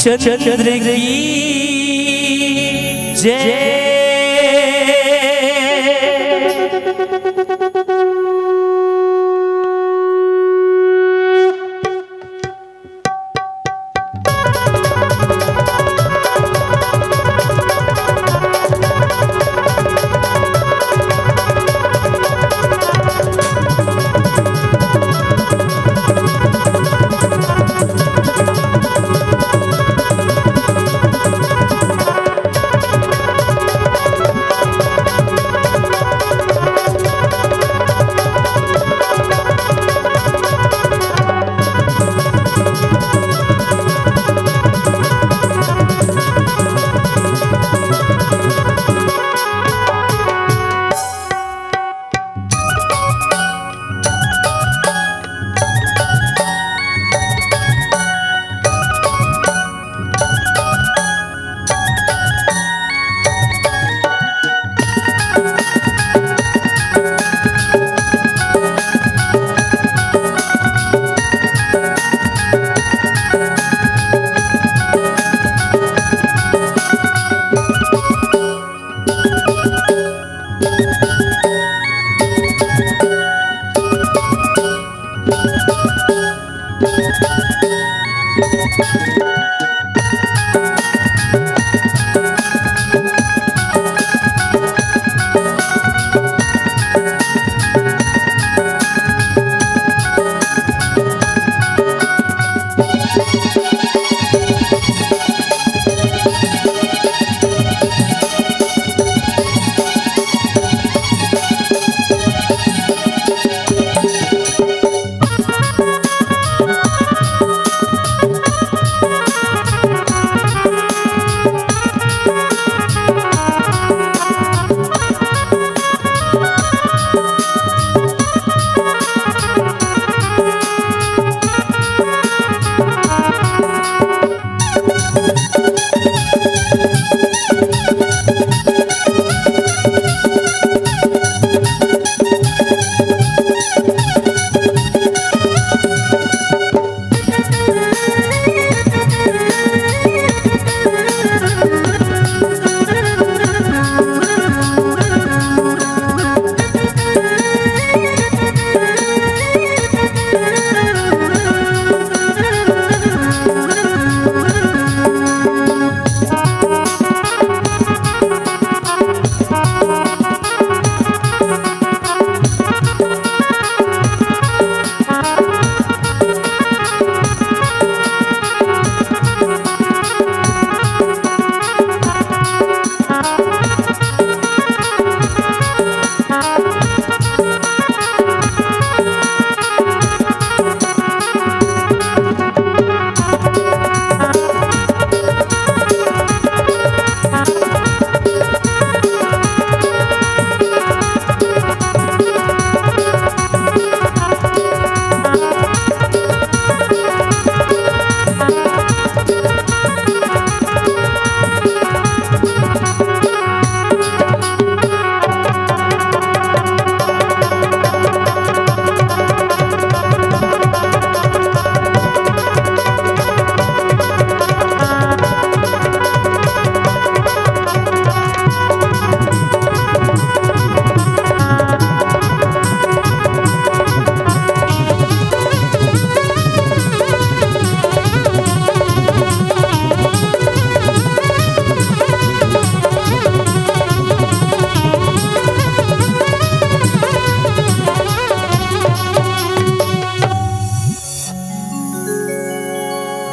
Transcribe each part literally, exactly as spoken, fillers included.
चंद्र की जय।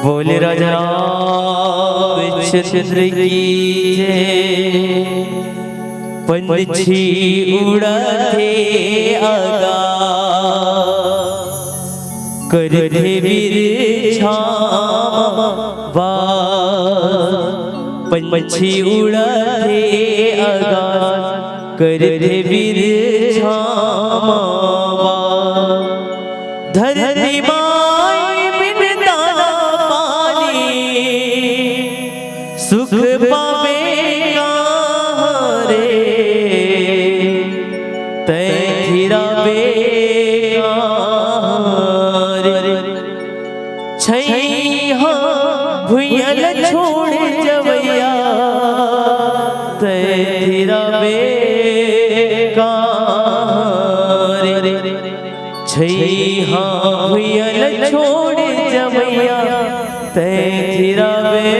बोले राजा रामचंद्र की जय। पंछी उड़थे आकाश, करथे बिरछा म वास। पंछी उड़थे आकाश, करथे बिरछा म वास। धरती माई बिन दाना पानी, सुख पाबे कहाँ रे, तैं थिराबे कहाँ रे। छैहा भुइयां ल छइहां भुइयां ल छोड़ जवइया, तैं थिराबे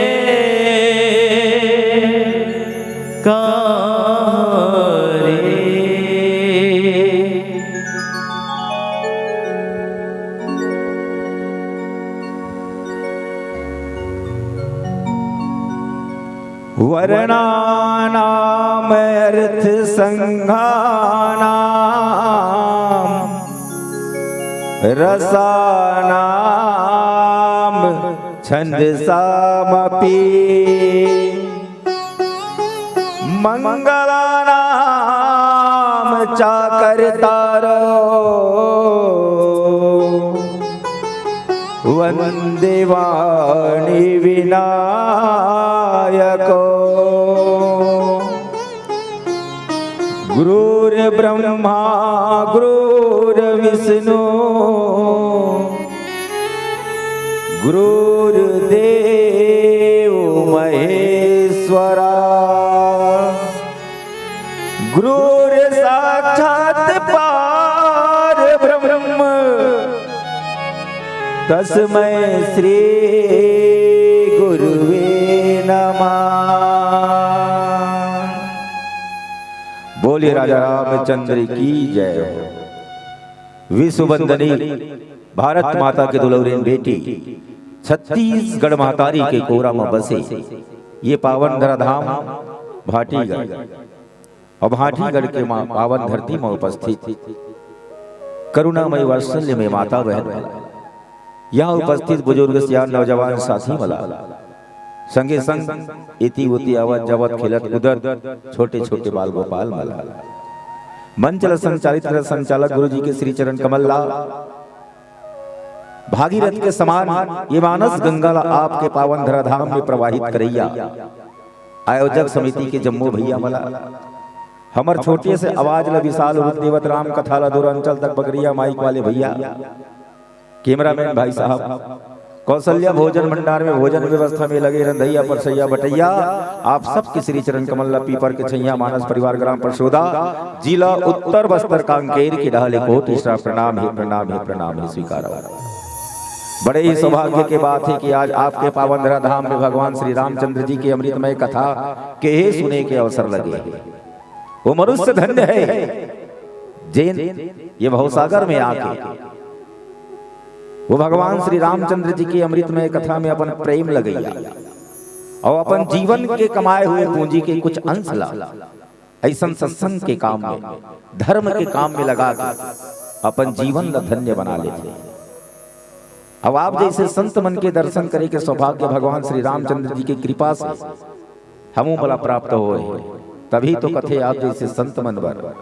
कहां रे। वर्णानामर्थसंघानां रसानां छंदसामपि। मंगलानां चाकर्तारो वंदे वाणी विनायको। गुरुर्ब्रह्मा गुरुर्विष्णु गुरुर्देव महेश्वरा। गुरुर्साक्षात् परब्रह्म तस्मै श्री गुरुवे नमः। बोलिए राजा रामचंद्र की जय हो। विश्व वंदनी भारत माता के दुलौरिन बेटी, छत्तीसगढ़ महतारी के कोरा म बसे ये पावन धराधाम भाटीगढ़, अउ भाटीगढ़ के मा-, पावन धरती म उपस्थित करुणामय वात्सल्य में माता बहन मन, यहाँ उपस्थित बुजुर्ग सियान नौजवान साथी मन ला, संगे संग एती ओती आवत जावत खेलत कूदत छोटे छोटे बाल गोपाल मन ला, मंच ला संचालित करत संचालक गुरु जी के श्री चरण कमल ला, भागीरथ के समान ये मानस गंगा ला आपके पावन धराधाम में प्रवाहित करइया आयोजक समिति के जम्मो भैया मन ला, हमर छोटे से आवाज ला विशाल रूप देवत राम कथा ला दूर अंचल तक बगरिया माइक वाले भैया, कैमरामैन भाई साहब, कौशल्या भोजन भंडार में भोजन व्यवस्था में लगे रंधैया परसैया बटैया, आप सबके श्री चरण कमल ला पीपर के छैया मानस परिवार ग्राम परसोदा, जिला उत्तर बस्तर कांकेर के डहले कोटि सा प्रणाम हे, प्रणाम हे, प्रणाम हे स्वीकार। बड़े ही सौभाग्य के बात है कि आज आपके पावन धराधाम में भगवान श्री रामचंद्र जी के अमृतमय कथा के सुने के अवसर लगे हे। वो मनुष्य धन्य है जेन ये भवसागर में आके वो भगवान श्री रामचंद्र जी के अमृतमय कथा में अपन प्रेम लगइया अउ अपन जीवन के कमाए हुए पूंजी के कुछ अंश ला अइसन सत्संग के काम में, धर्म के काम में लगा के अपन जीवन ला धन्य बना लेथे। अब आप जइसे संत मन के दर्शन करे के सौभाग्य भगवान श्री रामचंद्र जी के कृपा से हमू मन ला प्राप्त होए हे, तभी तो कथे आप जइसे संत मन बर,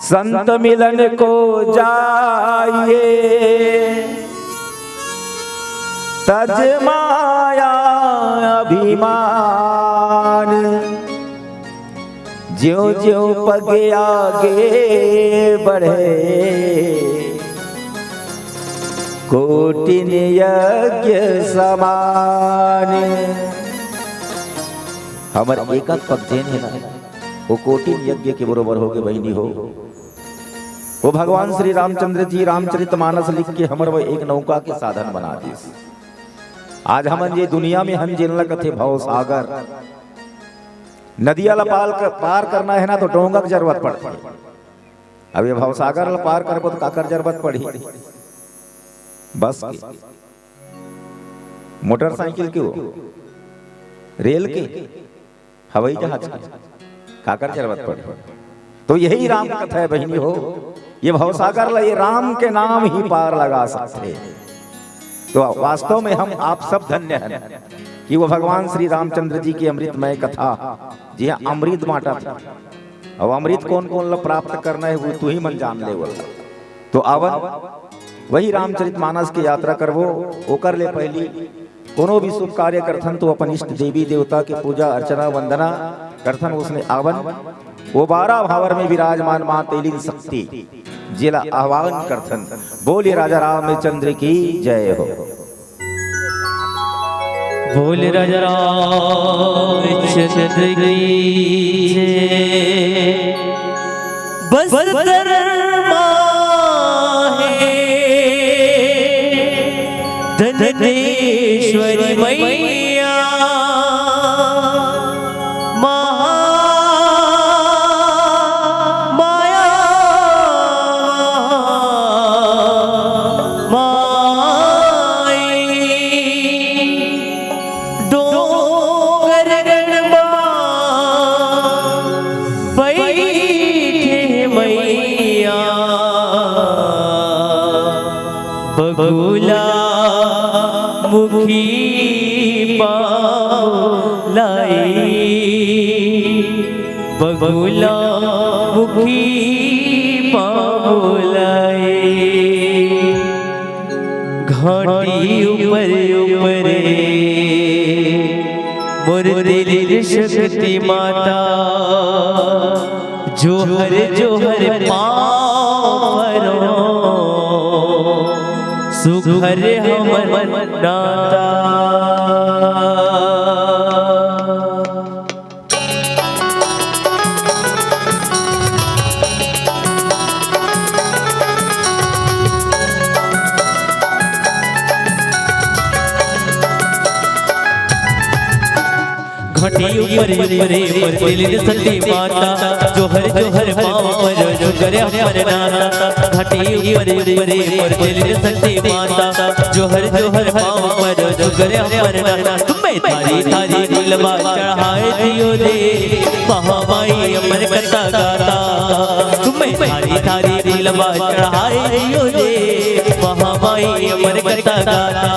संत मिलन को जाइए तज माया अभिमान। ज्यों ज्यों पग आगे बढ़े कोटिन यज्ञ समान। हमर एकक पग जेन हे ना, वो कोटिन यज्ञ के बरोबर होगे बहिनी हो। वो भगवान श्री रामचंद्र जी रामचरित मानस लिख के हमर वो एक नौका के साधन बना दिस। आज हमन ये दुनिया में हन जेन ला कथे भवसागर, नदिया ला पाल कर, पार करना हे ना तो डोंगा के जरूरत पड़थे। अब ये भवसागर ला पार करबो तो काकर जरूरत पड़ही? बस के, मोटरसाइकिल के, वो रेल के, हवाई जहाज के, काकर जरूरत पड़ही? तो यही राम कथा हे बहिनी हो, ये भवसागर ला ये राम के नाम ही पार लगा सकथे। तो वास्तव में हम आप सब धन्य हन कि वो भगवान श्री रामचंद्र जी की अमृतमय कथा, जिहां अमृत बांटत हे, अउ अमृत कोन कोन ला प्राप्त करना हे वो तुही मन जान ले बोला। तो आवन वही रामचरित मानस के यात्रा करबो। ओकर ले पहली कोनो भी शुभ कार्य करथन तो अपन इष्ट देवी देवता के पूजा अर्चना वंदना करथन। उसने आवन वो बारह भावर में विराजमान मां तेलिन शक्ति जेला आह्वान करथन। बोलिए राजा रामचंद्र की जय हो। बोल राजा रामचंद्र की जय। बस्तर माँ चंद्रेश्वरी मैया, महा माया माई, डोंगर गढ़वा बइठे मैया, बगुला मुखी पाँव लाई, बगुला मुखी पाँव लाई। घाटी ऊपर ऊपरे मोर तेली शक्ति माता, जोहर जोहर पाँव परो, सुघर हमर नाता। घाटी ऊपर ऊपरे मोर तेली शक्ति माता, जोहर जोहर पाँव परो, सुघर हमर नाता। घाटी ऊपर ऊपरे मोर तेली शक्ति माता, जोहर जोहर पाँव परो, सुघर हमर नाता। तुम्हें थारी थारी फुलवा चढ़ाए दियो रे, महामाई अमर कथा गाता। तुम्हें थारी थारी फुलवा चढ़ाए दियो रे, महामाई अमर कथा गाता।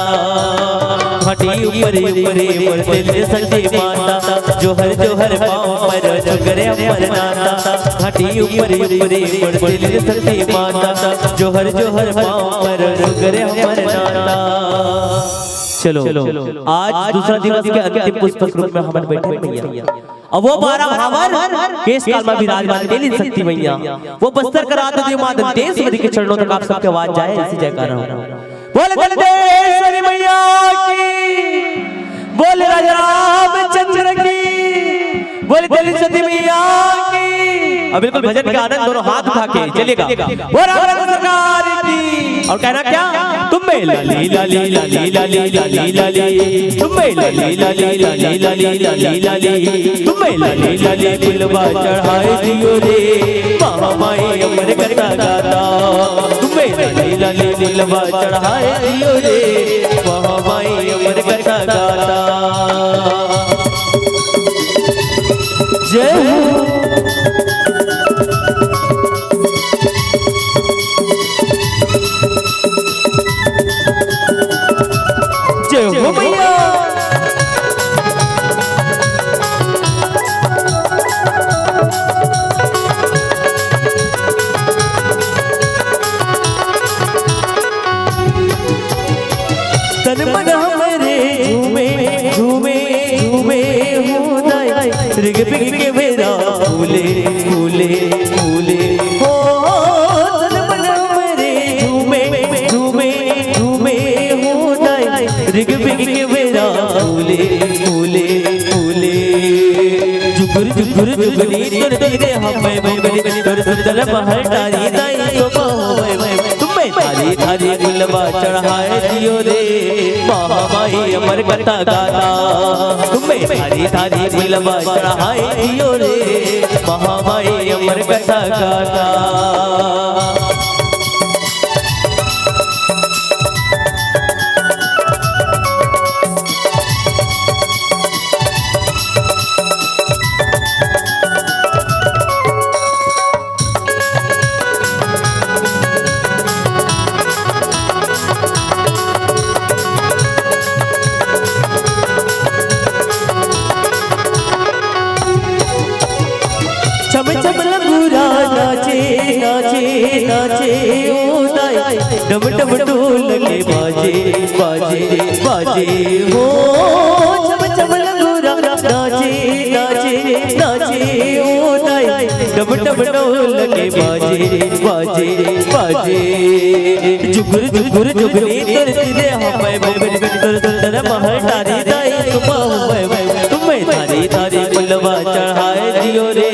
घाटी ऊपर ऊपरे मोर तेली शक्ति माता, जोहर जोहर पाँव परो, सुघर हमर नाता। घाटी ऊपर ऊपरे मोर तेली शक्ति माता, जोहर जोहर पाँव परो, सुघर हमर नाता। चलो, आज दूसरा दिवस के अंतिम पुष्पक रूप में हमन बइठे भैया। अब वो बारह भावर केश काल में विराजमान तेली शक्ति मैया, वो बस्तर करात देवी माँ दंतेश्वरी के चरणों तक आप सबके आवाज जाए, ऐसी जयकारा हो। बोल दंतेश्वरी मैया की, बोल राजा रामचंद्र की, बोल तेली शक्ति मैया की। अब बिल्कुल भजन के आनंद, दोनों हाथ उठा के चलिएगा। बोल राम सरकार की। और कहना क्या? तुम्हें लाली लाली लाली लाली लाली लाली, तुम्हें लाली लाली लाली लाली लाली लाली, तुम्हें लाली लाली फुलवा चढ़ाए दियो रे, महामाई अमर कथा गाता। तुम्हें लाली लाली फुलवा चढ़ाए दियो रे, महामाई अमर कथा गाता। जय हो। जय हो मैया। तन मन हमरे झूमे, झूमे, झूमे हो दाई, रिग बिग के बेरा फूले, फूले, फूले। हो, तन मन हमरे झूमे, झूमे, झूमे हो दाई, रिग बिग के बेरा फूले, फूले, फूले। जुगुर, जुगुर, जुगुरी, तोर तीरे हमें बगरी, तोर सुंदर महल डारी दाई, तो बहु तुम्हें थारी थारी फुलवा चढ़ाए दियो रे, महामाई अमर कथा गाता। तुम्हें थारी थारी फुलवा चढ़ाए दियो रे, महामाई अमर कथा गाता। चम चम लंगूरा नाचे, नाचे, नाचे ओ दाई, डम डम ढोल के बाजे, बाजे, बाजे हो। चम चम लंगूरा नाचे, नाचे, नाचे ओ दाई, डम डम ढोल के बाजे, बाजे, बाजे। जुगुर जुगुर जुगनी तोर तीरे हमें बगरी, तोर सुंदर महल डारी दाई, सुबह हुए तुम्हें थारी थारी फुलवा चढ़ाए दियो रे,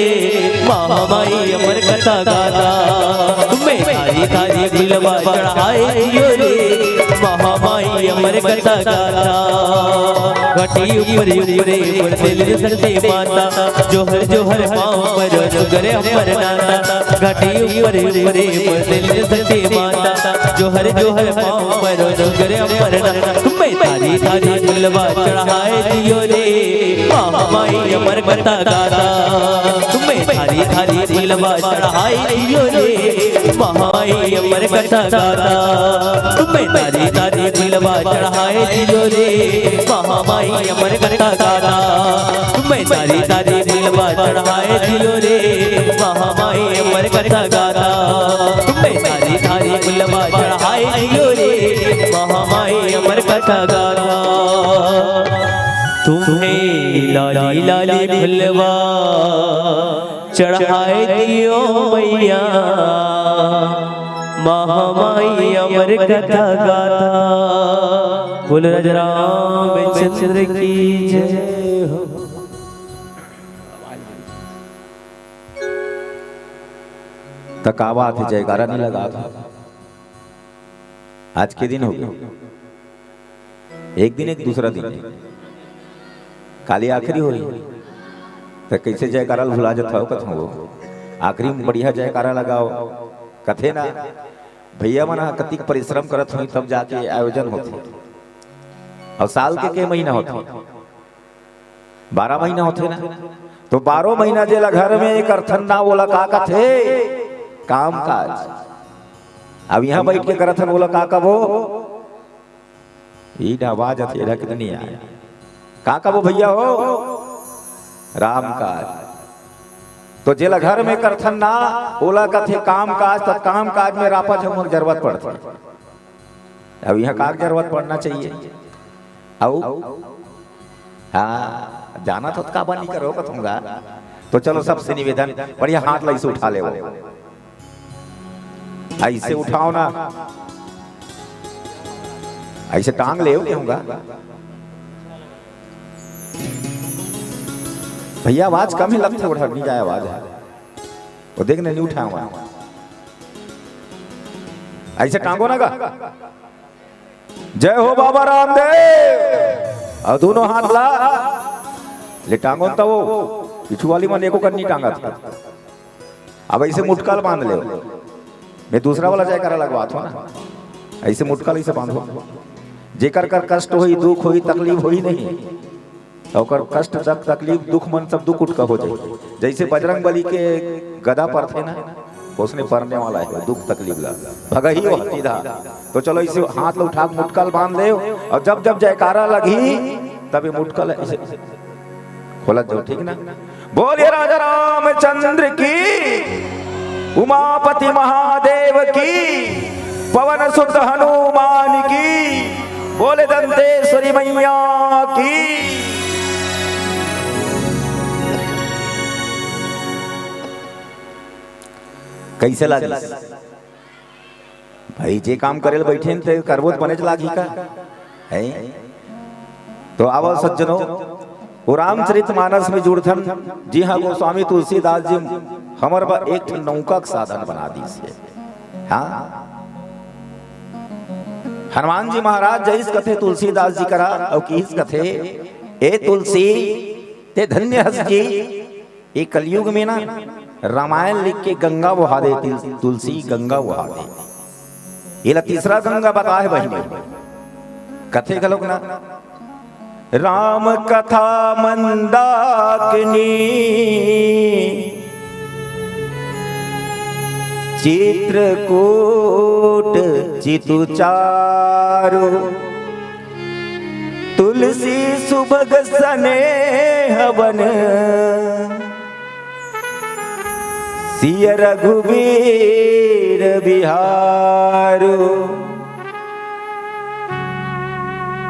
महामाई अमर कथा गाता। तुम्हें थारी थारी फुलवा चढ़ाए दियो रे, महामाई अमर कथा गाथा। घाटी ऊपरे ऊपरे मोर दिल रे सती माता, जोहर जोहर पाँव परो नुगरे अमर नाता। घाटी ऊपरे ऊपरे मोर दिल रे सती माता, जोहर जोहर पाँव परो नुगरे अमर नाता। मैं थारी थारी फुलवा चढ़ाए दियो रे, महामाई अमर कथा गाथा। मैं थारी थारी फुलवा चढ़ाए दियो रे, महामाई अमर कथा गाथा। मैं थारी थारी फुलवा चढ़ाए दियो रे, महामाई अमर कथा गाथा। मैं थारी थारी फुलवा चढ़ाए दियो रे, महामाई अमर कथा गाथा। मैं थारी थारी फुलवा चढ़ाए दियो रे, महामाई अमर कथा गाथा। तुम्हें लाली लाली फुलवा चढ़ाए दियो मैया, महामाई अमर कथा गाथा। बोल राजा रामचंद्र की जय हो। त का बात हे, जयकारा नहीं लगा? आज के दिन हो गया, एक दिन एक दूसरा दिन हे। काली आखिरी होही, त कैसे जयकारा ल भुला जत हव कथों वो। आखिरी में बढ़िया जयकारा लगाओ, कथे ना। भैया मन ह कतिक परिश्रम करत होही, तब जाके आयोजन होथे। अउ साल के के महीना होथे? बारह महीना होथे ना। तो बारह महीना जेला घर में करथन ना, ओला का कथे? काम काज। अब यहाँ बैठ के करथन, ओला का कबो? ई ना आवाज अथेरा कितनी आय। का कबो भैया हो? राम काज। तो जेला घर में करथन ना, ओला कथे काम काज। त काम काज में रापा झमक जरूरत पड़थे। अब यहाँ का जरूरत पड़ना चाहिए? अउ हाँ, जाना तो का बनी करो कथूंगा। तो चलो, सबसे निवेदन, बढ़िया हाथ ला ऐसे उठा ले, ऐसे उठाओ ना, ऐसे टांग ले कहूंगा। भैया, आवाज कम ही लगथे, ओढ़ा नहीं जाए आवाज है। वो देख, नहीं उठाया हुआ, ऐसे टांगो ना गा। जय हो बाबा रामदेव। अउ दोनों हाथ ला ले टांगो न, त वो पीछू वाली मन एको कन्नी टांगत। अब ऐसे मुटका ल बांध ले। मैं दूसरा वाला जयकारा लगवात हूँ ना, ऐसे मुटका ल ऐसे बांधो। जेकर कर कष्ट होई, दुख होई, तकलीफ होई नहीं, त ओकर कष्ट, तक तकलीफ, दुख मन सब दुख उठका हो जाए। जैसे बजरंग बली के गदा परथे ना, उसने परने वाला है दुख तकलीफ ला, भगही वो सीधा। तो चलो, इसे हाथ ला उठा के मुटका ल बांध ले, और जब जब जयकारा लगही, तब ये मुटका ल ऐसे खोलत जाओ, ठीक ना? बोलिए राजा रामचंद्र की, उमापति महादेव की, पवन सुत हनुमान की, बोले दंतेश्वरी मैया की। कैसे लागे भाई, जे काम करे ल बैठे न, ते करबो त बने च लागही का? है? तो आवो सज्जनो, वो रामचरित मानस में जुड़थन। जी हाँ, गोस्वामी तुलसीदास जी हमर बर एक ठन नौका के साधन बना दीस हे। हाँ, हनुमान जी महाराज जइस कथे तुलसीदास जी करा, अउ किहिस कथे, "ए तुलसी, ते धन्य हस जी, ये कलयुग में ना रामायण लिख के गंगा बहा दे, तुल-, तुलसी गंगा बहा दे।" एला तीसरा गंगा बताए बहिनी, कथे घलोक ना, राम कथा मंदाकिनी, चित्रकूट चितु चारु, तुलसी सुभग सनेह वन, सिय रघुबीर बिहारु।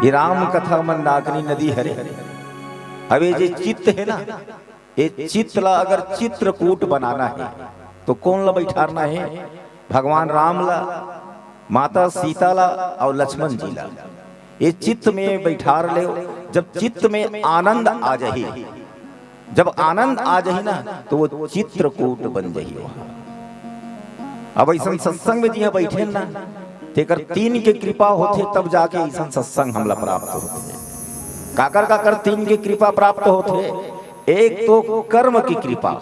ये राम कथा मंदाकिनी नदी हरे। अब ये जे चित्त हे ना, ये चित्त ला अगर चित्रकूट बनाना हे, तो कोन ला बैठारना हे? भगवान राम ला, माता सीता ला अउ लक्ष्मण जी ला। ये चित्त में बैठार ले, जब चित्त में आनंद आ जाही, जब आनंद आ जाही ना, तो वो चित्रकूट बन जाही वहाँ। अब ऐसन सत्संग में जिहाँ बैठे ना, तेकर तीन के कृपा होथे, तब जाके अइसन सत्संग हमला प्राप्त होथे। काकर काकर तीन के कृपा प्राप्त होथे? एक तो कर्म के कृपा,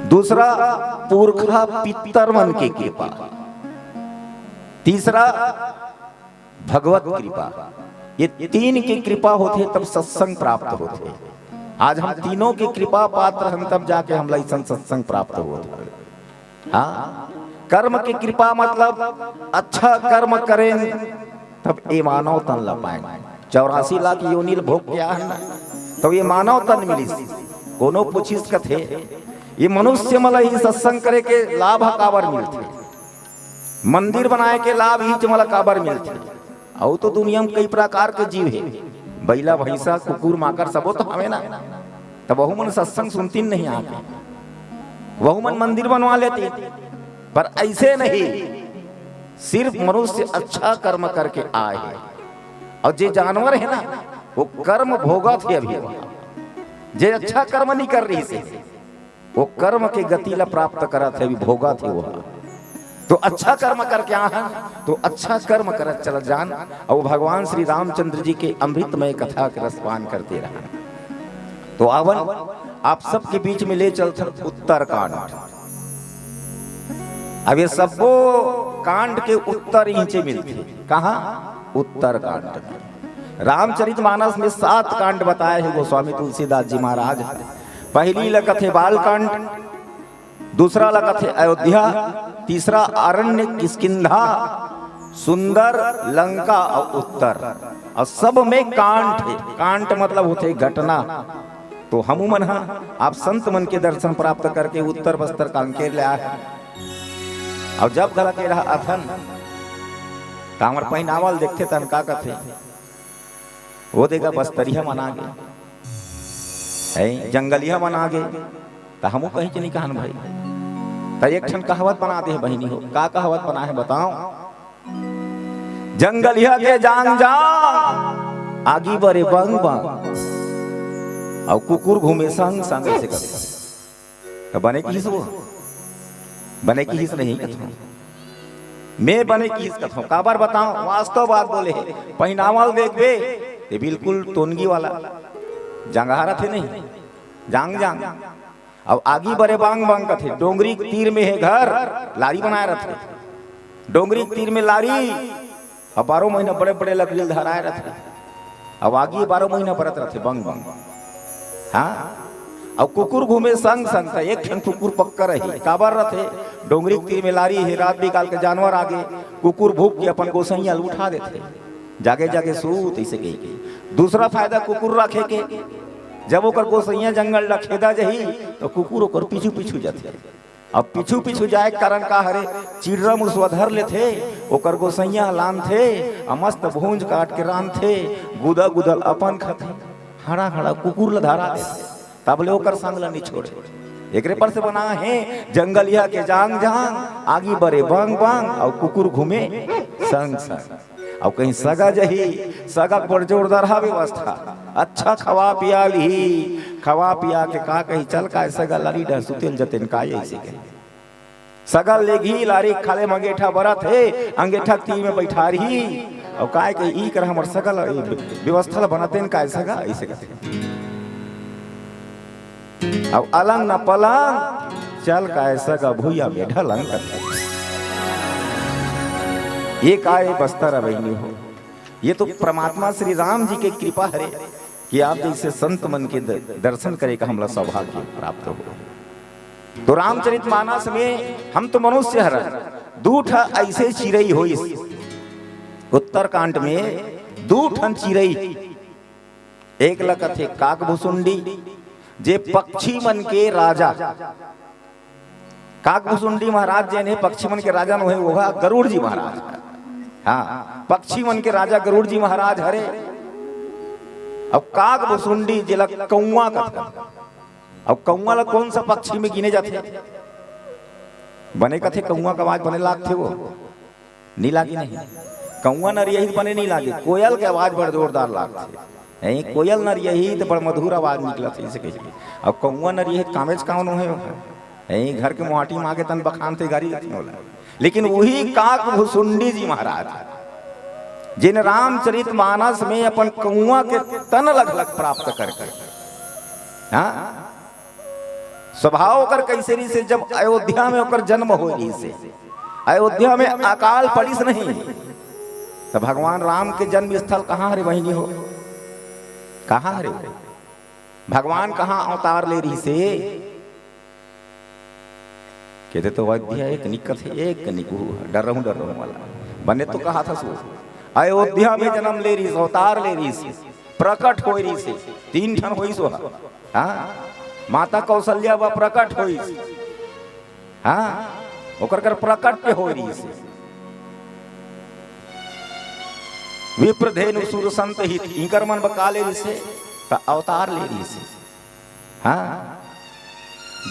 दूसरा पुरखा पितर मन के कृपा, तीसरा भगवत कृपा। ये तीन के कृपा होथे, तब सत्संग प्राप्त होथे। आज हम तीनों के कृपा पात्र हन, तब जाके हमला अइसन सत्संग प्राप्त होथे। हाँ, कर्म के कृपा मतलब अच्छा कर्म करेन, तब ये मानव तन ला पाएन। चौरासी लाख योनि ल भोग के आए हन ना, तब ये मानव तन मिलिस। कोनो पूछिस कथे, ये मनुष्य मन ल ही सत्संग करे के लाभ ह काबर मिलथे? मंदिर बनाए के लाभ ही मोला काबर मिलथे? अउ तो दुनिया में कई प्रकार के जीव हे, बइला, भैंसा, कुकुर, माकर सबो तो हवे ना। तब वहू मन सत्संग सुनतिन नहीं आके, वहू मन मंदिर बनवा लेतिन, पर अइसे नहीं, सिर्फ मनुष्य अच्छा कर्म करके आए हे। अउ जे जानवर हे ना, वो कर्म भोगत हे अभी वहाँ। जे अच्छा कर्म नहीं कर रहिस हे, वो कर्म के गति ला प्राप्त करत हे, अभी भोगत हे वो। तो अच्छा कर्म करके आए हन, तो अच्छा कर्म करत चलत जान। अउ भगवान श्री रामचंद्र जी के अमृतमय कथा के रसपान करते रहन। तो आवन, आप सबके बीच में ले चलथन उत्तरकांड। अब ये सब्बो कांड के उत्तर इहिंचे मिलथे। कहाँ? उत्तरकांड में। रामचरित मानस में सात कांड बताए हे गोस्वामी तुलसीदास जी महाराज। पहली ल कथे बाल कांड, दूसरा ल कथे अयोध्या, तीसरा आरण्य, किष्किंधा, सुंदर, लंका अउ उत्तर। अउ सब में कांड हे। कांड मतलब होथे घटना। तो हमू मन ह आप संत मन के दर्शन प्राप्त करके उत्तर बस्तर कांकेर ले आए। अउ जब घला के रहा अथन, त हमर पहिनावल देखथे तन का कथे, वो देखा बस्तरिया मन आगे, हैं, जंगलिया मन आगे, त हमू कहीं च नहीं कहन भाई। त एक ठन कहावत बना दे हे बहिनी हो। का कहावत बना हे बताओ? जंगलिया के जांग जांग, आगी बरे बंग बंग, अउ कुकुर घूमे संग संग, अइसे करके। त बने किहिस वो? बने किहिस नहीं कथों। मैं बने किहिस कथों। काबर बताओं? वास्तव बात बोले हे। पहिनावा ल देखबे, ते बिल्कुल टोनगी वाला। जंगहा रथे नहीं, जांग जांग। अब आगी बरे बांग बांग कथे, डोंगरी के तीर में हे घर, लारी बनाए रथे। डोंगरी के तीर में लारी, अउ बारो महीना बड़े-बड़े लकड़ी ल धराए रथे। अउ आगी बारो महीना बरत रथे, बंग, बंग। हाँ? अउ कुकुर घूमे संग, संग, त एक ठन कुकुर पक्का रही। काबर रथे? डोंगरी के तीर में लारी हे, रात बिकाल के जानवर आगे, कुकुर भूक के अपन गोसइया ल उठा देथे। जागे, जागे सूत, अइसे कहिके। दूसरा फायदा कुकुर रखे के, जब ओकर गोसइया जंगल ल खेदा जही, त कुकुर ओकर पीछू, पीछू जाथे। अब पीछू पीछू जाए के कारण का हरे? चिर्रा मुसवा धर लेथे, ओकर गोसइया ह लानथे, अउ मस्त भूंज काट के रांधथे, गुदा गुदा ल अपन खाथे, हड़ा हड़ा कुकुर ल धरा देथे, तब ले ओकर संग ल नी छोड़े। एकरे पर से बना हे जंगलिया के जांग जांग, आगी बरे बंग बंग, अउ कुकुर घूमे संग संग। अउ कहीं सगा जही, सगा के बड़ जोरदार हा व्यवस्था, अच्छा खवा पिया लिही, खवा पिया के का कही, चल काय सगा लारी डह सुतेल जतेन काय, अइसे कही। सगा लेगही लारी खाले म अंगेठा बरत हे, अंगेठा के तीर में बइठारही, अउ काय कही, ई कर हमर सगा ल, ई व्यवस्था ल बनातेन काय सगा, अइसे कथे। अब अलंग न पलंग, चल काय सगा भुइया में ढलंग कथे। ये काय बस्तर अबैनी हो? ये तो परमात्मा श्री राम जी के कृपा हरे कि आप जइसे संत मन के द-, दर्शन करे का हमला सौभाग्य प्राप्त हो। तो रामचरित मानस में हम तो मनुष्य हरन, दू ठा अइसे चिरई होइस। उत्तरकांड में दू ठन चिरई, एक ल कथे काकभुसुंडी, जे पक्षी मन के राजा। काकभुसुंडी महाराज जेन हे, पक्षी मन के राजा नोहे, वो हा गरुड़ जी महाराज। हाँ, पक्षी मन के राजा गरुड़ जी महाराज हरे। अब काकभुसुंडी जेला कौआ कथे, अब कौआ ला कौन सा पक्षी में गिने जाथे? बने कथे कौआ का आवाज बने लागथे वो। नी लागे नहीं। कौआ नरियही त बने नी लागे, कोयल के आवाज बड़ जोरदार लागथे। हैं, कोयल नरियही त बड़ मधुर आवाज निकलत हे, अइसे कहिके। अब कौआ नरियही त कामेच कावन होहे ओकर। हैं, घर के मोहाटी म आके तन बखानथे, गारी देथे ओला। लेकिन वही काक भुसुंडी जी महाराज, जिन रामचरित मानस में अपन कौआ के तन लग लग प्राप्त करके, हाँ, स्वभाव ओकर कैसे रहिस हे, जब अयोध्या में ओकर जन्म होय रहिस हे, अयोध्या में अकाल पड़िस नहीं, त भगवान राम के जन्म स्थल कहाँ हरे बहिनी हो? कहाँ हरे? भगवान कहाँ अवतार ले रहिस हे? कहते तो अयोध्या एक निकट है, एक निकू, डर रहूं, डर रहूं वाला। बने तो कहा था सो, अयोध्या में जन्म ले रहिस, अवतार ले रहिस, प्रकट होय रहिस हे, तीन ठन होइस हो। हाँ, माता कौशल्या वा प्रकट होइस। हाँ, ओकर कर प्रकट के होय रहिस हे। विप्रधेनु सुर संत हित, इंकर मन बका ले रहिस हे, त अवतार ले रहिस हे। हाँ,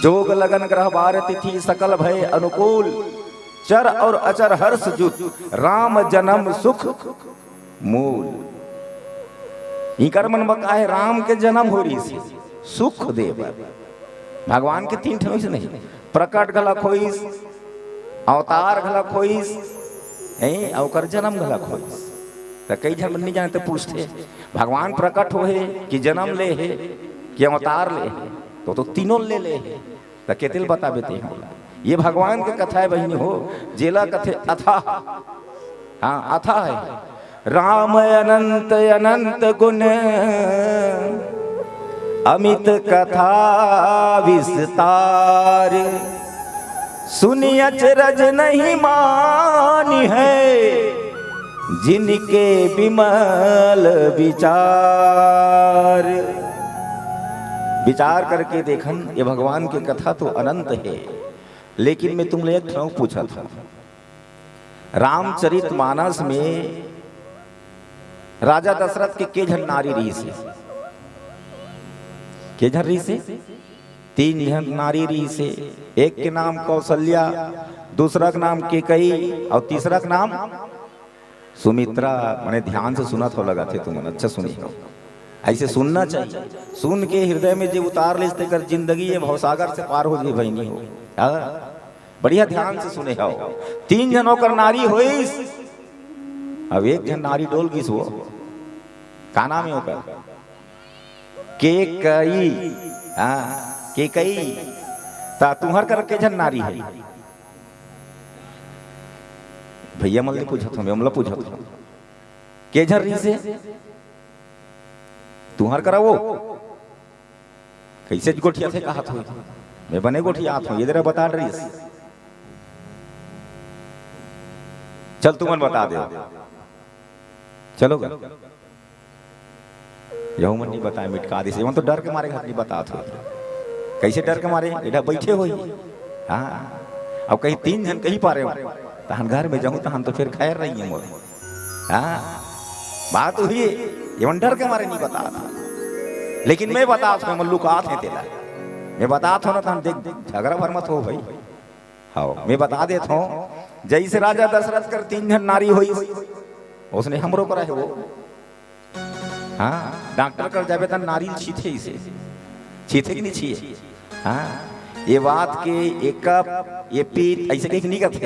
जोग लगन ग्रह बार तिथि सकल भय अनुकूल, चर और अचर हर्ष जुत, राम जन्म सुख मूल। इंकर मन बका हे राम के जन्म होय रहिस हे, सुख दे बर। भगवान के तीन ठन होइस नहीं, प्रकट घलक होइस, अवतार घलक होइस, हैं, अउ ओकर जन्म घलक होइस। त कई झन नहीं जाने त पूछथे, भगवान प्रकट होहे कि जन्म ले हे कि अवतार ले हे? तो, तो तीनों ले ले हे। त केते ल बताबे ते हमला? ये भगवान के कथा हे बहिनी हो, जेला कथे अथाह। हाँ, अथाह हे। राम अनंत अनंत गुण, अमित कथा विस्तार। सुनि अचरज नहीं मानिहै, जिनके विमल विचार। विचार करके देखन, ये भगवान के कथा तो अनंत हे, लेकिन मैं तुमले एक ठन पूछत हंव, रामचरित मानस में राजा दशरथ के के झन नारी रहिस हे? के झन रहिस हे? तीन झन नारी रहिस हे। एक के नाम कौशल्या, दूसरा के नाम केकई अउ तीसरा के नाम सुमित्रा। मने ध्यान से सुनत हो, लगथे तुमन अच्छा सुने हो। ऐसे सुनना चाहिए। सुन के हृदय में जे उतार लेस तेकर जिंदगी ये भवसागर से पार हो जाही बहिनी हो। हाँ? बढ़िया ध्यान से सुने हो। तीन झन ओकर नारी होइस, अब एक झन नारी डोल गिस हो। का नाम हे ओकर? केकई। हाँ, केकई। त तुंहर कर के झन नारी हे? भैया मन ले पूछत हंव, मैं हमला पूछत हंव। के झन रहिस हे? तुंहर करा वो? कइसे गोठियाथे कहत हो? मैं बने गोठियात हंव, ये दरा बता डरिस। चल तुमन बता दे। चलो गा। यहू मन नहीं बताए, मिटका दिस। एमन तो डर के मारे घात नहीं बतात हो। कइसे डर के मारे? एडा बइठे होही। हाँ। अब कहीं तीन झन कहीं पारे हो। तहन घर में जाहूं, तहन तो फिर खैर रही है मोर। हाँ। बात वही है। एमन डर के मारे नहीं बतात हो। लेकिन मैं बतात हंव, एमन लुकात हे तेला। मैं बतात हंव ना, तहन देख, झगरा भर मत हो भाई। हव, मैं बता देत हंव, जइसे राजा दशरथ कर तीन झन नारी होइस, ओसने हमरो करा हे वो। हाँ, डॉक्टर कर जाबे त नारी छीथे इसे। छीथे कि नहीं छीए? हाँ, ये बात के एक कप, ये पीत, ऐसे कहीं नहीं करते।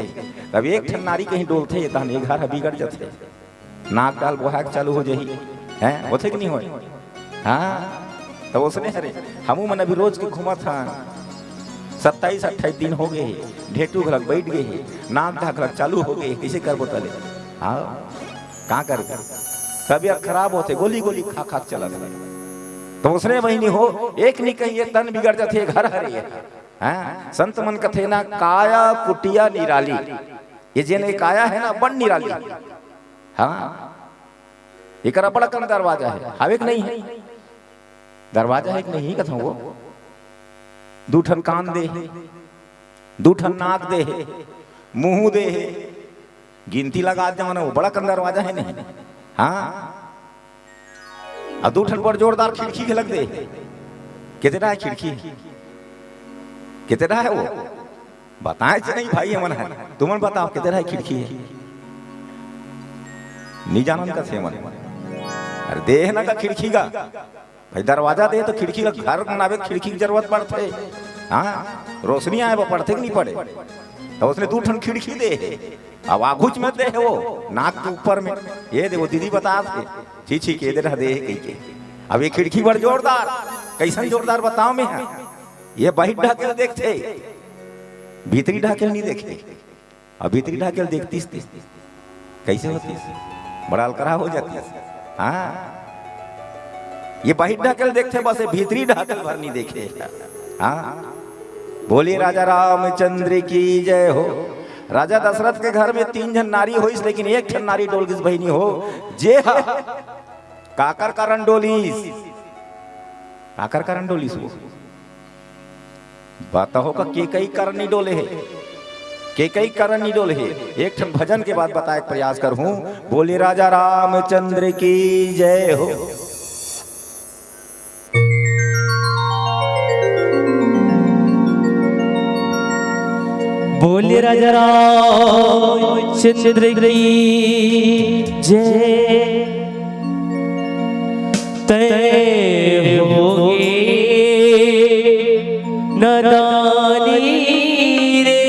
अब एक ठन नारी कहीं डोलथे, तहन ये घर बिगड़ जाथे। नाक डाल बोहाक चालू हो जाही, हैं? होथे कि नहीं होय? हाँ, त ओसने हरे, हमू मन अभी रोज के घूमत हन। सत्ताईस अट्ठाईस दिन हो गए हे, ढेटू घलक बैठ गए हे, नाक डाक घलक चालू हो गए हे, कइसे करबो तले? हाँ, का करबो? तबीयत खराब होथे, गोली गोली खा खा के चलत हे। त ओसने बहिनी हो, एक नहीं कहीं ये तन बिगड़ जाथे, घर हरे। हाँ, संत मन कथे ना, काया कुटिया निराली। ये जेन ये काया हे ना, बड़ निराली। हाँ, एकर बड़ अकन दरवाजा हे, हावे कि नहीं हे? दरवाजा हे कि नहीं कथंव वो? दू ठन कान दे हे, दू ठन नाक दे हे, मुंह दे हे, गिनती लगा दे, माने वो बड़ अकन दरवाजा हे नहीं? हाँ, अउ दू ठन बड़ जोरदार खिड़की घलक दे हे। कितना हे खिड़की? कितना हे वो? बताएच नहीं भाई, हमन हे। तुमन बताव, कितना हे खिड़की हे? नहीं जानन कथे मन। अरे दे हे ना का खिड़की का? भाई दरवाजा दे त खिड़की का, घर बनाबे त खिड़की के जरूरत पड़थे। हाँ, रोशनी आए बर पड़थे कि नहीं पड़े? त अउ उसने दू ठन खिड़की दे हे। अब आघुच में दे हे वो, नाक के ऊपर में। ये दे, वो दीदी बतात हे, "छी, छी, के दे रहा दे हे," कहिके। अब ये खिड़की बड़ जोरदार, कइसन जोरदार बतावं मैं हा। ये बाहिर ढाकेल देखथे, भीतरी ढाकेल नइ देखे। अब भीतरी ढाकेल देखतिस ते कइसे होतिस? बड़ा अलकरहा हो जातिस। हाँ, ये बाहिर ढाकेल देखथे, बस ये भीतरी ढाकेल भर नइ देखे। हाँ, बोलिए राजा रामचंद्र की जय हो। राजा दशरथ के घर में तीन झन नारी होइस, लेकिन एक ठन नारी डोल गिस बहिनी हो, जे हा काकर कारण डोलिस? काकर कारण डोलिस वो? बताओ का, केकई कारण नइ डोले हे, केकई कारण नइ डोले हे। एक ठन भजन के बाद बताए के प्रयास करहूं। बोले राजा रामचंद्र की जय हो। बोले राजा रामचंद्र की जय। तय होगे नदानी रे,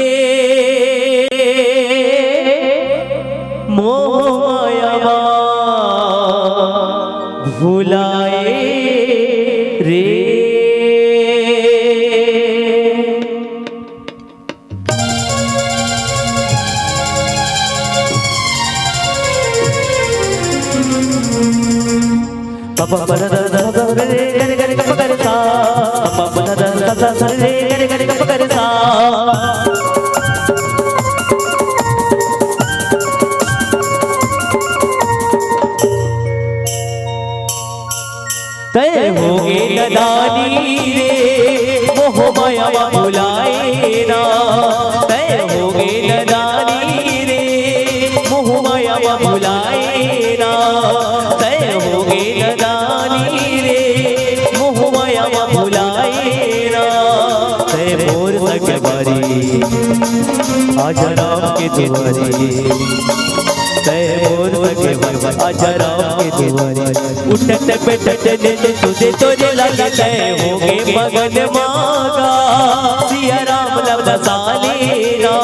मोह माया भुलाए रे। तय होगे नदानी रे, मोह माया भुलाए ना। तय होगे नदानी रे, मोह माया भुलाए ना। तय होगे नदानी रे, मोह माया भुलाए ना। तय मोर सगवारी, आजा राम के दुआरी। तय मोर सगे बलवा, आजा राम के दुआरी। उठत बैठत नित तुझे तोरे लागे, तय होगे मगन मागा। सिया राम लबला सालेरा,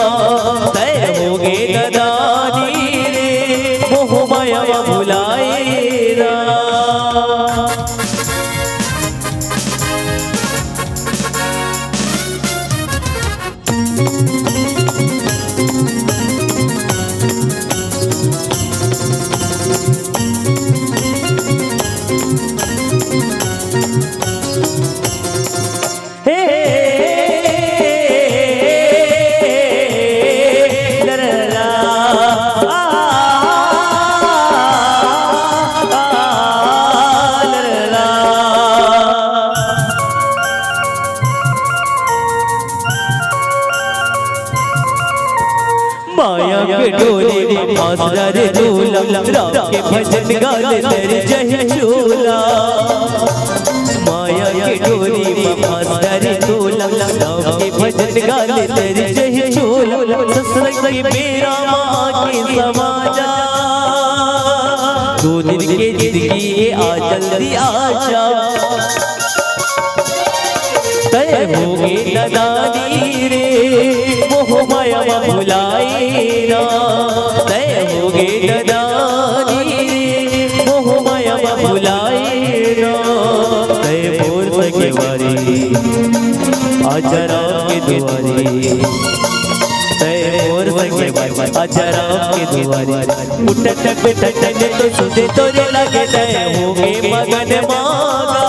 तय होगे नदानी रे, मोह माया भुलाएरा। माया के डोरी में फंस रे तू, राम के भजन गा ले तेरी जही चोला। माया के डोरी में फंस रे तू, राम के भजन गा ले तेरी जही चोला। सत्संग के बेरा माँ के समा जा, दो दिन के जिंदगी ये आ जल्दी आ जा। तय होगे नदानी रे, मोह माया भुलाएरा। तय होगे नदानी रे, मोह माया भुलाएरा। तय मोर सगवारी, आजा राम के दुआरी। तय मोर सगवारी, आजा राम के दुआरी। उठत बैठत नित तुझे तोरे लागे, तय होगे मगन मागा।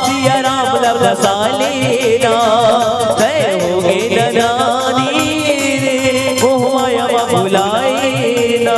सिया राम लबला सालेरा, तय होगे नदानी रे, मोह माया भुलाएरा।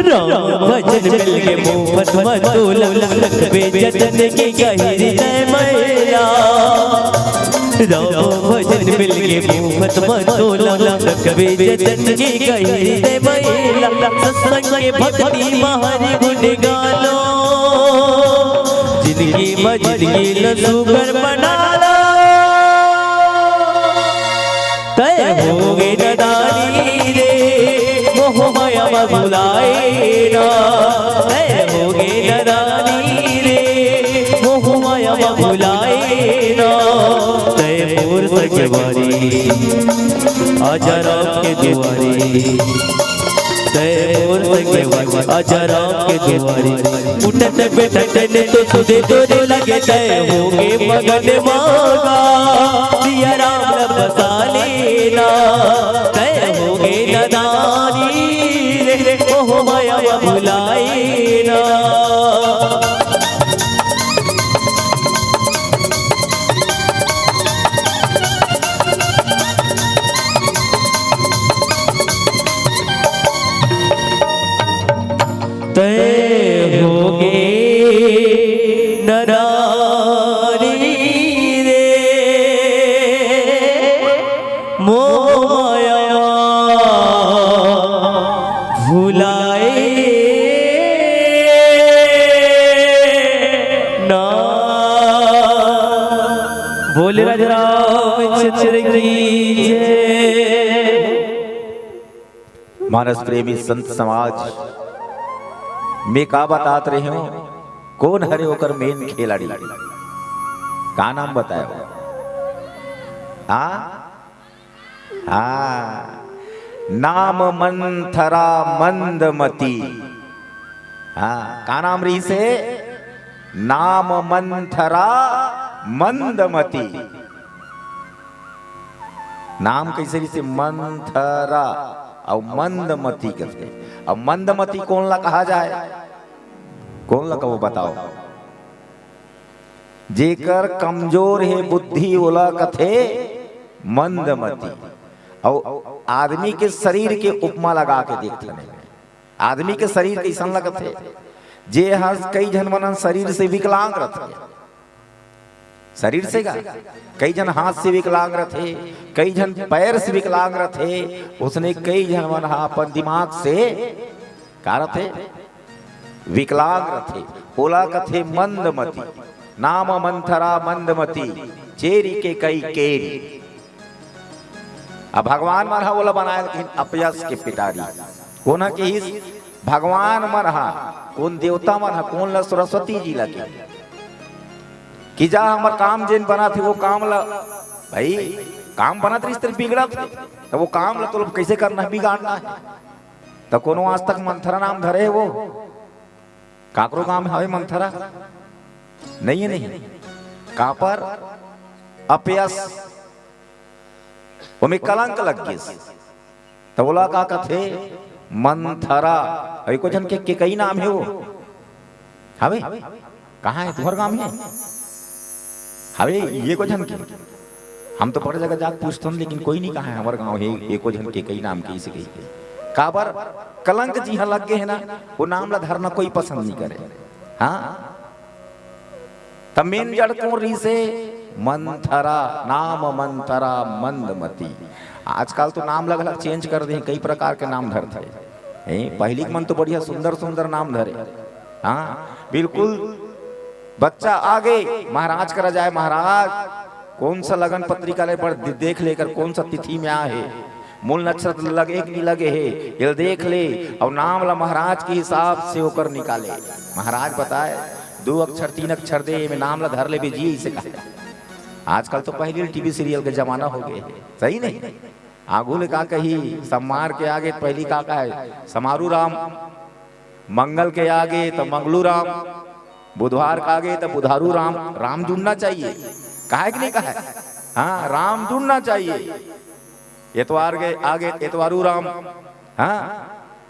राम भजन मिल के मोफत म तोला, रखबे जतन के गहिरी तय मैला। राम भजन मिलके मुफत म तोला, कबे जतन के कही दे मैला, सत्संग के भक्ति म हरि गुण गालो, जिंदगी म जिंदगी ल सुघर बना लो। तय होगे नदानी रे, मोह माया म भुलाए ना। तय होगे नदानी रे, मोह माया म भुलाए ना। तय मोर संगवारी, आजा राम के दुआरी। तय मोर संगवारी, आजा राम के दुआरी। उठत बैठत ने तो सुधे तोरे लगे, तय होगे मगन मागा। सिया राम ल बसा लेना, तय होगे नदानी रे, मोह माया म भुलाए ना। तय होगे नदानी रे, मोह माया भुलाए ना। बोले राजा रामचंद्र की जय। मानस प्रेमी संत समाज, मैं का बतात रहे हूँ, कोन हरे ओकर मेन खिलाड़ी? का नाम बतायो? हाँ, हाँ, नाम मंथरा मंदमती। हाँ, का नाम रहिसे? नाम मंथरा मंदमती। नाम कइसे रहिसे? मंथरा अउ मंदमती कथे। अब मंदमती कोन ला कहा जाय? कोन ला कहो, बताओ? जेकर कमजोर हे बुद्धि, ओला कथे मंदमती। अउ आदमी के शरीर के उपमा लगा के देखथन, आदमी के शरीर कइसन लगथे? जे ह, कई झन मन शरीर से विकलांग रथे, शरीर से का, कई झन हाथ से विकलांग रथे, कई झन पैर से विकलांग रथे, उसने कई झन मन ह अपन दिमाग से का रथे? विकलांग रथे। ओला कथे मंदमती। नाम मंथरा मंदमती, चेरी के कई केरी। अब भगवान मन ह ओला बनाए रहिन अपयस के पिटारी। कोन ह किहिस? भगवान मन ह, कोन देवता मन ह, कोन ल? सरस्वती जी ल किहिन कि जा, हमर काम जेन बनत हे, वो काम ल, भाई, काम बनत रहिस तेन बिगड़त हे, त वो काम ल तोला कइसे करना हे? बिगाड़ना हे। त कोनो आज तक मंथरा नाम धरे हे वो? काकरो गांव में हवे मंथरा? नइ हे, नइ हे। काबर? अपयस, ओमे कलंक लग गिस। त ओला का कथे? मंथरा। अउ एको झन के, के कई नाम हे वो? हवे? कहाँ हे? तुम्हर गांव में हवे? एको झन के? हम तो बड़ जगह जाके पूछथन, लेकिन कोई नइ कहा हे हमर गांव हे एको झन के कई नाम के, अइसे कहिके। काबर? कलंक जिहां लग गे हे ना, वो नाम ला धरना कोई पसंद नइ करे। हाँ, त मेन जड़ कोन रहिसे? मंथरा, नाम मंथरा मंदमती। आजकल तो नाम ल घलक change कर दे, कई प्रकार के नाम धरथे। ए, पहिली के मन तो बढ़िया सुंदर सुंदर नाम धरे। हाँ, बिल्कुल। बच्चा आगे महाराज करा जाय, महाराज, कोन सा लगन पत्रिका ले पढ़, देख ले एकर कोन सा तिथि में आय हे, मूल नक्षत्र लगे कि नइ लगे हे, एला देख ले, अउ नाम ला महाराज के हिसाब से ओकर निकाले। महाराज बताय, दू अक्षर, तीन अक्षर दे, एमे नाम ला धर लेबे जी, अइसे कहा। आजकल तो पहिली टीवी serial के जमाना हो गे हे, सही नहीं? आगू ले का कही, सम्मार के आगे पहिली का कहे, समारू राम, मंगल के आगे त मंगलू राम, बुधवार के आगे त बुधारू राम। राम जुड़ना चाहिए, कहे कि नहीं कहे? हाँ, राम जुड़ना चाहिए। एतवार के आगे एतवारू राम। हाँ,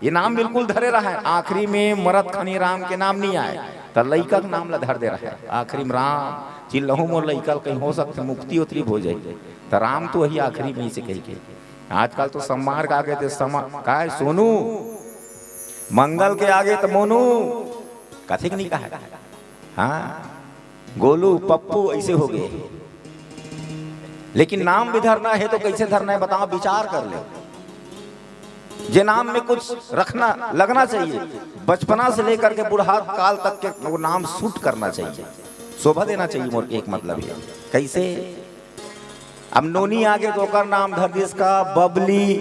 ये नाम बिल्कुल धरे रहय, आखिरी में मरत खनी राम के नाम नइ आय, त लइका के नाम ला धर दे रहय, आखिरी में राम, चिल्लहूँ मोर लइका ल, कहीं हो सकथे मुक्ति उतरी हो जाही, त राम तो वही आखिरी में, अइसे कहिके। आजकल तो सम्मार के आगे ते समा-, काय सोनू, मंगल के आगे त मोनू, कथे कि नइ कहे? हाँ, गोलू, पप्पू, अइसे हो गे। लेकिन नाम भी धरना हे तो कइसे धरना हे, बताओ, विचार कर ले। जे नाम में कुछ रखना, लगना चाहिए, बचपना से लेकर के बुढ़ात काल तक के वो नाम suit करना चाहिए, शोभा देना चाहिए। मोर के एक मतलब हे, कइसे? अब नोनी आगे तो ओकर नाम धर दिस का बबली।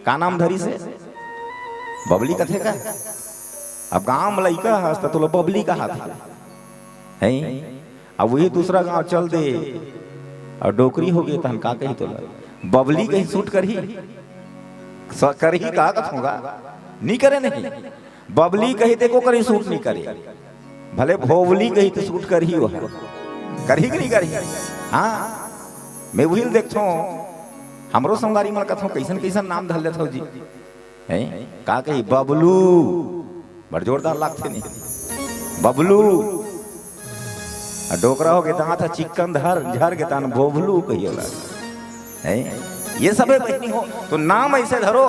का नाम धरिस हे? बबली कथे का? अब गांव में लइका हस त तोला बबली कहाथे। हैं? अब वही दूसरा गांव चल दे अउ डोकरी हो गे तहन का कही तोला? बबली कहीं suit करही? स-, करही का कथों गा? नी करे नहीं। बबली कही ते को करी suit नी करे। भले भोवली कही ते suit करही वो। करही कि नी करही? हाँ। मैं वही ल देखथों, हमरो संगवारी मन कथों, कइसन कइसन नाम धर लेथव जी। हैं? का कही? बबलू। बड़ जोरदार लागथे नहीं? बबलू। आ डोकरा हो गे दांत ह चिक्कन धर, झर गे तहन भोभलू कहिए ला। हैं? ये सबे बहिनी हो, तो नाम अइसे धरो,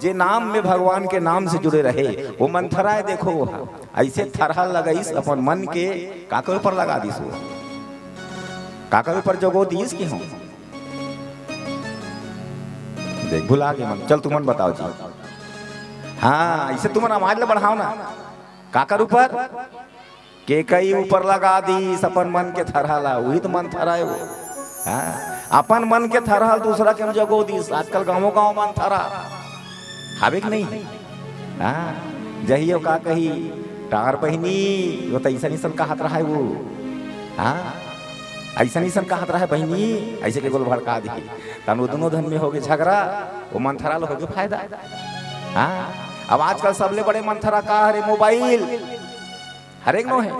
जे नाम में भगवान के नाम से जुड़े रहे। वो मंथरा हे, देखो, वो अइसे थरहा लगाइस अपन मन के, काकर ऊपर लगा दिस वो? काकर ऊपर जगो दिस कि हो? देख, भुला गे मन। चल, तुमन बताओ जी। हाँ, अइसे तुमन आवाज ला बढ़ाओ ना। काकर ऊपर? केकई ऊपर लगा दिस अपन मन के थरहा ला, वही तो मंथरा हे वो। हाँ, अपन मन के थरहा ल दूसरा के म जगो दिस। आजकल गांवों गांव मंथरा हवे कि नहीं? हाँ, जहियो का कही, टार बहिनी, वो तो अइसन अइसन कहत रहा हे वो। हाँ, अइसन अइसन कहत रहा हे बहिनी, अइसे के गोल भड़का दिही। तहन वो दुनों झन में हो गे झगरा, वो मंथरा ल हो गे फायदा। हाँ, अब आजकल सबले बड़े मंथरा का हरे? मोबाइल। हरे कि नो हे?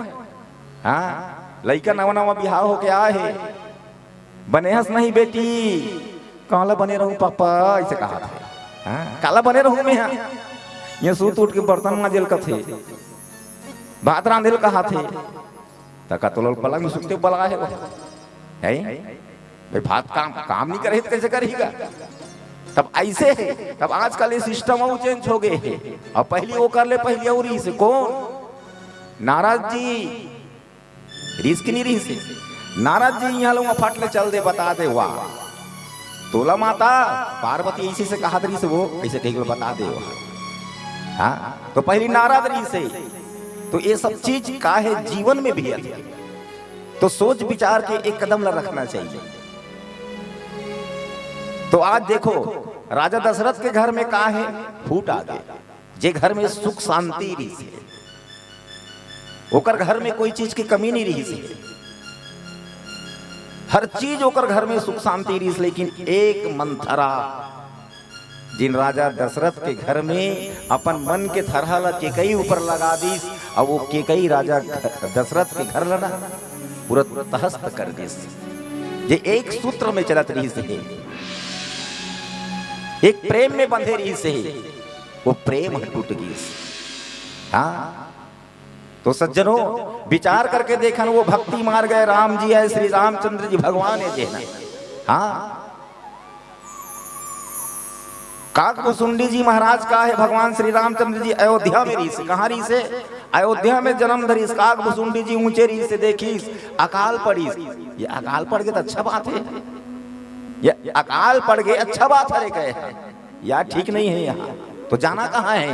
हाँ, लइका नवा नवा बिहाव होके आए हे, बने हस नहीं बेटी? काला बने रहूं पापा, अइसे कहाथे। हाँ, काला बने रहूं मैं हा? ये सूत उठ के बर्तन मांजे ल कथे, भात रांधे ल कहाथे, त का तोला पलंग में सुते बलाए हे वो? हैं? भाई, भात काम, काम नी करही त कइसे करही गा? तब अइसे हे, तब आजकल ये system अउ change हो गे हे। अब पहिली वो कर ले, पहिली अउ रिहिस हे कोन? नारद जी। रिहिस कि नी रिहिस हे? नारद जी इहां ले उहां फट ले चल दे, बता दे, वाह, तोला माता पार्वती अइसे से कहत रिहिस हे वो, अइसे कहिके बता दे वो। हाँ, तो पहिली नारद रिहिस हे। तो ये सब चीज का हे, जीवन में भी आथे। तो सोच विचार के एक कदम ला रखना चाहिए। तो आज देखो, राजा दशरथ के घर में का हे? फूट आ गे। जे घर में सुख शांति रिहिस हे, ओकर घर में कोई चीज की कमी नी रिहिस हे। हर चीज ओकर घर में सुख शांति रिहिस, लेकिन एक मंथरा, जिन राजा दशरथ के घर में अपन मन के थरहा ला केकई ऊपर लगा दिस, अउ वो केकई राजा दशरथ के घर ला ना पूरा तहस नहस कर दिस। जे एक सूत्र में चलत रिहिस हे, एक प्रेम में बंधे रिहिस हे, वो प्रेम ह टूट गिस। हाँ, तो सज्जनों, विचार करके देखन, वो भक्ति मार्ग हे, राम जी हे, श्री रामचंद्र जी भगवान हे, जे हे ना। हाँ, काकभुसुंडी जी महाराज का हे, भगवान श्री रामचंद्र जी अयोध्या में रिहिस हे। कहाँ रिहिस हे? अयोध्या में जनम धरिस। काकभुसुंडी जी ऊंचे रिहिस हे, देखिस, अकाल पड़िस। ये अकाल पड़ गे त अच्छा बात हे, ये अकाल पड़ गे अच्छा बात हरे कहे हे, या ठीक नहीं हे यहाँ। तो जाना कहाँ हे?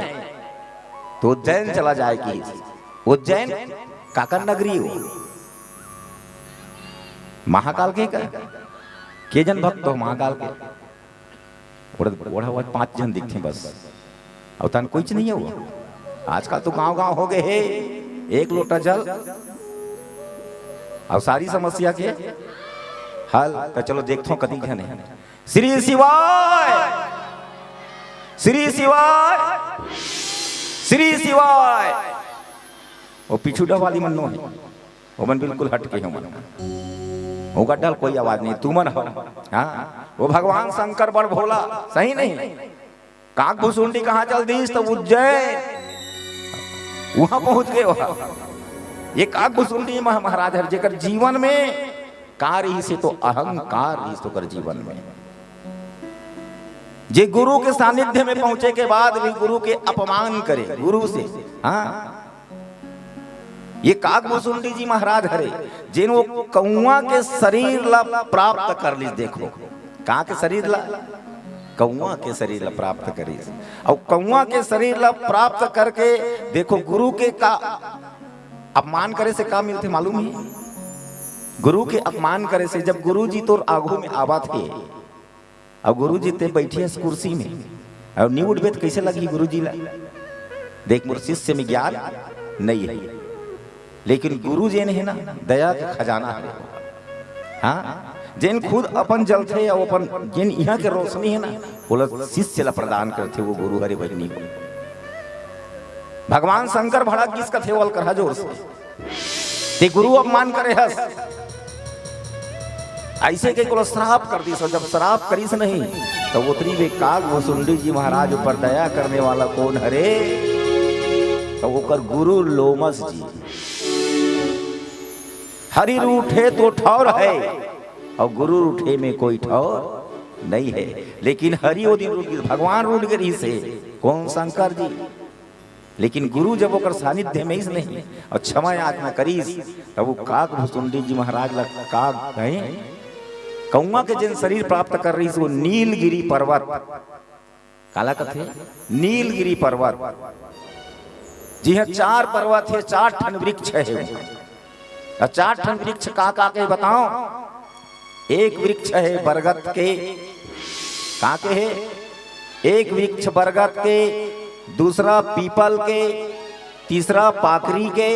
तो उज्जैन चला जाए कि उज्जैन काकर नगरी हे वो, महाकाल के का? के झन भक्त हो महाकाल के? ओढ़, ओढ़ा हुआ पांच झन दिखथे बस, अउ तहन कोई चीज नहीं हे वो। आजकल तो गांव गांव हो गे हे, एक लोटा जल अउ सारी समस्या के हल। त चलो देखथों कति झन हे। श्री शिवाय, श्री शिवाय, श्री शिवाय। वो पीछू डहर वाली मन नो हे, ओमन बिल्कुल हटके हे ओमन। ओकर डहर कोई आवाज नहीं, तुमन हो। हाँ, वो भगवान शंकर बड़ भोला, सही नहीं? काकभुसुंडी कहाँ चल दिस? त उज्जैन, उहां पहुंच गे। वहां ये काकभुसुंडी मह-, महाराज हर, जेकर जीवन में का रिहिस हे, तो अहंकार रिहिस हे ओकर जीवन में। जे गुरु के सानिध्य में पहुंचे के बाद भी गुरु के अपमान करे, गुरु से, हाँ, ये काकभुसुंडी जी महाराज हरे, जेन वो कौआ के शरीर ला प्राप्त कर लिस। देखो, का के शरीर ला? कौआ के शरीर ला प्राप्त करिस। अउ कौआ के शरीर ला प्राप्त करके देखो, गुरु के का अपमान करे से का मिलथे मालूम हे? गुरु के अपमान करे से, जब गुरु जी तोर आगू में आवत हे, अउ गुरु जी ते बैठे हस कुर्सी में, अउ नी उठबे त कइसे लगही गुरु जी ला? देख, मोर शिष्य में ज्ञान नइ हे, लेकिन गुरु जेन हे ना, दया के खजाना हे। हाँ, जेन खुद अपन जलथे अउ अपन जेन इहाँ के रोशनी हे ना, ओला शिष्य ला प्रदान करथे, वो गुरु हरे बहिनी। भगवान शंकर भड़क गिस, कथे, "ओला करहा जोर से, ते गुरु अपमान करे हस।" अइसे कहिके ओला श्राप कर दिस। अउ जब श्राप करिस नहीं, त ओतरी में काग भुसुंडी जी महाराज ऊपर दया करने वाला कोन हरे? त ओकर गुरु लोमस जी। हरि रूठे तो ठौर हे, अउ गुरु रूठे में कोई ठौर नइ हे। लेकिन हरि ओ दिन रूठ गे, भगवान रूठ गे रहिस हे। कोन? शंकर जी। लेकिन गुरु जब ओकर सानिध्य में आइस नहीं अउ क्षमा याचना करिस, तब वो काग भुसुंडी जी महाराज ला काग कहे, कौआ के जेन शरीर प्राप्त करे रहिस, वो नीलगिरी पर्वत, काला कथे? नीलगिरी पर्वत, जिहाँ चार पर्वत हे, चार ठन वृक्ष हे। अउ चार ठन वृक्ष का का के बताओ? एक वृक्ष हे बरगद के, का के हे? एक वृक्ष बरगद के, दूसरा पीपल के, तीसरा पाकरी के,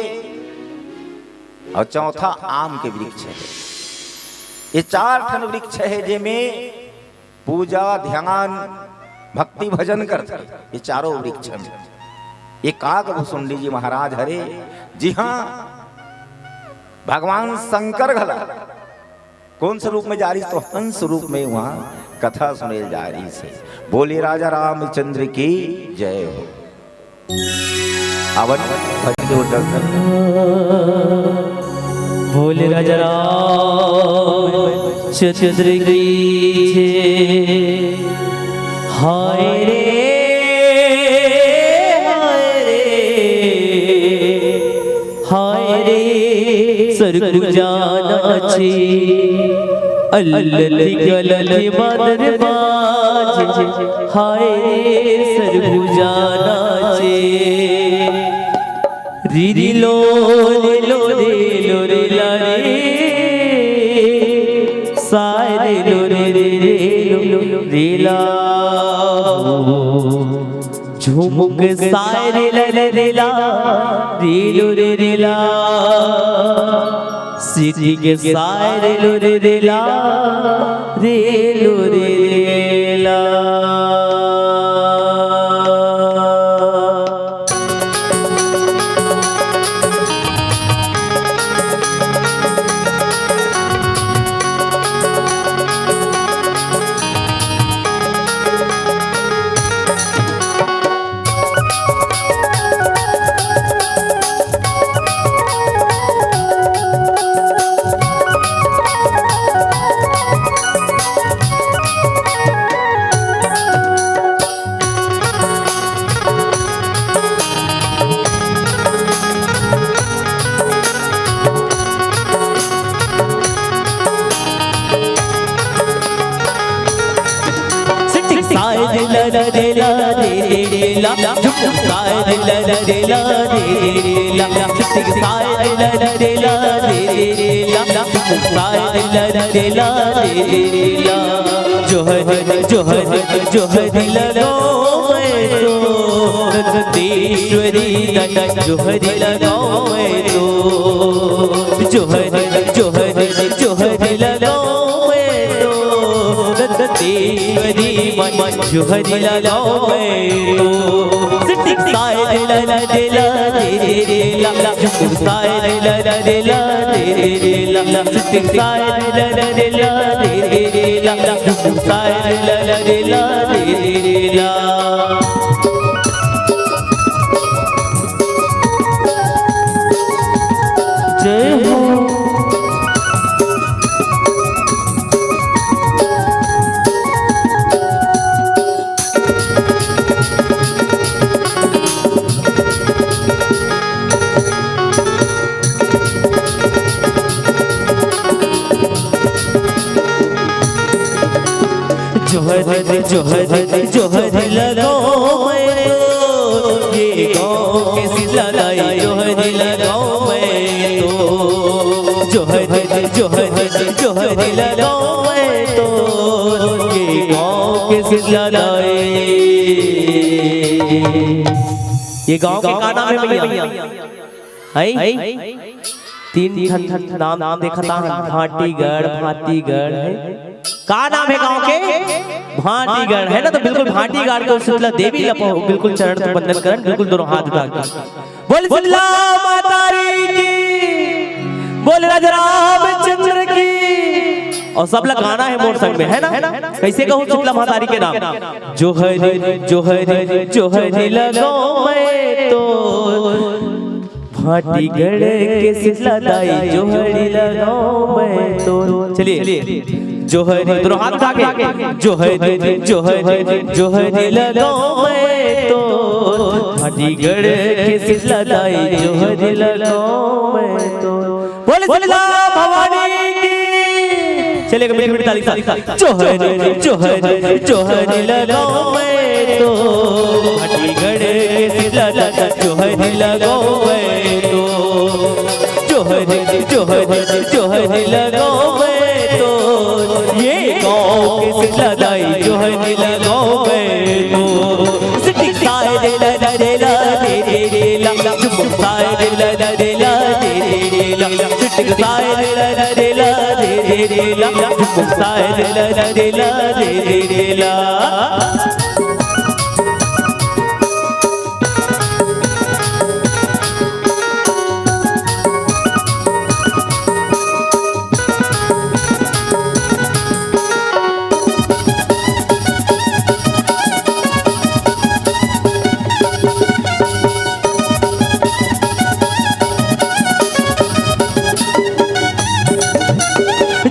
अउ चौथा आम के वृक्ष हे। ये चार ठन वृक्ष हे, जेमे पूजा, ध्यान, भक्ति, भजन करथे, ये चारों वृक्ष में। ये काग भुसुंडी जी महाराज हरे, जिहाँ भगवान शंकर घला कोन स्वरूप में जा रहिस, तो हंस रूप में वहाँ कथा सुने जा रहिस हे। बोले राजा रामचंद्र की जय हो। आवन भजन के उद्घाटन। बोले राजा राम चंद्र की जय। हाय रे, हाय रे, हाय रे, सरगुजा नाचे, अलख अलख बादर बाजे, हाय रे, सरगुजा नाचे। री री लो रे लो रे लो रे ला रे, सारे लो रे रे रे लो रे ला। झुमुक सारे ला रे रे ला, रे लो रे रे ला। सिटी के सारे लो रे रे ला, रे लो रे रे ला। सारे ला रे ला रे रे ला, झुम सारे ला रे ला रे रे ला, झुम सारे ला रे ला रे रे ला, झुम सारे ला रे ला रे रे ला। जोहर जोहर जोहर लगाओ मैं तो, नंदेश्वरी जोहर लगाओ मैं तो, जोहर जोहर जोहर लगाओ मैं तो, नंदेश्वरी मन जोहर लगाओ मैं तो। सिटी सारे ला ला रे ला रे रे ला, झुम सारे ला ला रे ला रे रे ला, सिटी सारे ला ला रे ला रे रे ला, झुम सारे ला ला रे ला रे रे ला। जय हो। जोहर, जोहर, जोहर लगाओ मैं तो, ये गाँव के शीतला दाई, जोहर लगाओ मैं तो। जोहर, जोहर, जोहर लगाओ मैं तो, ये गाँव के शीतला दाई। ये गाँव के का नाम है भैया? हैं? तीन ठन नाम देखत हन, भाटीगढ़, भाटीगढ़ है। का नाम है गांव के? भाटीगढ़ है ना, तो बिल्कुल भाटीगढ़ के शीतला देवी ला पहुं-, बिल्कुल चरण से वंदन करन, बिल्कुल दोनों हाथ उठा के। बोल शीतला माता रानी की, बोल राजा रामचंद्र की। और सब ला गाना है मोर संग में, है ना? कैसे कहूँ शीतला माता रानी के नाम? जोहरी, जोहरी, जोहरी लगाओ मैं तो, भाटीगढ़ के शीतला दाई, जोहरी लगाओ मैं तो। चलिए, जोहरी, दोनों हाथ उठा के। जोहरी, जोहरी, जोहरी लगाओ मैं तो, भाटीगढ़ के शीतला दाई, जोहरी लगाओ मैं तो। बोल शीतला भवानी की। चलिए, एक मीठी मीठी ताली, ताली। जोहरी, जोहरी, जोहरी लगाओ मैं तो, भाटीगढ़ के शीतला दाई, जोहरी लगाओ मैं तो। जोहरी, जोहरी, जोहरी लगाओ मैं तो, ये गाँव के शीतला दाई, जोहरी लगाओ मैं तो। सिटिक साय रे ला ला रे ला रे रे रे ला, चुमुक साय रे ला ला रे ला रे रे रे ला, सिटिक साय रे ला ला रे ला रे रे रे ला, चुमुक साय रे ला ला रे ला रे रे रे ला।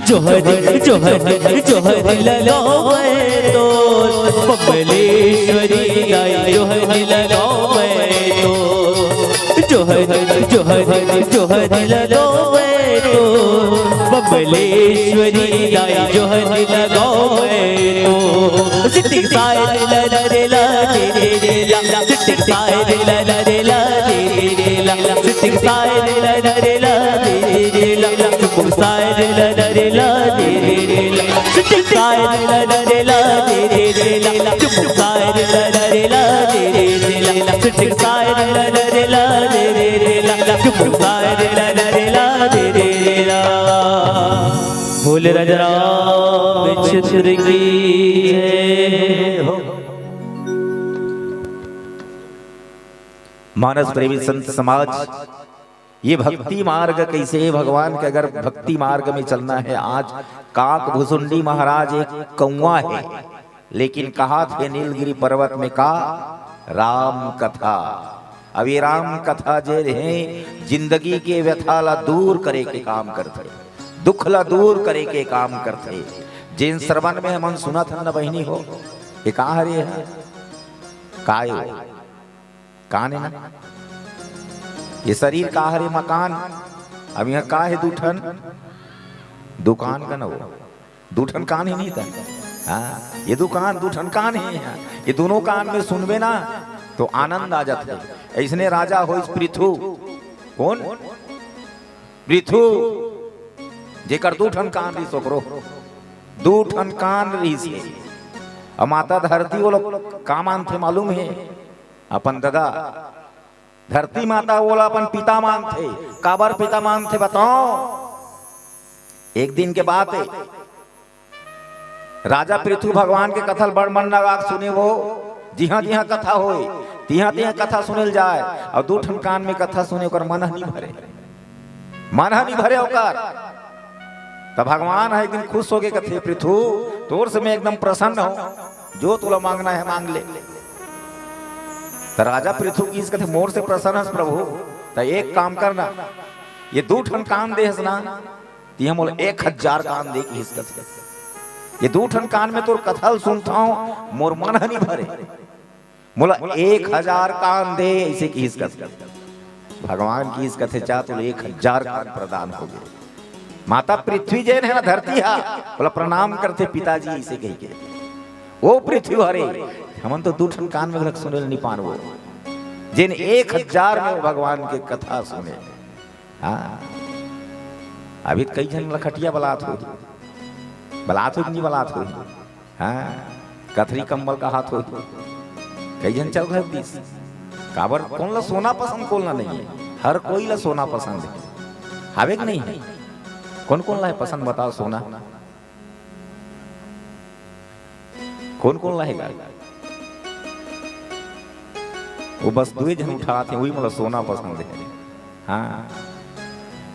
जोहर, जोहर, जोहर लगाओ मैं तो, बम्बलेश्वरी दाई, जोहर लगाओ मैं तो। जोहर, जोहर, जोहर लगाओ मैं तो, बम्बलेश्वरी दाई, जोहर लगाओ मैं तो। सिटिक साय रे ला रे ला रे रे रे ला, सिटिक साय रे ला ला रे ला रे रे रे ला, सिटिक साय रे ला ला रे ला रे रे रे ला, चुमुक साय रे ला ला रे ला रे रे रे ला, सिटिक साय रे ला ला रे ला रे रे रे ला, चुमुक साय रे ला ला रे ला रे रे रे ला, सिटिक साय रे ला ला रे ला रे रे रे ला, चुमुक साय रे ला ला रे ला रे रे रे ला। बोल राजा रामचंद्र की जय हो। मानस प्रेमी संत समाज, ये भक्ति मार्ग कैसे है भगवान के? अगर भक्ति मार्ग में चलना है, आज काक भुसुंडी महाराज एक कौआ है, लेकिन कहाथे नीलगिरी पर्वत में का? राम कथा। अब ये राम कथा जे रहे, जिंदगी के व्यथा ला दूर करे के काम करथे, दुख ला दूर करे के काम करथे। जेन श्रवण में हमन सुनत हन न बहिनी हो, ये का हरे है? काय हो? कान है ना? ये शरीर का हरे? मकान। अब यहाँ का है? दू ठन दुकान का ना हो, दू ठन कान ही नहीं था। हाँ, ये दुकान, दू ठन कान है यहाँ। ये दोनों कान में सुनबे ना तो आनंद आ जाता है। ऐसने राजा होइस पृथु। कौन? पृथु, जेकर दू ठन कान रहिस ओकरो। दू ठन कान रहिस हे। अब माता धरती वो लोग का मानथे मालूम है? अपन ददा धरती माता ओला अपन पिता मानथे। काबर पिता मानथे बताओ? एक दिन के बात है, राजा पृथु भगवान के कथा ल बड़ मन लगा के सुने वो। जिहाँ जिहाँ कथा होए, तिहाँ तिहाँ कथा सुने ल जाए, और दू ठन कान में कथा सुने, ओकर मन ह नहीं भरे, मन ह नहीं भरे ओकर। तब भगवान ह एक दिन खुश होके कथे, "पृथु, तोर से मैं एकदम प्रसन्न हूँ, जो तोला मांगना है मांग ले।" त राजा पृथु किहिस कथे, "मोर से प्रसन्न हस प्रभु, त एक काम करना, ये दू ठन कान देहस ना, तिहा मोला एक हजार कान दे," किहिस कथे। "ये दू ठन कान में तोर कथा ल सुनथंव, मोर मन ह नहीं भरे, मोला एक हजार कान दे," ऐसे किहिस कथे। भगवान किहिस कथे, "जा, तोला एक हजार कान प्रदान हो गे।" माता पृथ्वी जेन है ना, धरती हा, ओला प्रणाम करथे पिताजी, ऐसे कहिके। वो पृथ्वी हरे, हमन तो दू ठन कान में घलक सुने ल नी पान वो। जेन एक हजार में वो भगवान के कथा सुने। हाँ, अभी त कई झन लखटिया बलात होही, बलात होही कि नी बलात होही? हाँ, कथरी कंबल कहात होही, कई झन चल रहे दिस। काबर, कोन ला सोना पसंद, कोन ला नहीं है? हर कोई ला सोना पसंद है, हावे कि नहीं है? कोन कोन ला है पसंद, बताओ सोना? कोन कोन ला हे गा? वो बस दुए झन उठात हे, वही मोला सोना पसंद है। हाँ,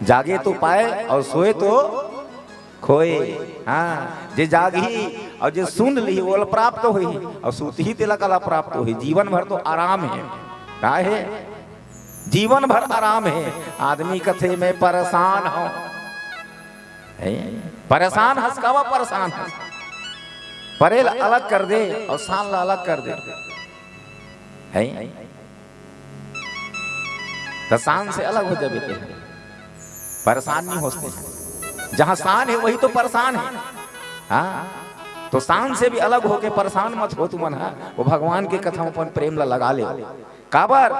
जागे तो पाए और सोए तो खोए। हाँ, जे जागही और जे सुन लिही, वो प्राप्त होही, और सुतही तेला कला प्राप्त होही। जीवन भर तो आराम है। का है? जीवन भर आराम है। आदमी कथे, "मैं परेशान हूँ।" हैं? परेशान हस, काबर परेशान हस? परे ला अलग कर दे और शान ला अलग कर दे। हैं? त शान से अलग हो जाबे ते। परेशान नहीं होते हैं। जहाँ शान है, वही तो परेशान है। हाँ? तो शान से भी अलग होके परेशान मत हो तुमन, हाँ? वो भगवान के कथा म अपन प्रेम ला लगा ले। काबर?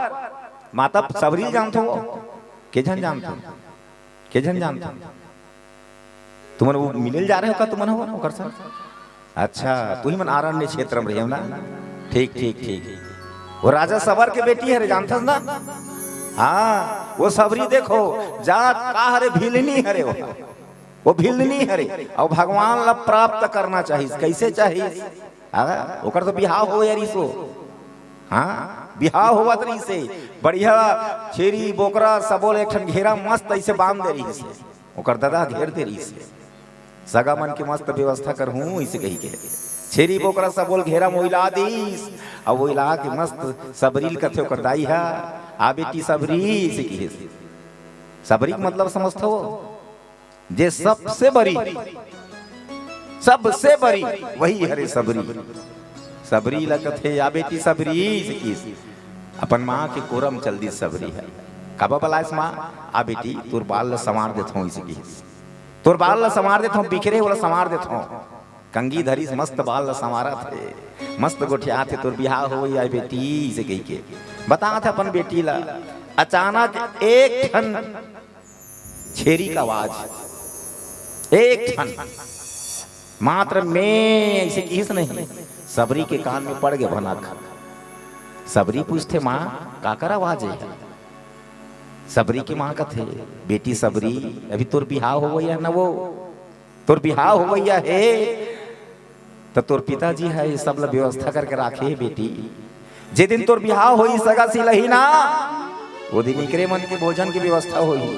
माता सबरी जानथो वो? के झन जानथो? के झन जानथो? तुमन वो मिले ल जा रहे हो का? तुमन हो ओकर संग? अच्छा, तुही मन आरण्य क्षेत्र में रहे हो ना? ठीक, ठीक, ठीक। वो राजा सबर के बेटी हरे, जानथस ना? हाँ, वो सबरी देखो, जात का हरे, भिलनी हरे वो। वो भिलनी हरे, और भगवान ला प्राप्त करना चाहिस। कैसे चाहिस? हाँ, ओकर तो बिहाव हो यार इसो। हाँ, बिहाव होवत रहिसे, बढ़िया छेरी बोकरा सबो ल एक ठन घेरा मस्त ऐसे बांध दे रहिसे। ओकर ददा घेर दे रहिसे, सगा मन के मस्त व्यवस्था करहूं इसे कही के। छेरी बोकरा सबो ल घेरा म ओइला दिस, अउ ओइला के मस्त सबरी ल कथे ओकर दाई हा, "आ बेटी सबरी," इसे किहिस। सबरी के मतलब समझथो? जे सबसे बरी, सबसे बरी, वही हरे सबरी। सबरी ला कथे, "आ बेटी सबरी," इसे किहिस। अपन माँ के कोरा म चल दिस सबरी ह। काबर बलाइस माँ? "आ बेटी, तोर बाल ला संवार देथों," इसे किहिस। "तोर बाल ला संवार देथों, बिखरे ओला संवार देथों।" कंघी धरिस, मस्त बाल ला संवारत हे, मस्त गोठियात हे, "तोर बिहाव होवई आय बेटी," इसे कहिके बतात हे अपन बेटी ला। अचानक एक ठन छेरी के आवाज, एक ठन मात्र में ऐसे किहिस नहीं, सबरी के कान में पड़ गे भनक। सबरी पूछथे, "माँ, काकर आवाज हे?" सबरी के माँ कथे, "बेटी सबरी, अभी तोर बिहाव होवइया हे ना वो, तोर बिहाव होवइया हे, त तोर पिताजी ह ये सब ल व्यवस्था करके राखे हे बेटी। जे दिन तोर बिहाव होही, सगा सिलही ना, वो दिन इकरे मन के भोजन के व्यवस्था होही,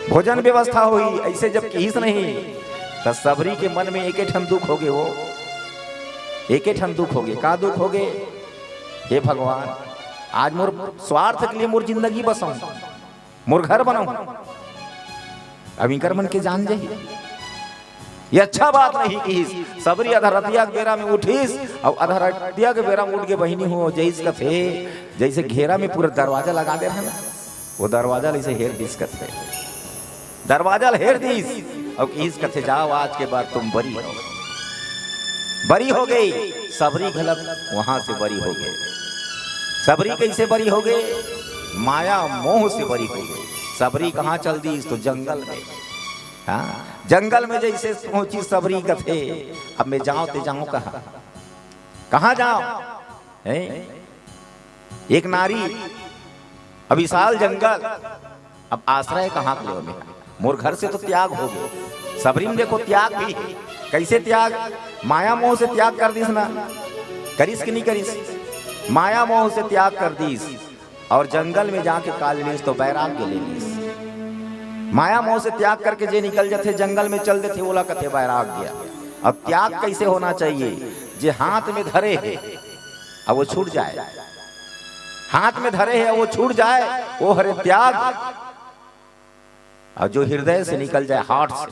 भोजन व्यवस्था होही।" ऐसे जब किहिस नहीं, त सबरी के मन में एके ठन दुख होगे, वो एके ठन दुख होगे। का दुख होगे? "हे भगवान, आज मोर स्वार्थ के लिए मोर जिंदगी बसऊं, मोर घर बनाऊं, अब इकर मन के जान जाही, ये अच्छा बात नहीं किहिस।" सबरी अधरतिया के बेरा में उठिस, अउ अधरतिया के बेरा में उठ के बहिनी हो, जइस कथे, जइसे घेरा में पूरा दरवाजा लगा दे रहे ना, वो दरवाजा ल अइसे हेर दिस कथे, दरवाजा ल हेर दिस, अउ किहिस कथे, "जाओ, आज के बाद तुम बरी हो।" बरी हो गई, सबरी घलक वहां से बरी हो गई। सबरी कैसे बरी हो गई? माया मोह से बरी हो गई। सबरी कहाँ चल दिस? तो जंगल में। हाँ, जंगल में जैसे पहुंची सबरी कथे, "अब मैं जाऊं ते जाऊं कहाँ? कहाँ जाऊं?" हैं? एक नारी, अब विशाल जंगल, अब आश्रय कहाँ के लेवं मैं? मोर घर से तो त्याग हो गए। सबरी म देखो त्याग भी हे। कैसे त्याग? माया मोह से त्याग कर दिस ना, करिस कि नहीं करिस? माया मोह से त्याग कर दिस। और जंगल में जाके का ले लिस तो वैराग्य ले लिस। माया मोह से त्याग करके जे निकल जाथे, जंगल में चल देथे, ओला कथे वैराग्य। अब त्याग कैसे होना चाहिए? जे हाथ में धरे हे, अब वो छूट जाए। हाथ में धरे हे, वो छूट जाए, वो हरे त्याग। और जो हृदय से निकल जाए, हार्ट से,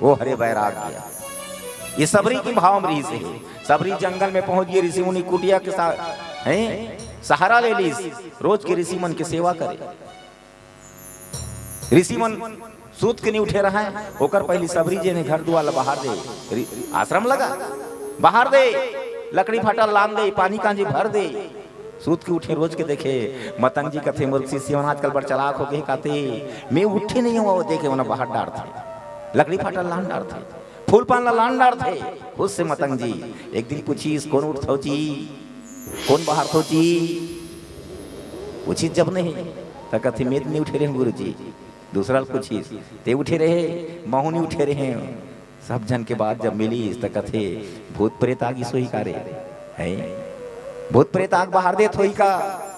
वो हरे वैराग्य। ये सबरी के भाव में रहिस हे। सबरी जंगल में पहुंच गई, ऋषि मुनि कुटिया के साथ, हैं, सहारा ले लिस, रोज के ऋषि मन के सेवा करे। ऋषि मन सूत के नहीं उठे रहे, ओकर पहली सबरी जे ने घर दुआर ला बाहर दे, रि-, आश्रम लगा। बाहर दे, लकड़ी फाटा लान दे, पानी कांजी भर दे। सूत के उठे, रोज के देखे, मतंग जी कथे, "मोर शिष्य मन आजकल बड़ चालाक हो गए," कथे, "मैं उठे नहीं हुआ, वो देखे, ओना बाहर डारथे, लकड़ी फाटा लान डारथे, फूल पान ला लान डारथे।" खुश से मतंग जी एक दिन पूछिस, "कौन उठथो जी, कौन बाहर थो जी?" पूछिस जब नहीं, त कथे, "मैं तो नहीं उठे रहे गुरु जी।" दूसरा ल पूछिस, "ते उठे रहे?" "महू नहीं उठे रहे।" सब झन के बात जब मिलिस त कथे, "भूत प्रेत आगिस होही का रे? हैं? भूत प्रेत आग बाहर देत होही का?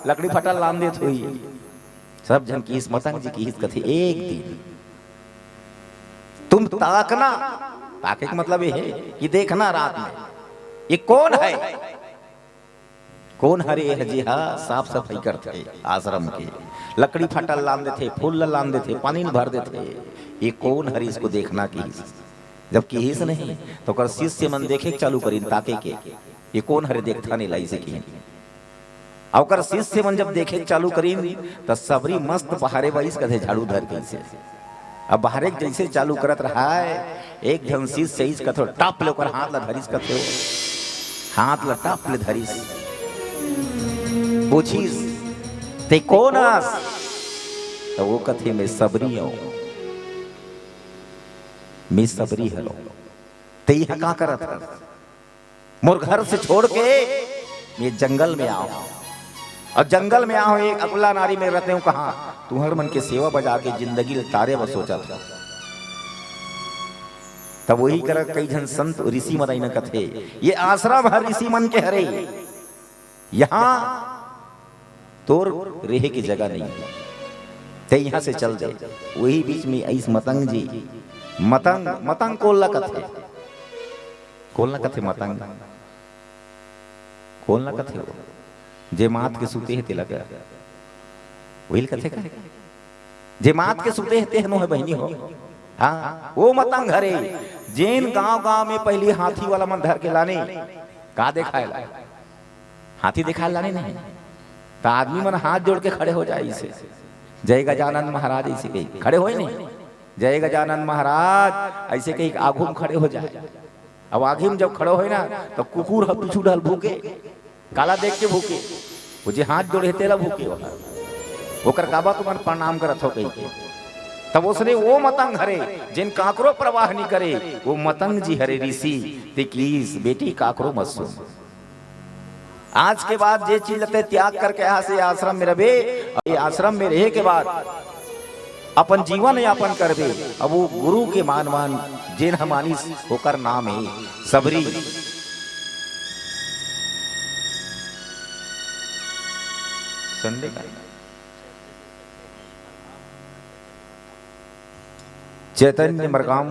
लकड़ी फटल लान देत होही?" सब झन किहिस, मतंग जी किहिस, कथे, "एक दिन तुम ताकना।" ताके के मतलब ये है कि देखना रात में, ये कौन है? कौन हरे एह जेहा साफ सफाई करथे आश्रम के, लकड़ी फाटा ल लान देथे, फूल ल लान देथे, पानी ल भर देथे? ये कौन हरे, इसको देखना किहिस। जब किहिस नहीं, त ओकर शिष्य मन देखे के चालू करिन, ताके के, "ये कौन हरे, देखथन एला," अइसे किहिन। अउ ओकर शिष्य मन जब देखे के चालू करिन, त सबरी मस्त बाहरे बाइस कथे, झाड़ू धर के अइसे। अब बाहरे के जइसे चालू करत रहय, एक झन शिष्य अइस कथे, टप ले ओकर हाथ ला धरिस कथे, हाथ ला टप ले धरिस, पूछिस, "ते कोन अस?" त वो कथे, "मैं सबरी हंव, मैं सबरी हंव।" "ते इहां का करत हस?" "मोर घर से छोड़ के मैं जंगल में आंव, अउ जंगल में आंव, एक अबला नारी मेर रतेंव कहां, तुंहर मन के सेवा बजा के जिंदगी ल तारे बर सोचत हंव।" तब वही करा कई झन संत ऋषि मन आइन कथे, "ये आश्रम हर ऋषि मन के हरे, यहां तोर रेहे के जगह नहीं है, ते यहां से चल दे।" वही बीच में अइस मतंग जी, मतंग, मतंग कोन ला कथे? कोन ला कथे मतंग? कोन ला कथे वो? जे मात के सुते हे तेला का? वही ल कथे का? जे मात के सुते हे तेह नो हे बहिनी हो। हां, वो मतंग हरे, जेन गांव-गांव में पहिली हाथी वाला मन धर के लाने, का देखाय ला? हाथी देखाय लाने नहीं। त आदमी मन हाथ जोड़ के खड़े हो जाय अइसे, "जय गजानन महाराज," अइसे कही खड़े होय नहीं, "जय गजानन महाराज," अइसे कही आघू म खड़े हो जाय। अब आघू म जब खड़े होय ना, त कुकुर ह पीछू डहर भूके, काला देख के भूके, वो जे हाथ जोड़े हे तेला भूके, ओकर काबर तुमन प्रणाम करत हो कही के। तब ओसने वो मतंग हरे, जेन काकरो परवाह नहीं करे, वो मतंग जी हरे ऋषि, ते किहिस, "बेटी काकरो मत सुन। आज के बाद जे चीज ल ते त्याग करके यहां से आश्रम में रहे, ये आश्रम में रहे के बाद अपन जीवन यापन करबे।" अब वो गुरु के मान मान जेन ह मानिस, ओकर नाम हे सबरी। संडे का चैतन्य मरकाम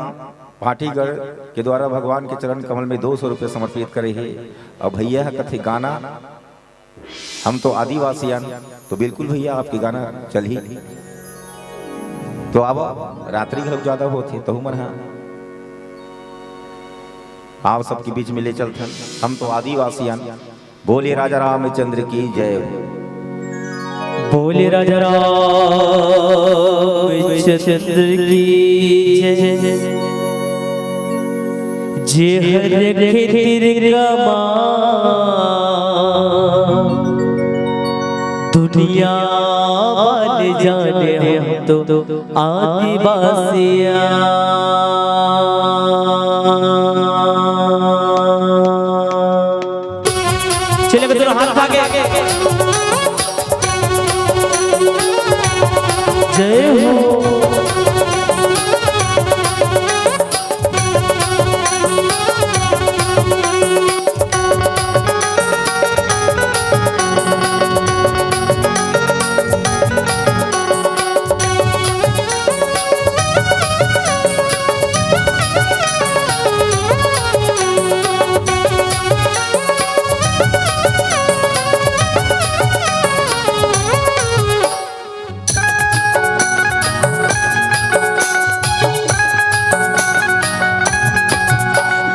भाटीगढ़ के द्वारा भगवान के चरण कमल में दो सौ रुपये समर्पित करे हे। अब भैया ह कथे गाना, हम तो आदिवासी अन, तो बिल्कुल भैया आपके गाना चलही। तो अब रात्रि घलो ज्यादा होत हे, तहु मन ह आप सबके बीच में ले चलथन, हम तो आदिवासी अन। बोले राजा रामचंद्र की जय हो। बोले राजा रामचंद्र की जय। जे हर रखे तेरे कमा, दुनिया वाले जाने हम तो आदिवासिया। चले बच्चों, हाथ उठा के। जय हो।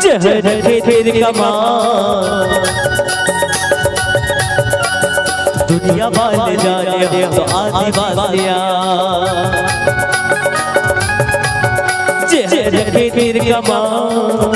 जहर के तेरे कमाल, दुनिया वाले जाने हम तो आदिवासिया। जहर के तेरे कमाल,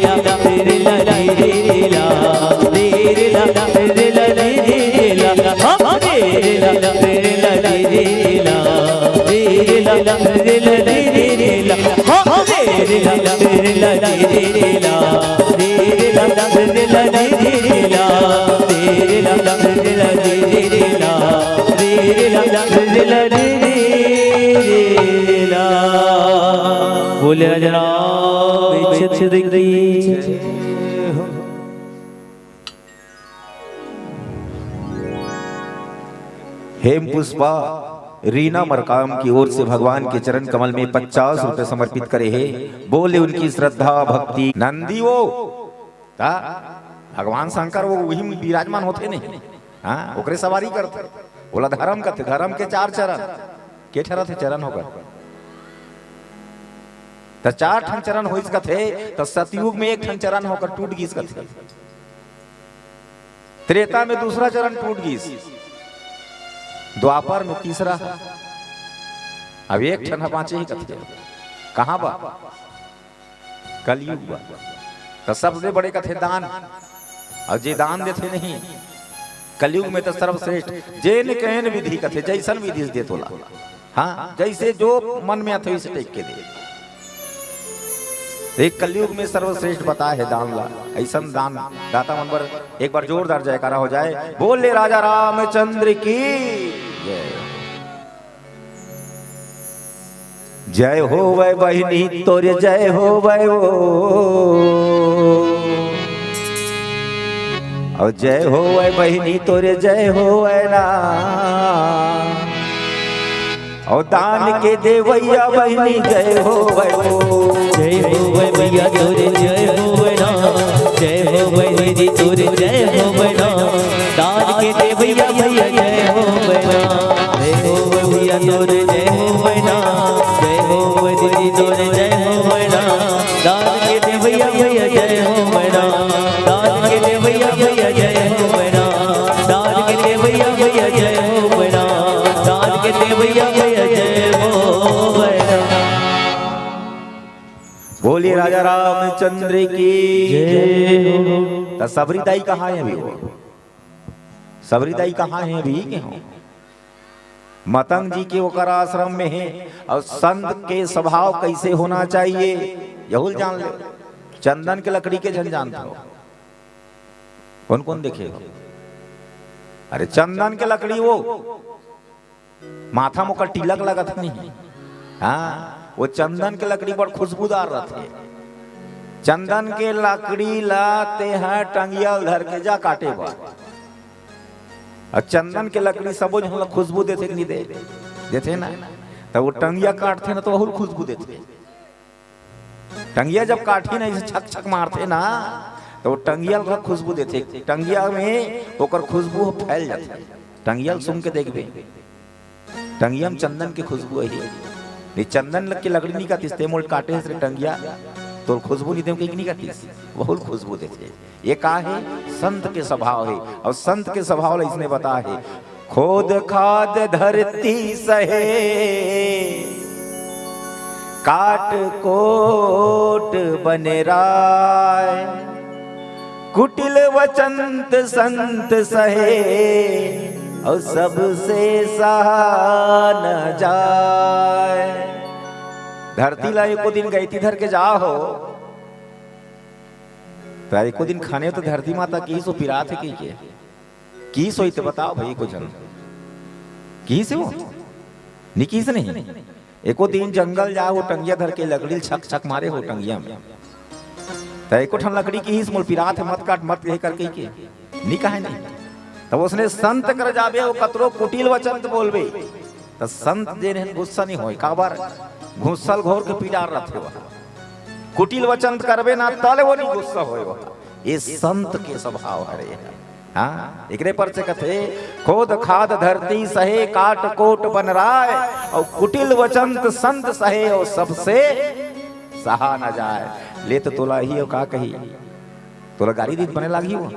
बोले राजा रामचंद्र की जय हो। हेम पुष्पा रीना मरकाम की ओर से भगवान के चरण कमल में पचास रुपए समर्पित करे हे। बोले उनकी श्रद्धा भक्ति। नंदी वो का भगवान शंकर वो वही में विराजमान होते नहीं। हाँ, ओकरे सवारी करते। बोला धर्म कथे, धर्म के चार चरण। के ठरत हे चरण होकर? त चार ठन चरण होइस कथे, त सतयुग में एक ठन चरण होकर टूट गिस कथे। त्रेता में दूसरा चरण टूट गिस, द्वापर में तीसरा। अब एक ठन ह बांचे ही कथे। कहाँ बा? कलयुग बा। त सबसे बड़े कथे दान, अउ जे दान देथे नहीं, कलयुग में त सर्वश्रेष्ठ। जेन कैन विधि कथे, जैसन विधि से दे तोला। हाँ, जैसे जो मन में आथे, वैसे टाइप के दे। एक कलयुग में सर्वश्रेष्ठ बताए हे दान ला। ऐसन दान दाता मन बर एक बार जोरदार जयकारा हो जाए। बोले राजा रामचंद्र की जय। जय होवै बहिनी तोरे जय होवै ओ, अउ जय होवै बहिनी तोरे जय होवै ना। अउ दान के देवइया बहिनी जय होवय। जय होवय भैया तोरे जय होवय ना, जय होवय दीदी तोरे जय होवय ना। दान के देवइया भैया जय होवय ना, जय होवय भैया तोरे जय होवय ना, जय होवय दीदी तोरे जय होवय ना। दान के देवइया भैया जय होवय ना, दान के देवइया भैया जय होवय ना, दान के देवइया भैया जय होवय ना, दान के देवइया भैया जय होवय ना। बोलिए राजा रामचंद्र की जय हो। त सबरी दाई कहाँ हे अभी वो? सबरी दाई कहाँ हे अभी के हो? मतंग जी के ओकर आश्रम में हे। अउ संत के स्वभाव कइसे होना चाहिए, यहू ल जान ले। चंदन के लकड़ी के झन जानत हो? कोन कोन देखे हो? अरे चंदन के लकड़ी वो माथा म ओकर तिलक लगत नहीं। हाँ, वो चंदन के लकड़ी बड़ खुशबूदार रथे। चंदन के लकड़ी ला तेहा टंगिया ल धर के जा काटे बर। अउ चंदन के लकड़ी सबो झन ला खुशबू देथे कि नहीं दे? देथे ना। त वो टंगिया काटथे ना, त वहू ल खुशबू देथे। टंगिया जब काटही ना, अइसे छक छक मारथे ना, त वो टंगिया ल खुशबू देथे। टंगिया में ओकर खुशबू फैल जाथे। टंगिया ल सूंघ के देखबे, टंगिया में चंदन के खुशबू आही। नहीं, चंदन के लकड़ी नहीं काटिस, ते मोल काटे हस रे टंगिया, तोर खुशबू नहीं देंव कहिके नहीं काटिस, वहू ल खुशबू देथे। ये का हे? संत के स्वभाव हे। अउ संत के स्वभाव ल इसने बता हे, खोद खाद धरती सहे, काट कोट बनराय, कुटिल वचंत संत सहे, अउ सबसे सहा न जाय। धरती ला एको दिन गैती धर के जा हो, त एको दिन खाने त धरती माता किहिस ओ पिरात हे कहिके। किहिस होही त बताव भई एको झन। किहिस हे वो? नी किहिस नहीं। एको दिन जंगल जा हो, टंगिया धर के लकड़ी ल छक छक मारे हो टंगिया में। त एको ठन लकड़ी किहिस मोल पिरात हे, मत काट, मत कहे कर कहिके। नी कहे नहीं। तब ओसने संत कर जाबे, वो कतरो कुटिल वचन त बोलबे। त संत जेन हे गुस्सा नहीं होय, काबर? घुस्सल घोर के पिटार रथे वो। कुटिल वचन करबे ना, तले वो नहीं गुस्सा होय वो। ये संत के स्वभाव हरे। हाँ, एकरे पर से कथे, खोद खाद धरती सहे, काट कोट बनराय, अउ कुटिल वचंत संत सहे, अउ सबसे सहा न जाय। ले त तोला ही अउ का कही, तोला गारी दीत बने लागही वो।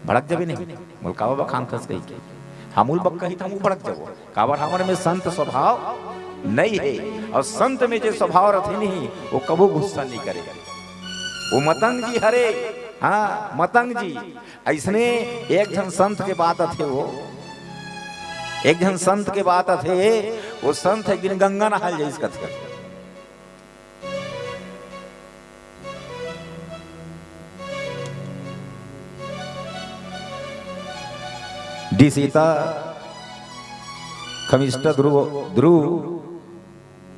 भड़क जबे नहीं, मोल काबर बखानथस कहिके। हमू ल बक कही त हमू भड़क जबो, काबर हमर में संत स्वभाव नहीं हे। अउ संत में जे स्वभाव रथे नहीं, वो कभू गुस्सा नहीं करे। वो मतंग जी हरे, हाँ, मतंग जी। अइसने एक झन संत के बात आथे वो, एक झन संत के बात आथे, वो संत एक दिन गंगा नहाय ल जाइस कथे। डी सीता, कमिश्नर ध्रुव, ध्रुव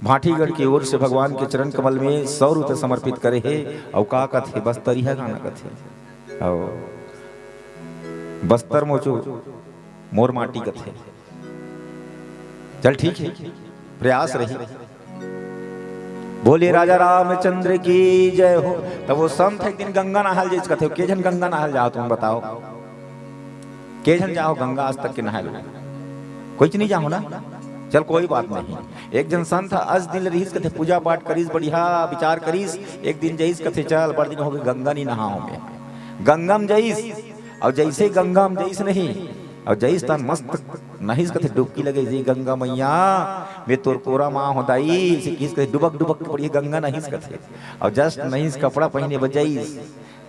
भाटीगढ़ की ओर से भगवान के चरण कमल में सौ रुपये समर्पित करे हे। अउ का कथे, बस्तरिया गाना कथे। अउ बस्तर मोचो मोर माटी कथे। चल ठीक हे, प्रयास रही। बोलिए राजा रामचंद्र की जय हो। तब वो संत एक दिन गंगा नहाय ल जाइस कथे, के झन गंगा नहाय ल जाव तुम बताव? के झन जाव गंगा आज तक के नहाय ल? कोई झन नहीं जाव ना? चल कोई बात नहीं। एक झन संत ह अस दिन रिहिस कथे, पूजा पाठ करिस, बढ़िया विचार करिस, एक दिन जाइस कथे, चल बड़ दिन होगे गंगा नहीं नहाव मैं। गंगा म जाइस, अउ जइसे गंगा म जाइस नहीं, अउ जाइस त मस्त नहिस कथे, डुबकी लगे जी गंगा मैया, मैं तोर कोरा मा हो दाई, अइसे किहिस कथे, डुबक डुबक के बढ़िया गंगा नहिस कथे। अउ just नहिस कपड़ा पहिने बर जाइस,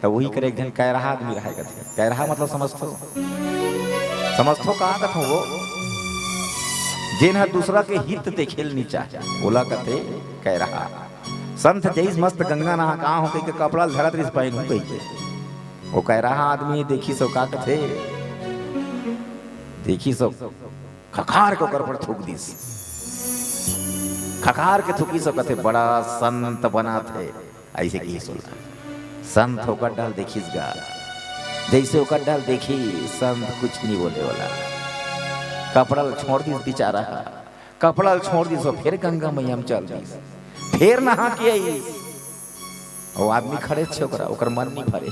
त उही करे एक झन कैरहा आदमी रहय कथे। कैरहा मतलब समझथो? समझथो का कथों वो? जेन ह दूसरा के हित देखे ल नी चाहे, ओला कथे कैरहा। संत जइस मस्त गंगा नहा का हो कहिके कपड़ा ल धरत रिहिस पहिनहूं कहिके। वो कैरहा आदमी देखिस अउ का कथे, देखिस अउ खखार के ओकर पर थूक दिस। खखार के थूकिस अउ कथे, बड़ा संत बनाथे, अइसे किहिस ओला। संत ओकर डहर देखिस गा, जइसे ओकर डहर देखिस, संत कुछ नहीं बोले ओला, कपड़ा ल छोड़ दिस बेचारा ह। कपड़ा ल छोड़ दिस, अउ फेर गंगा मैया म चल दिस, फेर नहा के आइस। अउ आदमी खड़े छे ओकरा, ओकर मन नी भरे।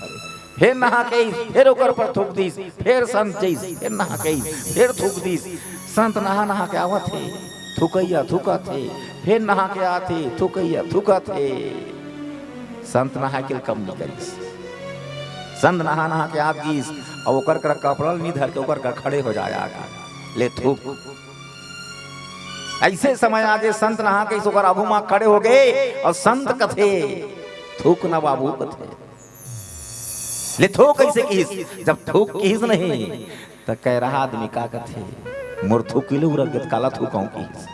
फेर नहा के आइस, फेर ओकर पर थूक दिस, फेर संत जइस, फेर नहा के आइस, फेर थूक दिस। संत नहा नहा के आवत हे, थुकइया थुकत हे, फेर नहा के आत हे, थुकइया थुकत हे। संत नहा के ल कम नी करिस। संत नहा नहा के आत गिस, अउ ओकर करा कपड़ा ल नी धर के ओकर करा खड़े हो जाय आके, ले थूक। अइसे समय आगे संत नहा के ओकर आगू म खड़े हो गे, अउ संत कथे, "थूक न बाबू," कथे। ले थूक कइसे किहिस? जब थूक किहिस नहीं, त कैरहा आदमी का कथे, "मोर थूकी ले उरक गे त काला थूकंव," किहिस।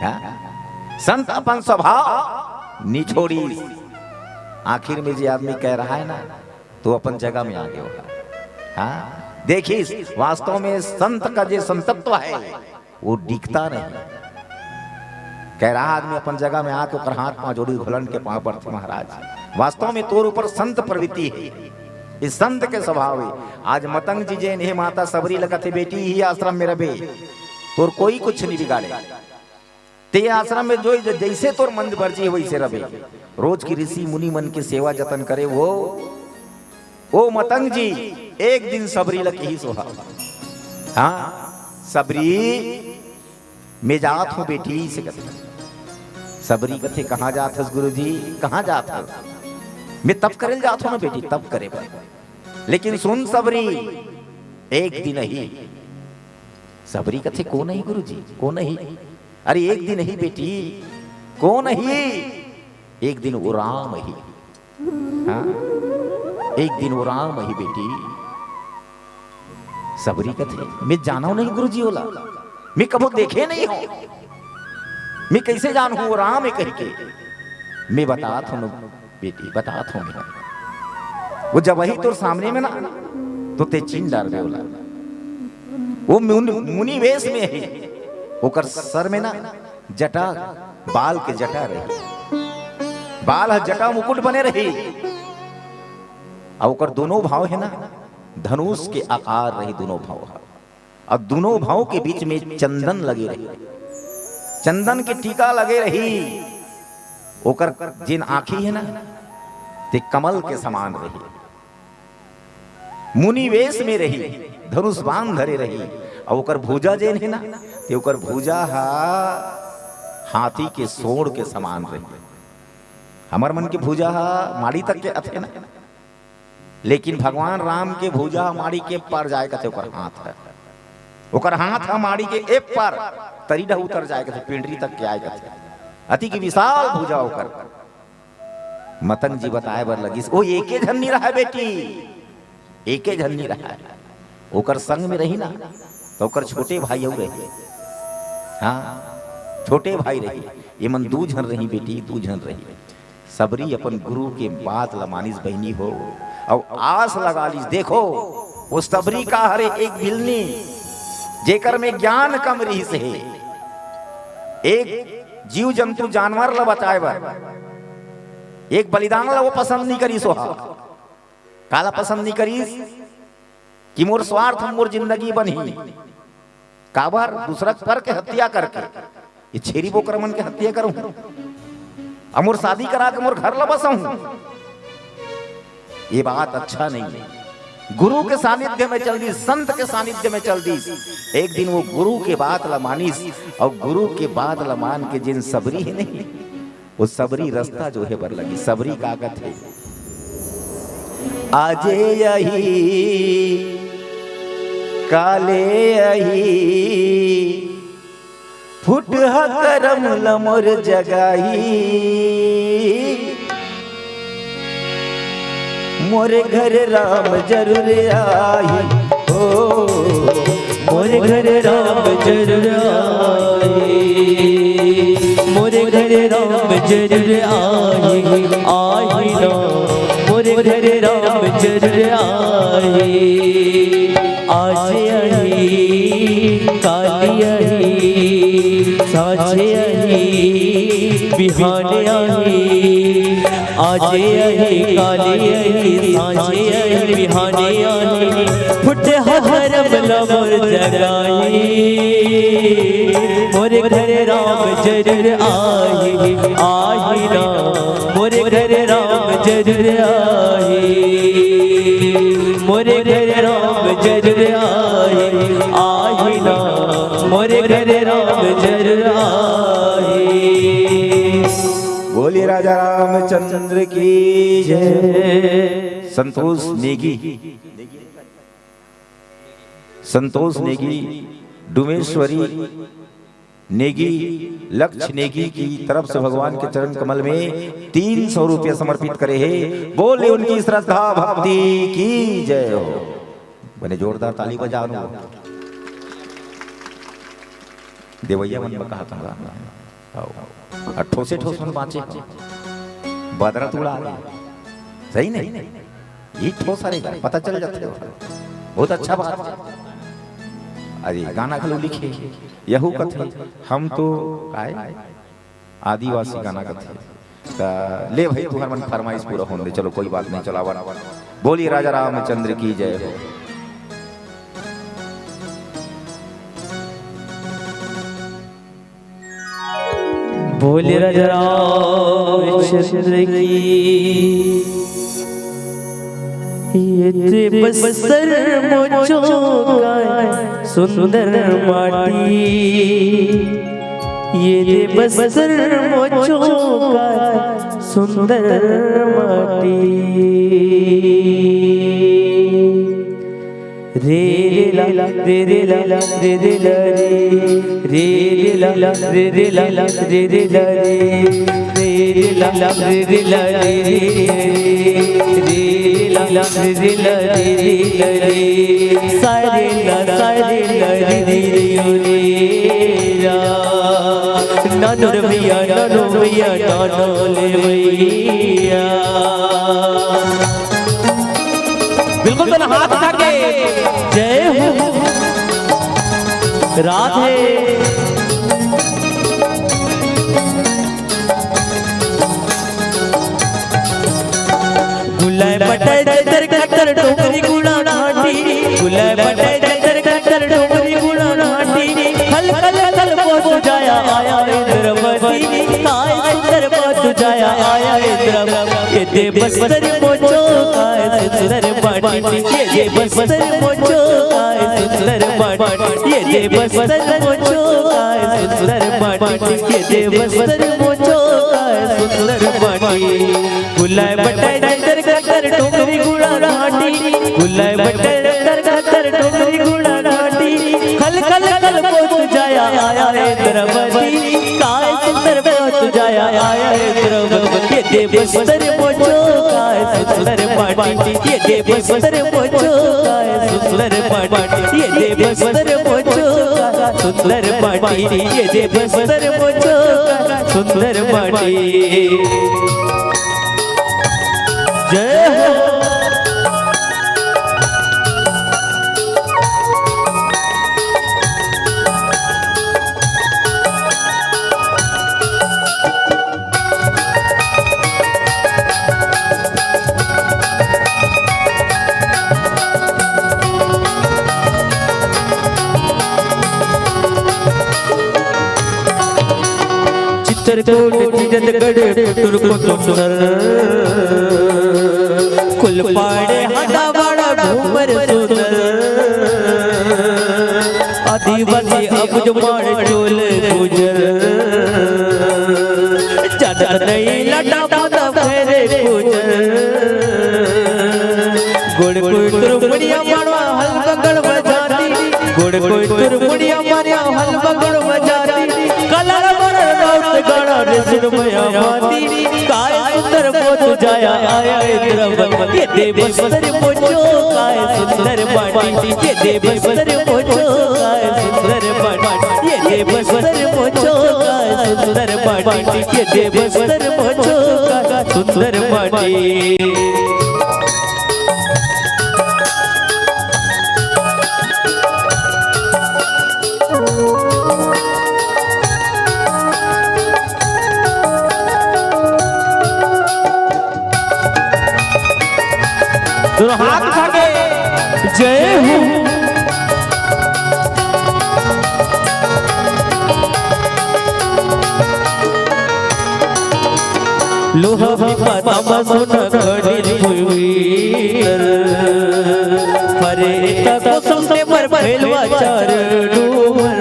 हाँ? संत अपन स्वभाव नी छोड़िस। आखिर में जे आदमी कैरहा हे ना, तो अपन जगह में आ गे। हाँ, देखिस, वास्तव में संत का जे संतत्व हे, वो डिगता नहीं। कैरहा आदमी अपन जगह में आके ओकर हाथ पांव जोड़ी, घुलन के पांव परथे, "महाराज, वास्तव में तोर ऊपर संत प्रवृत्ति हे, ये संत के स्वभाव हे।" आज मतंग जी जेन हे, माता सबरी ल कथे, "बेटी, इही आश्रम में रबे, तोर कोई कुछ नहीं बिगाड़े।" ते आश्रम में जो ज-, जइसे तोर मन मर्जी हे, वइसे रबे। रोज के ऋषि मुनि मन के सेवा जतन करे वो, ओ मतंग जी, एक दिन सबरी ल किहिस ओहा, "हाँ, सबरी, मैं जात हंव बेटी," अइसे कथे। सबरी कथे, "कहाँ जात हस गुरुजी, कहाँ जात हस?" "मैं तप करे ल जात हंव ना बेटी, तप करे बर। लेकिन सुन सबरी, एक दिन ही।" सबरी कथे, "कोन ही गुरुजी, कोन ही?" "अरे एक दिन ही बेटी।" "कोन ही?" "एक दिन वो राम ही।" हाँ? "एक दिन वो राम ही बेटी।" सबरी कथे, "मैं जानंव नहीं गुरुजी ओला, मैं कभू देखे नहीं हंव, मैं कइसे जानहूं वो राम हे कहिके?" "मैं बतात हंव ना बेटी, बतात हंव मैं।" "वो जब आही तोर सामने में ना, तो ते चिन्ह डारबे ओला।" वो मुनि, मुनि वेश में हे, ओकर सर में ना जटा, बाल के जटा रही, बाल ह जटा मुकुट बने रही, अउ ओकर दोनों भौं हे ना, धनुष के आकार रही दोनों भौं ह, अउ दोनों भौं के बीच में चंदन लगे रही, चंदन के टीका लगे रही। ओकर जेन आँखी हे ना, ते कमल के समान रही। मुनि वेश में रही, धनुष बाण धरे रही, अउ ओकर भुजा जेन हे ना, ते ओकर भुजा ह हाथी के सोंड़ के समान रही। हमर मन के भुजा ह माड़ी तक के आथे ना, लेकिन भगवान राम के भुजा ह माड़ी के पर जाय कथे ओकर हाथ ह। ओकर हाथ ह माड़ी के ए पर तरी डहर उतर जाय कथे, पिंडरी तक के आय कथे। अति की विशाल भुजा ओकर। मतंग जी बताय बर लगिस, "ओ एके झन नी रहय बेटी, एके झन नी रहय।" ओकर संग में रही ना, त ओकर छोटे भाई अउ रही। हाँ, छोटे भाई रही। ये मन दू झन रही बेटी, दू झन रही। सबरी अपन गुरु के बात ल मानिस बहिनी हो, अउ आस लगा लिस। देखो, वो सबरी का हरे एक बिलनी, जेकर में ज्ञान कम रहिस हे। एक जीव जंतु जानवर ल बचाय बर एक बलिदान ल वो पसंद नहीं करिस। ओहा काला पसंद नहीं करिस कि मोर स्वार्थ म मोर जिंदगी बनही। काबर दूसरा पर के हत्या करके ये छेरी बोकरा मन के हत्या करहूं, अउ मोर शादी करा के मोर घर ल बसाहूं, ये बात अच्छा नहीं है। गुरु के सानिध्य में चल दिस, संत के सानिध्य में चल दिस। एक दिन वो गुरु के बात ल मानिस, अउ गुरु के बात ल मान के जेन सबरी हे नहीं, वो सबरी रस्ता जोहे बर लगिस। सबरी का कथे, "आजे अही, काले अही, फुटहा करम ल मोर जगाही। मोर घर राम जरूर आही, हो, मोर घर राम जरूर आही, मोर घर राम जरूर आही, आही ना, मोर घर राम जरूर आही। आज अही, काली अही, साँझे अही, बिहान अही।" आजे आही, काली आही, सांझे आही, बिहाने आही, फुटे हा धरम ला मोर जगाई। मोरे घर राम जरूर आही, आही ना। मोरे घर राम जरूर आही, मोरे घर राम जरूर आही, आही ना। मोरे घर राम जरूर आही। बोलिए राजा रामचंद्र की जय। संतोष नेगी, संतोष नेगी, डुमेश्वरी नेगी, लक्ष्य नेगी की तरफ से भगवान के चरण कमल में तीन सौ रुपया समर्पित करे हे। बोले उनकी श्रद्धा भक्ति की जय हो। बने जोरदार ताली बजा लो। देवैया मन में कहा था। आओ। आ ठोसे ठोस मन बाँचे। बदरा तो उड़ा दे। सही नहीं? ये ठोस हरे गा, पता चल जाथे। बहुत अच्छा बात। अरे गाना घलो लिखे, यहू कथे, हम तो काय आदिवासी गाना कथे। त ले भाई, तुहर मन फरमाइश पूरा होन दे। चलो कोई बात नहीं, चलावन। बोलिए राजा रामचंद्र की जय हो। बोले राजा रामचंद्र की। ये दे बस्तर मोचो काय सुंदर माटी, ये दे बस्तर मोचो काय सुंदर माटी। रे रे ला ला, रे रे ला ला, रे रे ला रे। रे रे ला ला, रे रे ला ला, रे रे ला रे। रे रे ला ला, रे रे ला रे रे। रे रे ला ला, रे रे ला रे रे ला रे। सा रे ला, सा रे ला रे रे रे ओ रे रा। नानो रे भैया, नानो भैया, नानो ले भैया। बिल्कुल तो हाथ उठा के जय हो। राधे। गुलाय बटाय दर खतर डोंगरी गुड़ा घाटी, गुलाय बटाय दर खतर डोंगरी गुड़ा घाटी। खल खल खल बोत जाया आया इंद्रमती, काय सुंदर बोत जाया आया इंद्रमती। ये दे बस्तर मोचो काय सुंदर माटी, ये दे बस्तर मोचो काय सुंदर माटी, ये दे बस्तर मोचो काय सुंदर माटी, ये दे बस्तर मोचो काय सुंदर माटी। गुलाय बटाय डंडर कतर डोंगरी गुड़ा घाटी, गुलाय बटाय डंडर कतर डोंगरी गुड़ा घाटी। खल खल खल पोत जाया आया है द्रौपदी, काय सुंदर पोत जाया आया है द्रौपदी। ये दे बस्तर मोचो काय सुंदर माटी, ये दे बस्तर मोचो काय सुंदर माटी, ये दे बस्तर मोचो काय सुंदर माटी, ये दे बस्तर मोचो काय सुंदर माटी। जय हो। चित्रकूट, टीकमगढ़, टुरको सुंदर, कुलपाड़े, हदावाड़ा, घूमर सुंदर, आदिवासी अबुझमाड़ चोल गुजर, जानत नहीं लटा माता फेरे गुजर। गोड़ कोई तुरमुड़िया मारवा हल बगड़ बजाती, गोड़ कोई तुरमुड़िया मारवा हल बगड़ बजाती। कलर मरर राउत गाड़ा रे सुन मया माती, काय सुंदर पोत जाया आया इंद्रवती। ये दे बस्तर मोचो काय सुंदर माटी, ये दे बस्तर मोचो काय सुंदर माटी, ये दे बस्तर मोचो काय सुंदर माटी, ये दे बस्तर मोचो काय सुंदर माटी। तोर हाथ उठा के जय हो। लोहा भी पतामा सोना खनिज पवित्र। हरे तको सुनते मर भेलवा चार डूमर।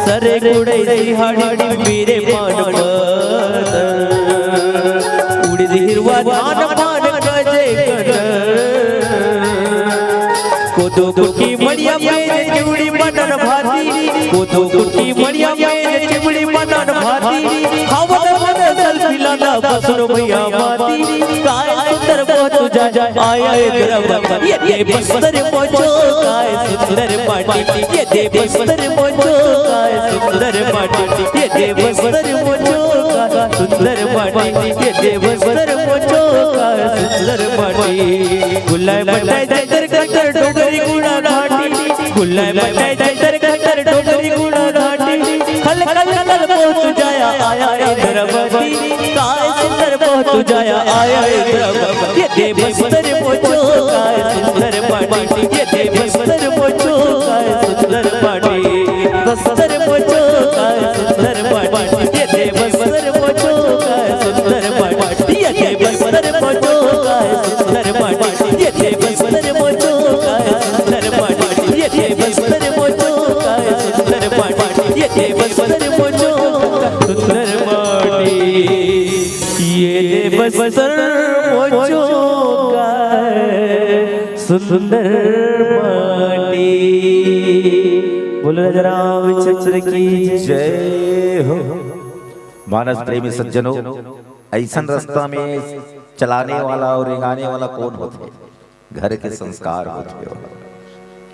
सरे कुड़े सिहाड़ी मेरे पान पत। उड़द हिरवा धान पान गजे गजे। कोदो कुटी मड़िया पेज चिमड़ी बनन भाती। कोदो कुटी मड़िया पेज चिमड़ी बनन भाती। खावत खावत सेल्फी लाना बसनो भैया माती। काय सुंदर बहुत जाय आया ए द्रवती। ये दे बस्तर मोचो काय सुंदर माटी। ये दे बस्तर मोचो काय सुंदर माटी। ये दे बस्तर मोचो काय सुंदर माटी। ये दे बस्तर मोचो काय सुंदर माटी। गुलाय बटाय जतर कतर डोगरी गुणा घाटी। गुलाय बटाय जतर कतर डोगरी गुणा घाटी। खल खल खल पहुंच जाया आया ए द्रवती। काय सुंदर पहुंच जाया आया ए द्रवती। ये दे बस्तर मोचो काय सुंदर माटी। ये दे बस्तर मोचो काय सुंदर माटी। बस्तर मोचो काय सुंदर माटी। ये दे बस्तर मोचो काय सुंदर माटी। ये दे बस्तर मोचो काय सुंदर माटी। ये दे बस्तर मोचो काय सुंदर माटी। ये दे बस्तर मोचो काय सुंदर माटी। ये दे बस्तर मोचो सुंदर माटी। ये दे बस्तर मोचो काय सुंदर माटी। बोलो राजा रामचंद्र की जय हो। मानस प्रेमी सज्जनों, ऐसन रास्ता में चलाने वाला और रेंगाने वाला कौन होथे? घर के संस्कार होथे।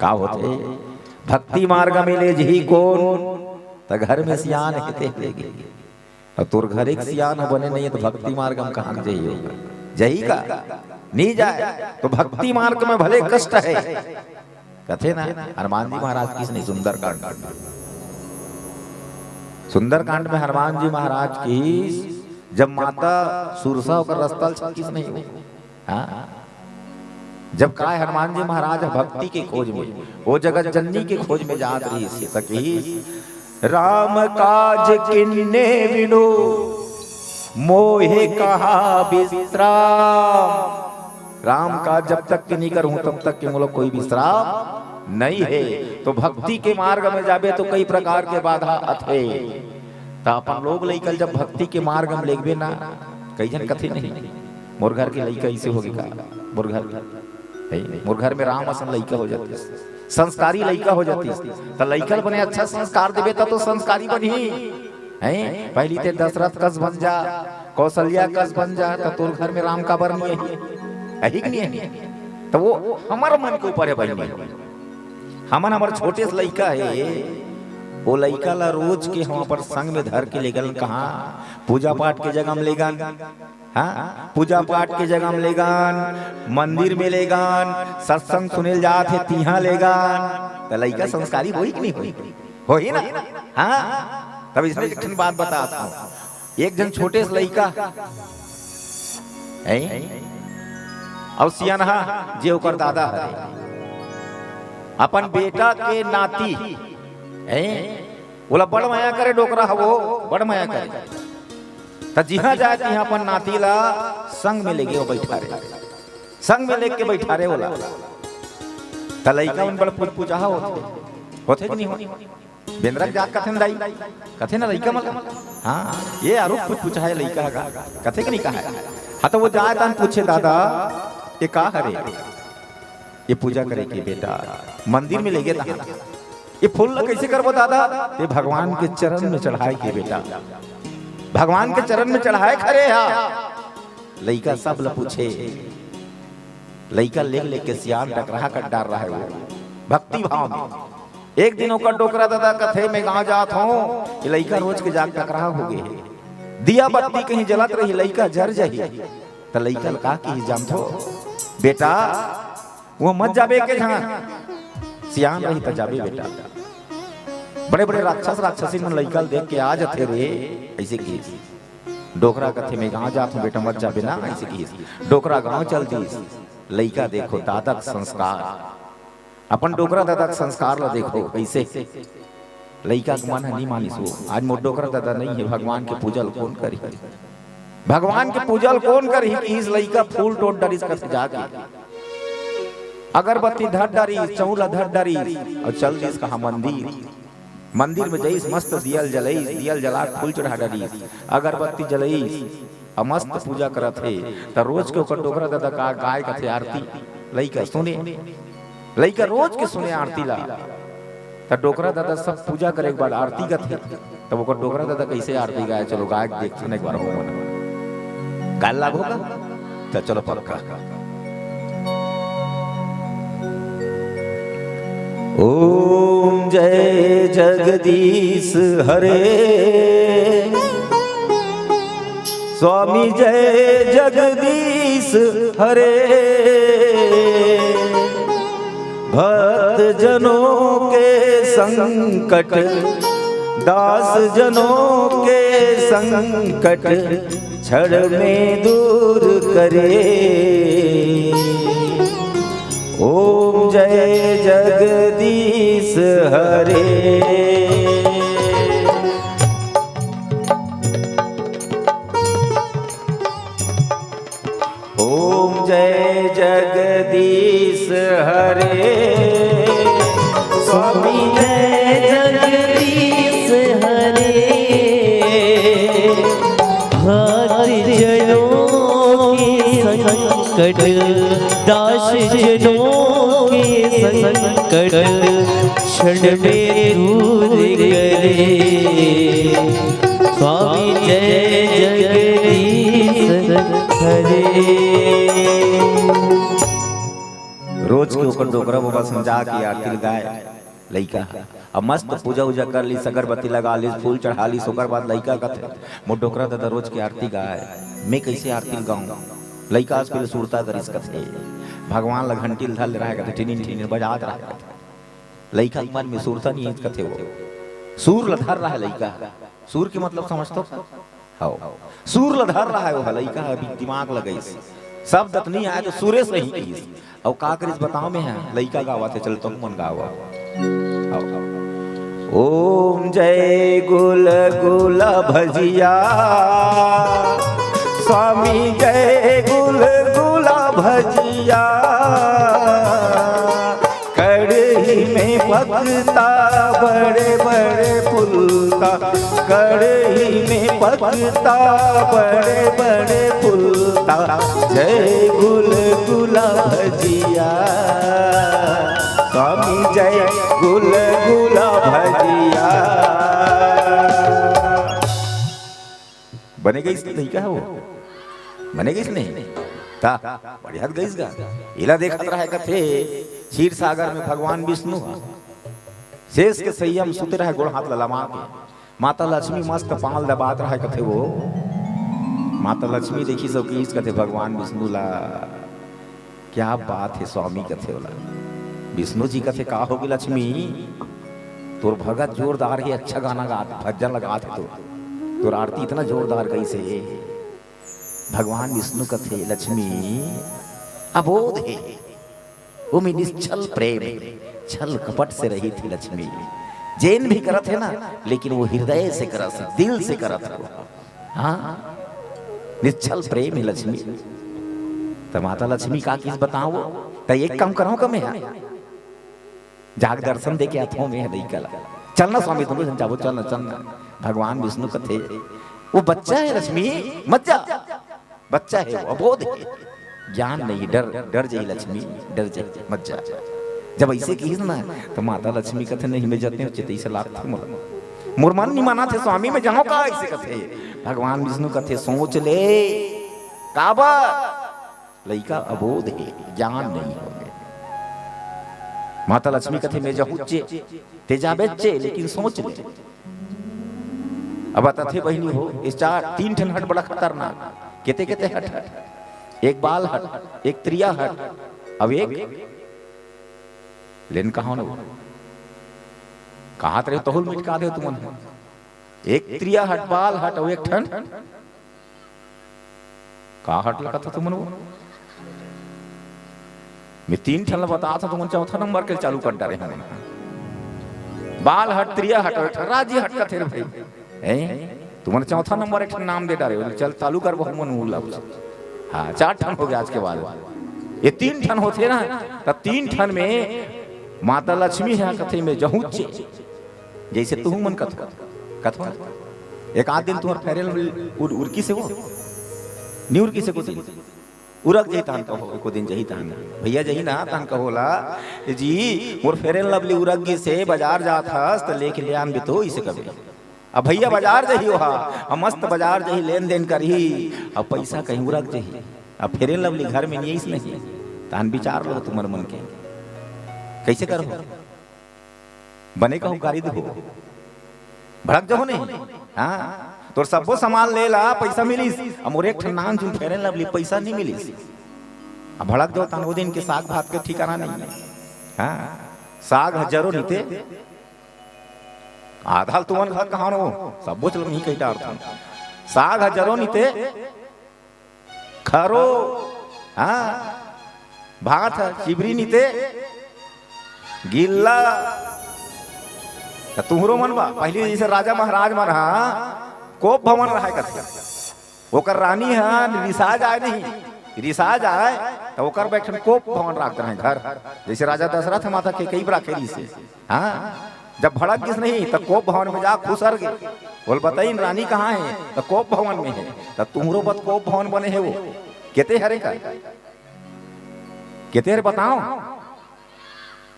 का होथे? भक्ति मार्ग में ले जही कोन, त घर में सियान हेते लेगे। अब तोर घर एक सियान ह बने नहीं है, तो भक्ति मार्ग में कहाँ जही होगा? जही का? नहीं जाय। तो भक्ति मार्ग में भले कष्ट है, कथे ना, हनुमान जी महाराज किस नहीं सुंदरकांड। सुंदरकांड में हनुमान जी महाराज की जब माता सुरसा ओकर रस्ता ल छकिस नहीं हो। हाँ? जब काय हनुमान जी महाराज भक्ति के खोज में, वो जगत जननी के खोज में जात रहिस, त कहिस, "राम काज किन्ने बिनु मोहे कहाँ विश्राम।" राम काज जब तक के नहीं करूं, तब तक के मोला कोई विश्राम नहीं है। तो भक्ति के मार्ग में जाबे तो कई प्रकार के बाधा आथे। त अपन लोग लइका ल जब भक्ति के मार्ग में लेगबे ना, कई झन कथे नहीं, "मोर घर के लइका ऐसे होगे का, मोर घर, है, मोर घर में राम असन लइका हो जातिस, संस्कारी लइका हो जातिस।" त लइका ल बने अच्छा संस्कार देबे, त तो संस्कारी बनही। हैं? पहली ते दशरथ कस बन जा, कौशल्या कस बन जा, त तोर घर में राम काबर नहीं है? अही कि नहीं है? त वो हमर मन के ऊपर है बहिनी। हमन हमर छोटे से लइका है, वो लइका ला रोज के हम अपन संग में धर के लेगन, कहाँ पूजा पाठ के जगह में लेगन, हाँ, पूजा पाठ के जगह में लेगन, मंदिर में लेगन, सत्संग सुने ल जात हे तिहाँ लेगन, त लइका संस्कारी होही कि नहीं होही? होही ना? हाँ, तब इसने एक ठन बात बतात हूँ। एक झन छोटे से लइका है, अउ सियनहा जे ओकर दादा हरे, अपन बेटा के नाती है, ओला बड़ मया करे, डोकरा हवो, बड़ मया करे। त जिहाँ जाय तिहाँ अपन नाती ला संग में लेगे, वो बैठा रहे, संग में लेके बैठा रहे ओला। त लइका मन बड़ पुचपुचाहा होथे, होथे कि नहीं होथे? बेंदरा के जात कथे न दाई, कथे न लइका मन। हाँ, ये आरोप पुचपुचाहा लइका ह गा, कथे कि नहीं कहा है? हाँ, त वो जाय तहान पूछे, "दादा, ये का हरे?" "ये पूजा करे के बेटा, मंदिर में लेगे तहान।" "ये फूल ला कैसे करबो दादा?" "ये भगवान के चरण में चढ़ाए के बेटा, भगवान के चरण में चढ़ाए खरे हा।" लइका सब ल पूछे, लइका लेग लेग के सियान डकरहा कर डार रहा है वो भक्ति भाव में। एक दिन ओकर डोकरा दादा कथे, "मैं गांव जात हूँ, ये लइका रोज के जाग डकरहा हो गए है, दिया बत्ती कहीं जलत रही, लइका जर जही।" त लइका ल का कही जानथो, "बेटा, वो मत जाबे के झन, सियान रही त जाबे बेटा।" बड़े बड़े राक्षस राक्षसी मन लइका ल देख के आ जथे रे, ऐसे कही। डोकरा कथे, "मैं गांव जात हूँ बेटा, मत जाबे ना," ऐसे कहिस। डोकरा गांव चल दिस। लइका देखो, दादा के संस्कार, अपन डोकरा दादा के संस्कार ला देखो, कइसे लइका के मन ह नइ मानिस हो। आज मोर डोकरा दादा नइ हे, भगवान के पूजा ल कोन करही? भगवान के पूजा ल कोन करही? किहिस लइका फूल टोर डारिस कथे जाके, अगरबत्ती धर डारिस, चउला धर डारिस, अउ चल दिस कहाँ मंदिर। मंदिर में जइस, मस्त दिया ल जलइस, दिया ल जला के फूल चढ़ा डारिस, अगरबत्ती जलइस, अउ मस्त पूजा करत हे। त रोज के ओकर डोकरा दादा का गाय कथे आरती, लइका सुने, लइका रोज के सुने आरती ला। त डोकरा दादा सब पूजा करे के बाद आरती गाथे, तब ओकर डोकरा दादा कइसे आरती गाय, चलो गाय के देखथन एक बार हो मन। गाय लागो का? त चलो पक्का। ओम जय जगदीश हरे, स्वामी जय जगदीश हरे। भक्त जनों के संकट, दास जनों के संकट, क्षण में दूर करे। ओम जय जगदीश हरे। ओम जय जगदीश हरे। स्वामी जय जगदीश हरे। भक्त जनों के संकट, दास जनों के संकट, क्षण में दूर करे। स्वामी जय जगदीश हरे। रोज के ओकर डोकरा बाबा समझा के आरती लगाय लइका ह। अब मस्त पूजा उजा कर लिस, अगरबत्ती लगा लिस, फूल चढ़ा लिस, ओकर बाद लइका कथे, "मोर डोकरा दादा रोज के आरती गाय, मैं कइसे आरती ल गाऊं?" लइका अस पहिले सुरता करिस कथे, भगवान ल घंटी ल धर ले रहय कथे, ठिनिन ठिनिन बजात रहय कथे। लइका के मन में सुरता नइ आइस कथे वो। सुर ल धर रहय लइका। सुर के मतलब समझथो? हव। सुर ल धर रहय वो ह, लइका ह अभी दिमाग लगइस। शब्द त नइ आय त सुरे सही कहिस। अउ का करिस बताओ में ह? लइका गावत हे, चल तुम मन गावा। हव। ओम जय गुलगुला भजिया, स्वामी जय गुलगुला भजिया। कड़ही में पकता बड़े बड़े फुलका, कड़ही में पकता बड़े बड़े फुलका। जय गुलगुला भजिया, स्वामी जय गुलगुला भजिया। बने गइस नहीं का वो? बने गइस नहीं? ता, बढ़िया गइस गा। एला देखत रहय कथे, क्षीर सागर में भगवान विष्णु ह। शेष के सैया म सुते रहय गोड़ हाथ ल लमा के। माता लक्ष्मी मस्त पांव ल दबात रहय कथे वो। माता लक्ष्मी देखिस अउ किहिस कथे भगवान विष्णु ला, "क्या बात हे स्वामी," कथे ओला। विष्णु जी कथे, "का होगे लक्ष्मी? तोर भगत जोरदार हे, अच्छा गाना गात, भजन लगात हे तोर। तोर आरती इतना जोरदार कइसे हे?" भगवान विष्णु कथे, "लक्ष्मी अबोध हे, ओमे निश्छल प्रेम हे, छल कपट से रहित हे लक्ष्मी। जेन भी करत हे ना, लेकिन वो हृदय से करत हे, दिल से करत हे।" हाँ, निश्छल प्रेम हे लक्ष्मी। त माता लक्ष्मी का किहिस बताओ, त एक काम करंव का मैं, हाँ? जाके दर्शन दे के आथंव मैं लइका ला। चल ना स्वामी, दूनों झन जाबो, चल ना, चल ना। भगवान विष्णु कथे, "वो बच्चा हे लक्ष्मी, मत जा। बच्चा हे वो, अबोध हे। ज्ञान नहीं, डर, डर जाही लक्ष्मी, डर जाही, मत जा।" जब अइसे किहिस ना, त माता लक्ष्मी कथे, "नहीं, मैं जतेंव, चेतई से लागथे मोला। मोर मन नइ मानत हे स्वामी, मैं जांव का?" अइसे कथे। भगवान विष्णु कथे, "सोच ले, काबर?" लइका अबोध हे, ज्ञान नइ होगे। माता लक्ष्मी कथे, "मैं जाहूंचे, तें जाबेचे, लेकिन सोच ले।" अब बताथे बहिनी हो, ए चार, तीन ठन हट बड़ा खतरनाक। केते केते हट हट, एक बाल हट, एक त्रिया हट, अउ एक लेन कहा न, कहात रहे तहूं ल मिटका देंव तुमन। एक त्रिया हट, बाल हट, अउ एक ठन का हट ल कथव तुमन वो? मैं तीन ठन ल बतात हंव, तुमन चौथा नंबर के चालू कर डारे हन। बाल हट, त्रिया हट, अउ एक ठन राज्य हट कथे रे भाई। हैं? तुमन चौथा नंबर एक ठन नाम दे डारे हो, चल चालू कर बहु मन उला। हाँ, चार ठन हो गया आज के बाद। ये तीन ठन होथे ना, त तीन ठन में माता लक्ष्मी ह कथे मैं जहूँचे, जइसे तुहू मन कथो, कथो। एक आध दिन तुंहर Fair and Lovely उर-, उरकिस हे वो, नी उरकिस हे को दिन। उरक जही तहन कहो, एको दिन जही तहन। भैया जही ना, तहन कहो ओला, "जी, मोर Fair and Lovely उरक गिस हे, बजार जात हस, त लेके ले आन बे तो," इसे कबे। अब भैया बजार जही ओहा, अब मस्त बजार जही, लेन देन करही, अब पइसा कहीं उरक जही। अब Fair and Lovely घर में नइ आइस नहीं, तहन बिचार लो तुमन मन के, कइसे करहू? बने कहूँ गारी देहू, भड़क जहू नहीं। हाँ, तोर सब्बो सामान ले ला, पइसा मिलिस, अब मोर एक ठन नानचुन Fair and Lovely पइसा नइ मिलिस। अब भड़क जहू तहन ओ दिन के साग भात के ठिकाना नहीं। हाँ, साग ह जरो निते, आधा ल तुमन घर कहानो, सब्बो चलो नहीं कही डारथन। साग ह जरो निते, खरो, हाँ, भात ह चिबरी निते, गिल्ला। त तुंहरो मन बा, पहिली जइसे राजा महाराज मन ह कोप भवन रहय कथे, ओकर रानी ह रिसा जाय नहीं, रिसा जाय त ओकर बर एक ठन कोप भवन राख दे रहय घर, जइसे राजा दशरथ माता कैकई बर राखे रिहिसे। हाँ, जब भड़क गिस नहीं, त कोप भवन में जा खुसर गे। बोल, "बताइन, रानी कहाँ हे?" त "कोप भवन में हे।" त तुंहरो बर कोप भवन बने हे वो। केते हरे का? केते हरे बताओ?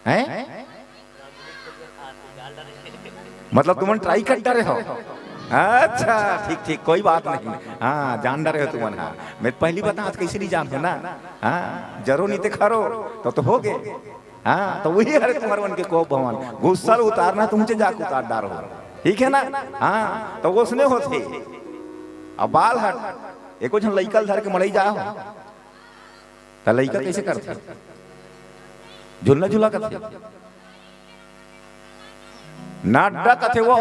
हैं? मतलब तुमन try कर डारे हो? अच्छा, ठीक, ठीक, कोई बात नहीं। हाँ, जान डारे हो तुमन। हाँ, मैं पहिली बतात हंव, कइसे नहीं जानहूँ ना। हाँ, जरो निते खरो, त, त हो गे। हाँ, त उही हरे तुंहर मन के कोप भवन। गुस्सा ल उतारना, तुमचे जाके उतार डारहूँ। ठीक हे ना? हाँ, त ओसने होथे। अब बाल हट, एको झन लइका ल धर के मड़ई जाय हो, त लइका कइसे करथे? झुलना झुला करथे। नड्डा कथे वो।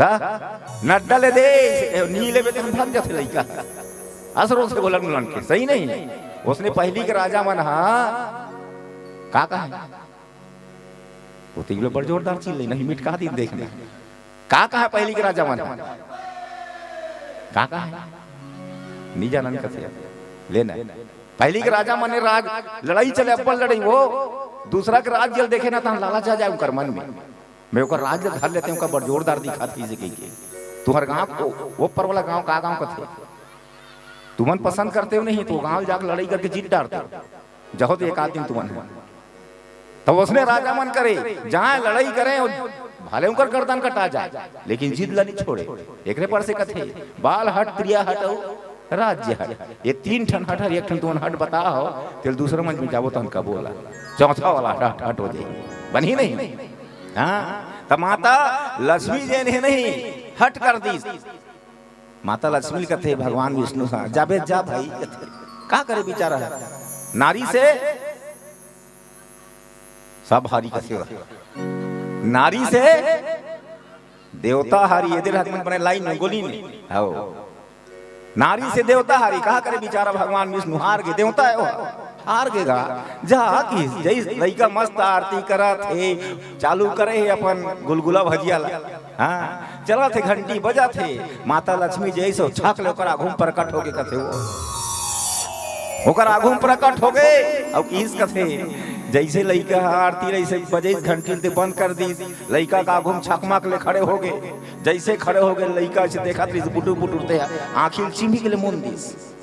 त नड्डा ले दे, ए, नी लेबे त हम भाग जाथे लइका। असरो से बोलन उलन के, सही नहीं? ओसने पहिली के राजा मन ह का कहे? वो तो इबले बड़ जोरदार चीज ले, नहीं मिटका दिन देखना। का कहे पहिली के राजा मन? का कहे? नी जानन कथे। लेना। पहिली के राजा मन राज, लड़ई चले, अब्बड़ लड़ई वो, दूसरा के राज जल देखे ना, तहन लालच आ जाय उनकर मन में। मैं ओकर राज ल धर लेतेंव, ओकर बड़ जोरदार दिखत हे कहिके। तुंहर गांव को, वो पर वाला गांव का गांव कथे? तुमन पसंद करते हो नहीं, त वो गांव जाके लड़ई करके जीत डारते हो। जहो त एक आध दिन तुमन ह। त ओसने राजा मन करे, जाय लड़ई करे, अउ भले उनकर गर्दन कटा जाय, लेकिन जिद ल नी छोड़े। एकरे पर से कथे, "बाल हट, त्रिया हट अउ राज्य हट।" ये तीन ठन हट हर, एक ठन तुमन हट बताओ, तेला दूसरा मंच में जाबो तहन कबो ला। चौथा वाला हट, हट हो जाही। बनही नहीं? हाँ, त माता लक्ष्मी जेन हे नहीं, हट कर दिस। माता लक्ष्मी ल कथे भगवान विष्णु ह, "जाबे जा भाई।" कथे, "का करे बिचारा ह? नारी से सब हारी," कथे, "नारी से देवता हारी।" ये दे रहा मन बने लाइन में गोली ने। हव। नारी से देवता हारी, का करे बिचारा भगवान विष्णु हार गे, देवता हे वो, हार गे गा। जा कि जइस लइका मस्त आरती करत हे, चालू करे हे अपन गुलगुला भजिया ला। हाँ, चलत हे, घंटी बजत हे, माता लक्ष्मी जइसे छक ले ओकर आघू म प्रकट होगे कथे वो। ओकर आघू म प्रकट होगे, अउ किहिस कथे, जइसे लइका ह आरती ल अइसे बजइस, घंटी ल ते बंद कर दिस, लइका के आघू म छकमक ले खड़े होगे। जइसे खड़े होगे, लइका अइसे देखत रहिस, बुटुर बुटुर ते आँखी ल चिम्हिक ले मुंद दिस।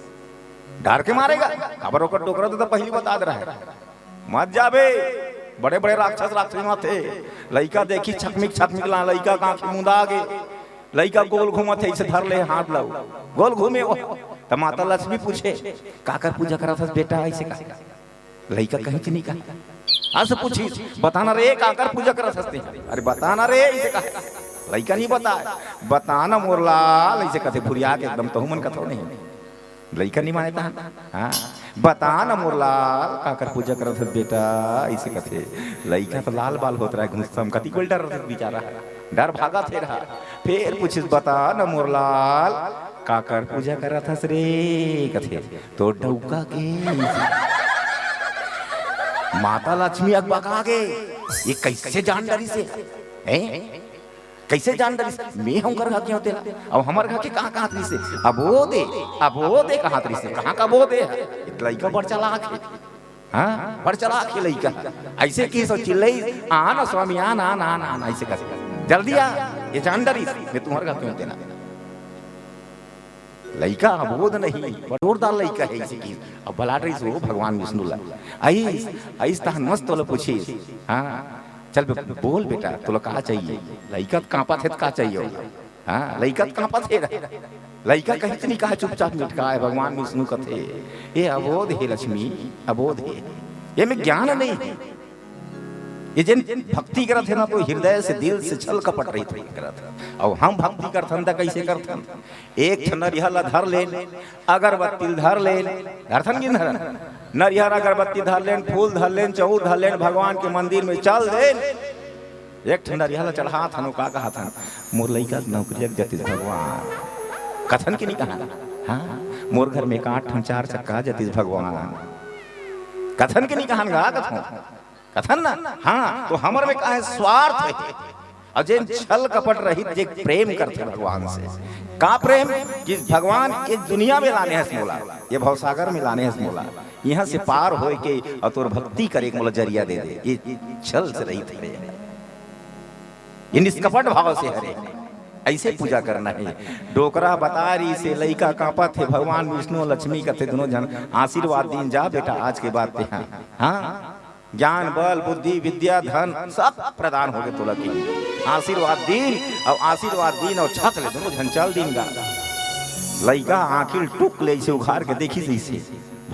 डर के मारे गा, काबर ओकर डोकरा तो पहिली बता दे रहा हे। मत जाबे, बड़े-बड़े राक्षस राक्षसी मन आथे। लइका देखिस छकमिक छकमिक ला, लइका के आँखी मुंदा गे। लइका गोल घूमत हे, अइसे धर ले हाथ ला, गोल घूमे वो। त माता लक्ष्मी पूछे, "काकर पूजा करत हस बेटा?" अइसे कहा। लइका कहिच नइ कहा। अस पूछिस, "बता ना रे, काकर पूजा करत हस ते?" "अरे बता ना रे," अइसे कहा। लइका नइ बताय। "बता ना मोर लाल," अइसे कथे फुरिया के एकदम, तहू मन कथो नहीं। लइका नइ माने तहन। हाँ, "बता न मोर लाल, काकर पूजा करत हस बेटा?" अइसे कथे। लइका तो लाल बाल होत रहय, गुस्सा म कतिक बेर डर रहत बिचारा, डर भागत हे रहा। फेर पूछिस, "बता न मोर लाल, काकर पूजा करत हस रे?" कथे, "तोर डउका के।" माता लक्ष्मी अकबका गे, ये कइसे जान डरिस हे? हैं? कइसे जान डरिस? मैं हूँ कर घर के हों तेला। अब हमर घर के कहाँ कहाँ रहिस हे? अबोध हे, अबोध हे कहाँ रहिस हे? कहाँ का अबोध हे? ये लइका बड़ चालाक हे। हाँ, बड़ चालाक हे लइका। अइसे किहिस अउ चिल्लाइस, "आन स्वामी, आन, आन, आन, आन," अइसे कहिस। "जल्दी आ, ये जान डरिस, मैं तुम्हर घर के हों तेला।" लइका अबोध नहीं, बड़ जोरदार लइका हे, अइसे किहिस। अब बलात रहिस ओ भगवान विष्णु ला। आइस, आइस तहन मस्त ओला पूछिस, "हाँ, चल बे, बोल बेटा, तोला का चाहिए?" लइका त काँपत हे त का चाहिए ओला? हाँ, लइका त काँपत हे। लइका कहिच नइ कहा, चुपचाप मिटकाय। भगवान विष्णु कथे, "ये अबोध हे लक्ष्मी, अबोध हे। ये में ज्ञान नहीं हे।" ये जेन भक्ति करत हे ना, तो हृदय से, दिल से छल कपट रहित होके करत हे। अउ हम भक्ति करथन त कइसे करथन? एक ठन नरियर ला धर लेन, अगरबत्ती ला धर लेन, धरथन कि नइ धरन? नरियर अगरबत्ती धर लेन, फूल धर लेन, चाउर धर लेन, भगवान के मंदिर में चल देन। एक ठन नरियर ला चढ़ाथन, अउ का कहथन? "मोर लइका के नौकरी लग जतिस भगवान।" कथन कि नइ कहन? हाँ, "मोर घर में एक आठ ठन चार चक्का जतिस भगवान।" कथन कि नइ कहन गा, कथन? कथन ना? हाँ, तो हमर में का हे? स्वार्थ हे। अउ जेन छल कपट रहित, जे प्रेम करथे भगवान से, का प्रेम? कि भगवान ये दुनिया में लाने हस मोला, ये भवसागर में लाने हस मोला, इहाँ से पार होय के अउ तोर भक्ति करे के मोला जरिया दे दे, ये छल से रहित हरे, ये निष्कपट भाव से हरे। अइसे पूजा करना हे। डोकरा बता रहिस हे, लइका काँपत हे, भगवान विष्णु लक्ष्मी कथे, "दूनों झन आशीर्वाद दीन, जा बेटा, आज के बाद तेहा, हाँ, ज्ञान, बल, बुद्धि, विद्या, धन सब प्रदान होगे तोला," किहिस। आशीर्वाद दीन अउ आशीर्वाद दीन अउ छत ले दूनों झन चल दीन गा। लइका आँखी ल टुक ले अइसे उघार के देखिस अइसे,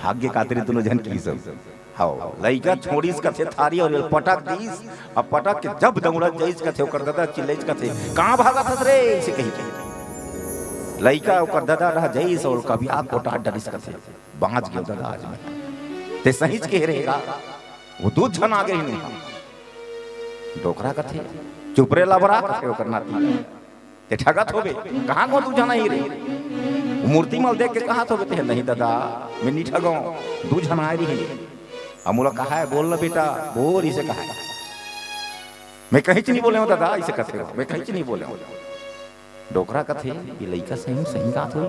भाग्य कातरी दूनों झन किहिस। हव, लइका छोड़िस कथे थारी अउ एला पटक दीस। अब पटक के जब दउड़त जाइस कथे, ओकर ददा चिल्लाइस कथे, "कहाँ भागत हस रे?" अइसे कहि के। लइका ओकर ददा डहर जाइस अउ कबिया कोटार डरिस कथे, "बाँच गेंव ददा आज मैं।" ते सहीच कहे रहेगा, वो दू झन आ गे रिहिन। डोकरा कथे, "चुप रे लबरा," कथे ओकर नाती। "ते ठगत होबे, कहाँ गो दू झन आही रे?" मूर्ति म ल देख के कहत होबे ते, "नहीं ददा, मैं नइ ठगों, दू झन आय रिहिन। अब मोला कहाय, बोल ना बेटा, बोल," अइसे कहाय। "मैं कहींच नइ बोले हों ददा," अइसे कथे, "मैं कहींच नइ बोले हों।" डोकरा कथे, "ये लइका सही, सही कहत होही।"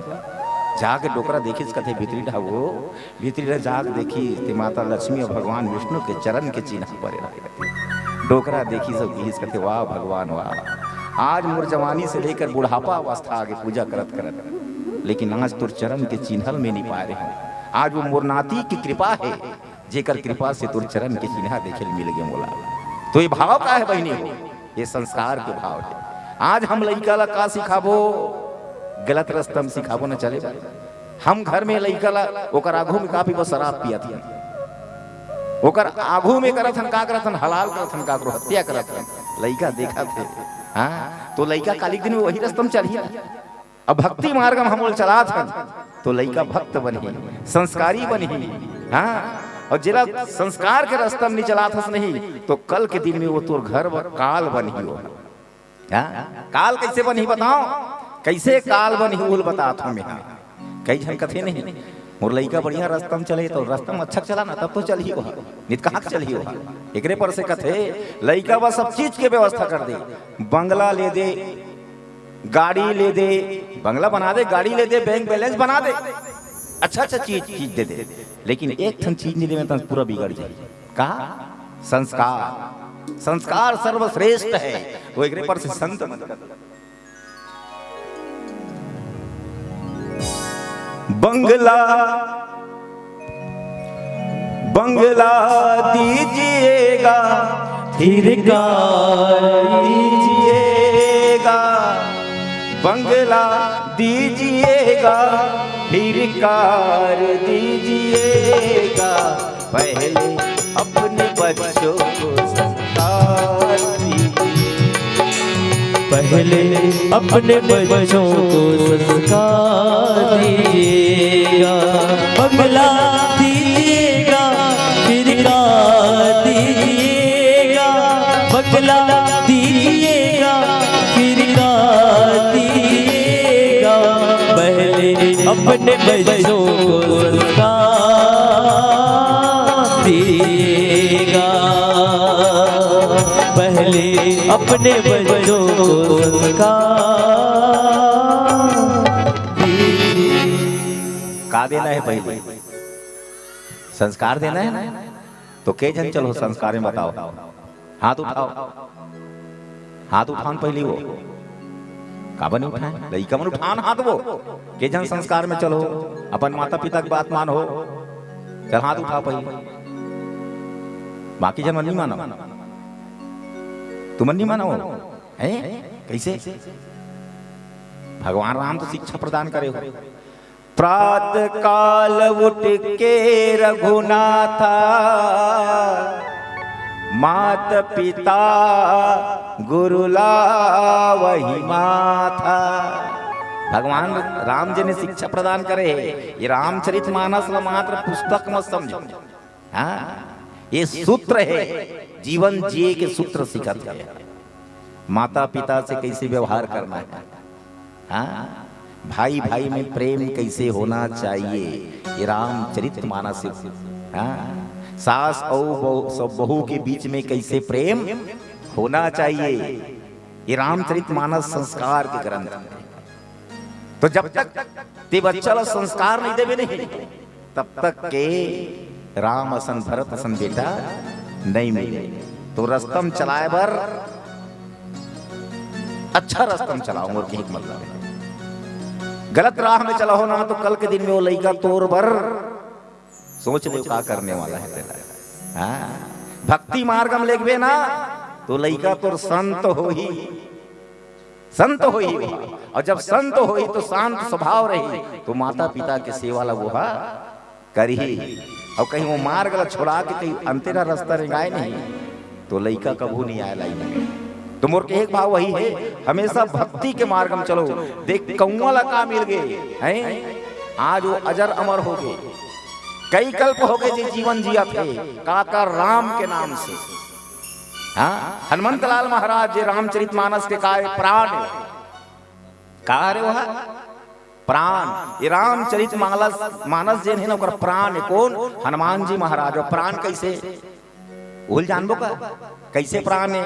जाके डोकरा देखिस कथे भीतरी डहर, वो भीतरी डहर जाके देखिस ते माता लक्ष्मी अउ भगवान विष्णु के चरण के चिन्हा परे रहे। डोकरा देखिस अउ किहिस कथे, "वाह भगवान वाह, आज मोर जवानी से लेकर बुढ़ापा अवस्था आगे पूजा करत करत, लेकिन आज तोर चरण के चिन्हा ल मैं नइ पाय रहेंव। आज वो मोर नाती के कृपा हे, जेकर कृपा से तोर चरण के चिन्हा देखे ल मिल गे मोला।" तो ये भाव का हे बहिनी हो? ये संस्कार के भाव हे। आज हम लइका ला का सिखाबो? गलत रस्ता म सिखाबो न चले। हम घर में लइका ला ओकर आघू में का पीबो? शराब पियत हन। ओकर आघू में करत हन का करत हन? हलाल करत हन, काकरो हत्या करत हन। लइका देखत हे, हाँ, तो लइका कालिक दिन में वही रस्ता म चलही ना। अब भक्ति मार्ग म हमन ल चलात हन, तो लइका भक्त बनही, संस्कारी बनही। हाँ, अउ जेला संस्कार के रस्ता म नइ चलात हस नहीं, तो कल के दिन में वो तोर घर बर काल बनही वो। हाँ? काल कइसे बनही बताओ? कइसे काल बनही, वो ल बतात हों मैं। हाँ, कई झन कथे नहीं, "मोर लइका बढ़िया रस्ता म चले," तो रस्ता म अच्छा चला ना, तब तो चलही वो, नइ त कहाँ के चलही वो। एकरे पर से कथे, लइका बर सब चीज के व्यवस्था कर दे, बंगला ले दे, गाड़ी ले दे, बंगला बना दे, गाड़ी ले दे, बैंक बैलेंस बना दे, अच्छा अच्छा चीज, चीज दे दे, लेकिन एक ठन चीज नइ देवे त पूरा बिगड़ जाही। का? संस्कार। संस्कार सर्वश्रेष्ठ हे। वो एकरे पर से संत मन। बंगला, बंगला दीजिएगा, फिर कार दीजिएगा। बंगला दीजिएगा, फिर कार दीजिएगा। पहले अपने बच्चों को संस्कार दीजिए। पहले अपने बच्चों को संस्कार दीजिएगा। बंगला दीजिएगा, फिर कार दीजिएगा। बंगला दीजिएगा, फिर कार दीजिएगा। पहले अपने बच्चों को संस्कार दीजिएगा। अपने बच्चों को संस्कार दीजिए। का देना है पहले? संस्कार देना है ना? तो के झन चलो संस्कार में बताओ, हाथ उठाओ। हाथ उठान पहली वो। काबर नहीं उठाए? लइका मन उठान हाथ वो। के झन संस्कार में चलो, अपन माता पिता के बात मान हो। चल हाथ उठाओ पहली। बाकी झन मन नहीं मानो। तुमन नहीं मानो? हैं? कैसे? भगवान राम तो शिक्षा प्रदान करे हो। प्रातः काल उठ के रघुनाथा, मात पिता गुरु लावहि माथा। भगवान राम जी ने शिक्षा प्रदान करे हे। ये रामचरित मानस ल मात्र पुस्तक मत समझो। हाँ, ये सूत्र है, जीवन जिए के सूत्र सिखाते हैं। माता पिता से कैसे व्यवहार करना है, हाँ, भाई भाई में प्रेम कैसे होना चाहिए, ये रामचरित मानस है। हाँ, सास और बहू, सब बहू के बीच में कैसे प्रेम होना चाहिए, ये रामचरित मानस संस्कार के ग्रंथ है। तो जब तक ते बच्चा ला संस्कार नहीं देबे नहीं, तब तक के राम असन भरत असन बेटा नहीं मिले। तो रस्ता म चलाए बर अच्छा रस्ता म चलाओ, मोर कहे के मतलब है। गलत राह में चलाओ ना, तो कल के दिन में वो लइका तोर बर सोच ले का करने वाला है तेला। हाँ, भक्ति मार्ग में लेगबे ना, तो लइका तोर संत होही, संत होही। और जब संत होही तो शांत स्वभाव रही, तो माता पिता के सेवा ला वो करही। और कहीं वो मार्ग ला छोड़ा के कहीं अंतेरा रास्ता रेंगाए नहीं, तो लइका कभू नहीं आए लाइन में। तो मोर कहे के भाव वही है, हमेशा भक्ति के मार्ग में चलो। देख कौआ ला का मिल गए हैं, आज वो अजर अमर हो गए, कई कल्प हो गए जी जीवन जिया थे, काकर राम के नाम से। हाँ, हनुमंत लाल महाराज जे रामचरित मानस के काय प्राण है, का हरे वह प्राण। ये रामचरित मानस, मानस जेन है ना, ओकर प्राण है। कौन? हनुमान जी महाराज। और प्राण कैसे? भूल जानबो का? कैसे प्राण है?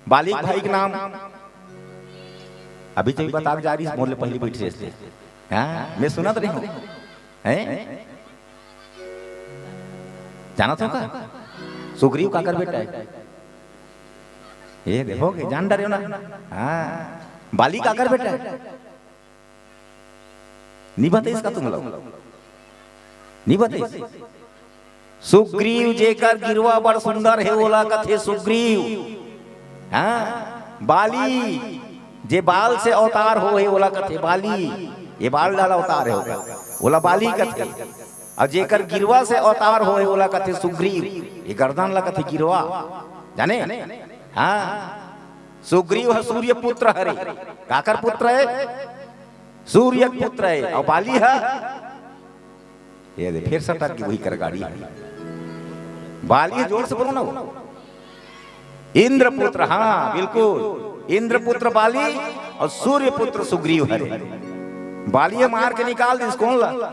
बालिक भाई के नाम अभी तो बता के जा रही, मोर ले पहली बैठ रहे थे। हाँ, मैं सुनत रही हूँ। हैं? जानत हो का? सुग्रीव काकर बेटा है? ये देखो कि जान डरे हो ना? हाँ, बाली काकर बेटा है? नहीं बताइस का तुम लोग? नहीं बताइस? सुग्रीव जेकर गिरवा बड़ सुंदर है, ओला कथे सुग्रीव। हाँ, बाली जे बाल से अवतार हो है, ओला कथे बाली। ये बाल डाला अवतार है ओकर, ओला बाली कथे। और जेकर गिरवा से अवतार हो है, ओला कथे सुग्रीव। ये गर्दन ला कथे गिरवा, जाने? हाँ, सुग्रीव ह सूर्य पुत्र हरे। काकर पुत्र है? सूर्य के पुत्र है। और बाली है, ये दे, फिर सटक के वही कर गाड़ी है। बाली है, जोर से बोलो ना वो। इंद्रपुत्र, हाँ, बिल्कुल। इंद्रपुत्र बाली और सूर्यपुत्र सुग्रीव हरे। बाली ह मार के निकाल दिस, कौन ला?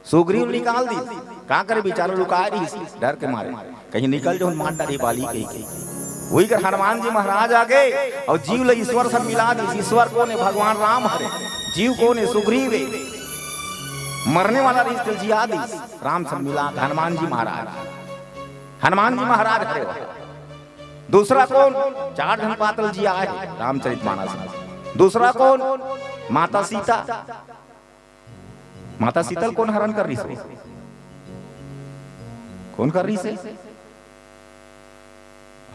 सुग्रीव निकाल दिस। का करे, बेचारा लुकाए रहिस, डर के मारे, कहीं निकल जाओ, मार डारी बाली कही के। वही कर हनुमान जी महाराज आ गए और जीव ला ईश्वर से मिला दिस। ईश्वर कौन है? भगवान राम हरे। जीव कौन है? सुग्रीव है। मरने वाला रहिस, जिया दिस। राम से मिला के हनुमान जी महाराज, हनुमान जी महाराज हरे। दूसरा कौन? चार झन पातल जी आए रामचरित मानस में। दूसरा कौन? माता सीता। माता सीता ल कौन हरण कर रहिस? कौन कर रहिस?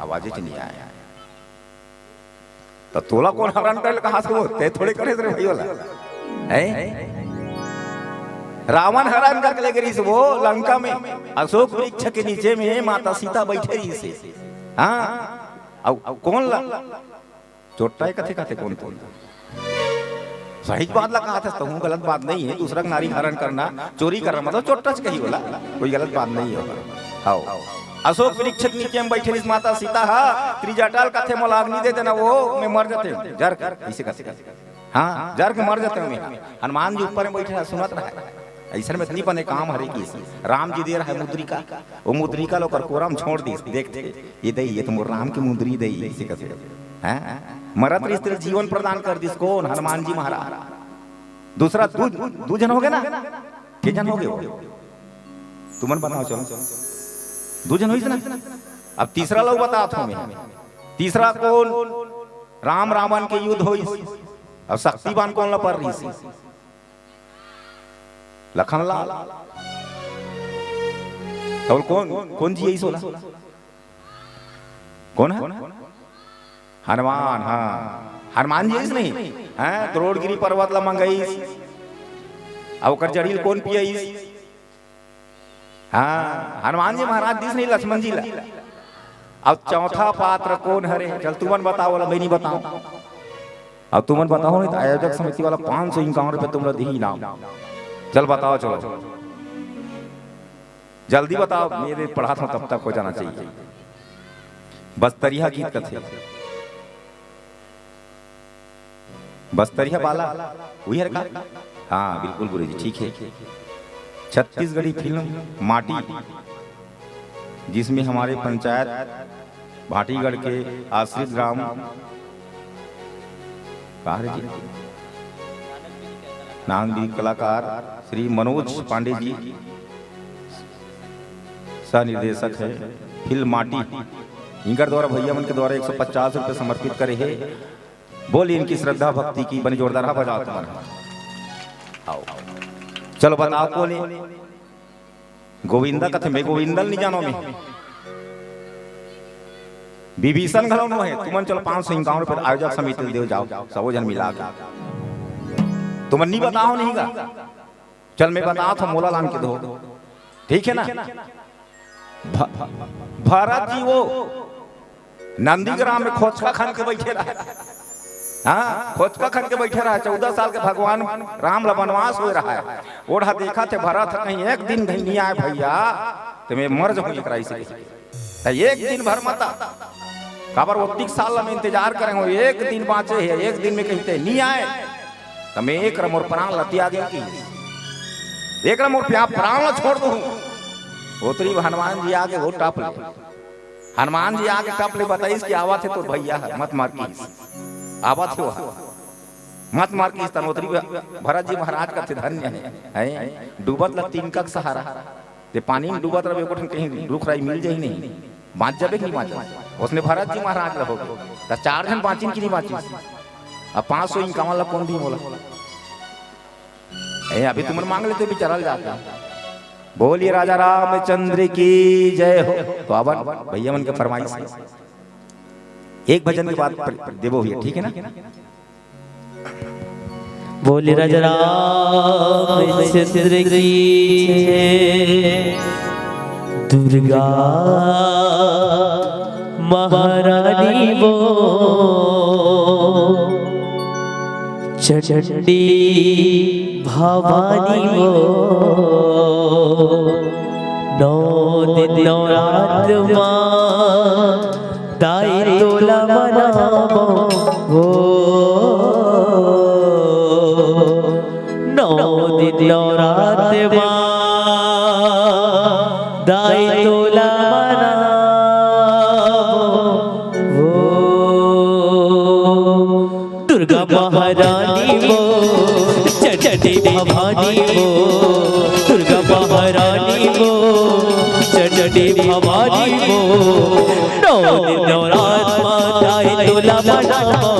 आवाज च नहीं आया। तो तोला कौन हरण कर कहा से? वो ते थोड़े करे रे भाई वाला। हैं? रावण हरण करके ले गए वो लंका में, अशोक वृक्ष के नीचे में माता सीता बैठे रहिस। हाँ, अब कौन ला? चोट्टा है कथे कथे कौन कौन? सही बात ला कहा था, कहूँ गलत बात नहीं है। दूसरा के नारी हरण करना, चोरी करना, मतलब चोट्टा च कही वाला, कोई गलत बात नहीं है। हाँ, अशोक वृक्ष के नीचे में बैठे रहिस माता सीता हा, त्रिजटा ल कथे मोला अग्नि दे देना, वो मैं मर जाते हूँ, जर के, इसे कथे। हाँ, जर के मर जाते हूँ मैं। हनुमान जी ऊपर में बैठे रहा, सुनत रहा। ऐसा में इतनी बने काम हरे की राम जी दे रहा है मुद्रिका, वो मुद्रिका ल ओकर कोरा म छोड़ दिस, देखते, ये दे, ये तो मोर राम की मुंदरी दे, इसे कथे। हैं? मरत रिहिस तेला जीवन प्रदान कर दिस कोन? हनुमान जी महाराज। दूसरा दू, दू झन हो गे ना, के झन हो गे वो? तुमन बताओ, चलो, दू झन होइस ना। अब तीसरा ला बतावत हंव मैं। तीसरा कोन? राम रावण के युद्ध होइस। अब शक्तिवान कोन ला पर रिहिस? लखन लाल। तो कोन, कोन जी आइस ओला? कोन हे? हनुमान, हाँ। हनुमान जी आइस नहीं? हैं? द्रोणगिरी पर्वत ला मंगइस। अब ओकर जड़ी ल कोन पियाइस? हाँ, हनुमान जी महाराज दिस नहीं लक्ष्मण जी ला। अब चौथा पात्र कोन हरे? चल तुमन बताओ, वाला मैं नहीं बताऊं। अब तुमन बताओ नहीं तो आयोजक समिति वाला पाँच सौ इक्यावन रुपये तुमला दिही इनाम। चल बताओ, चलो जल्दी बताओ, मेरे पढ़ात हंव तब तक हो जाना चाहिए। बस्तरिया गीत कथे। बस्तरिया बाला, उही हरे का? हाँ, बिल्कुल गुरु जी, ठीक है। छत्तीसगढ़ी फिल्म माटी, जिसमें हमारे पंचायत भाटीगढ़ के आश्रित ग्राम, का हरे जी, नाम भी कलाकार श्री मनोज पांडे जी सह निर्देशक है। फिल्म माटी, इनकर द्वारा, भैया मन के द्वारा एक सौ पचास रुपये समर्पित करे हे। बोल इनकी श्रद्धा भक्ति की, बने जोरदार हा बजाओ तुम्हारा। आओ, चलो बताओ कोन ए? गोविंदा कथे, मैं गोविंदा ल नहीं जानों मैं। विभीषण घलो नो हे। तुमन चलो पाँच सौ इक्यावन रुपये आयोजक समिति ल देव जाओ, सबो झन मिला के। तुमन नहीं बताओ नहीं गा। चल मैं बतावत हंव, मोला लान के दो, ठीक है ना? भ-, भरत जी वो नंदीग्राम में खोचका खन के बैठे रहे। हाँ, खोचका खन के बैठे रहे। चौदह साल के भगवान राम ला बनवास होय रहे। ओढ़ा देखथे भरत, कहीं एक दिन घनी आय भैया, त मैं मर जाहूं एकरा इसे। त एक दिन भर मत आ। काबर ओतिक साल ला मैं इंतजार करे हंव, एक दिन बांचे हे, एक दिन में कहीं ते नहीं आय, त मैं एकरा मोर प्राण ला त्याग दूं कि एकरा मोर प्या-, प्राण ला छोड़ दूं। ओतरी हनुमान जी आगे वो टप ले। हनुमान जी आगे टप ले बताइस कि आवत हे तोर भैया ह, मत मार किहिस। आवत हे वो ह, मत मार किहिस। तन ओतरी भरत जी महाराज कथे धन्य हे, हैं? डूबत ला तिनका के सहारा। ते पानी में डूबत रहे, एको ठन कहीं रुख राई मिल जाही नहीं, बांच जाबे कि नहीं बांच जाबे? ओसने भरत जी महाराज ला होगे। त चार झन बांचिन कि नहीं बांचिन? अब पाँच सौ इक्यावन ला कोन दिही मोला? ए, अभी तुमन मांग लेते, बिचारा ल जाते। बोलिए राजा रामचंद्र की जय हो। तो आवन भैया मन के फरमाइश हे, एक भजन के बाद पर-, देबो भैया, ठीक है ना? बोले राजा रामचंद्र की जय, दुर्गा महारानी वो, चंडी भवानी वो, नौ दिन नवरात मा दाई तोला मनावो, नौ दिन नवरात मा दाई तोला मनावो। दुर्गा महारानी वो, चंडी भवानी वो, दुर्गा महारानी वो, चंडी भवानी वो, नौ दिन नवरात मा दाई तोला मनावो,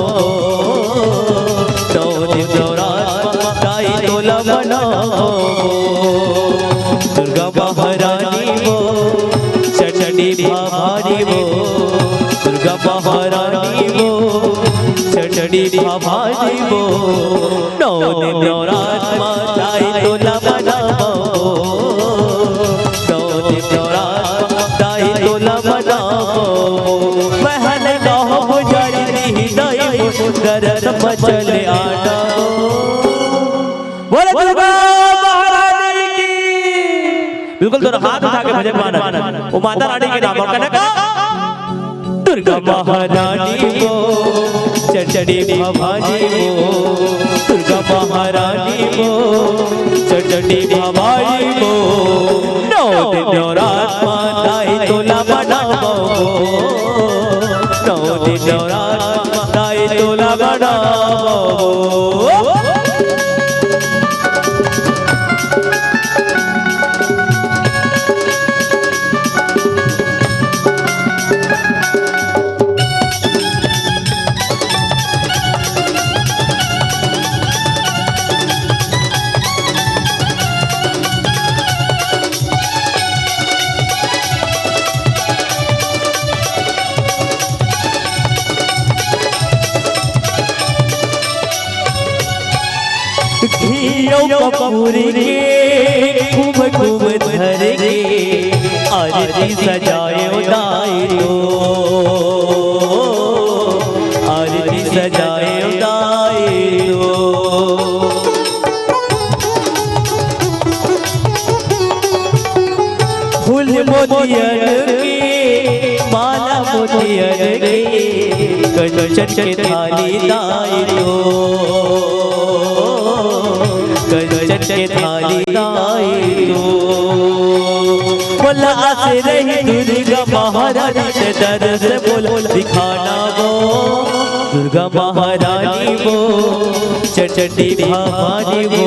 नौ दिन नवरात मा दाई तोला मनावो। दुर्गा महारानी वो, चंडी भवानी वो, दुर्गा महारानी वो, चंडी भवानी वो, नौ दिन नवरात मा दाई तोला मनावो, नौ दिन नवरात मा दाई तोला मनावो। महल गाँव गुजारी नहीं दाई, गरत मचल आना। बोले दुर्गा महारानी की। बिल्कुल दोनों हाथ उठा के भजन मानत। वो माता रानी के नाम और कनक। दुर्गा महारानी वो, चंडी भवानी वो, दुर्गा महारानी वो, चंडी भवानी वो, नौ दिन नवरात मा दाई तोला मनावो, नौ दिन नवरात मा घी अउ कपूर के खूब खूब धर के आरती सजायो दाई तो, आरती सजायो दाई तो। फूल मोतियन के, माला मोतियन के, कंचन के थाली दाई तो, कंचन के थाली दाई तो। बोला आस रही दुर्गा महारानी के दरस बोला दिखाना वो, दुर्गा महारानी वो, चटटी भवानी वो,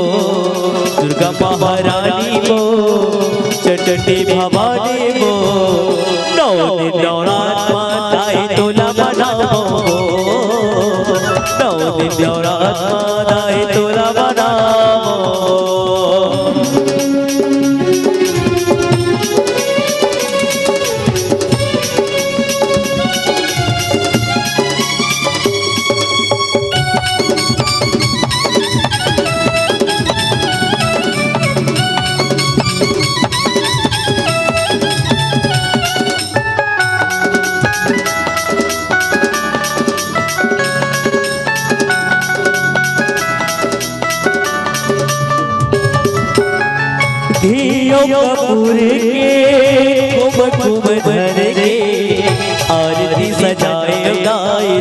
दुर्गा महारानी वो, चटटी भवानी वो। नौ दिन नवरात माताई तोला मनावो, नौ दिन नवरात माताई तोला मनावो। घी अउ कपूर के खूब खूब धर के आरती सजायो दाई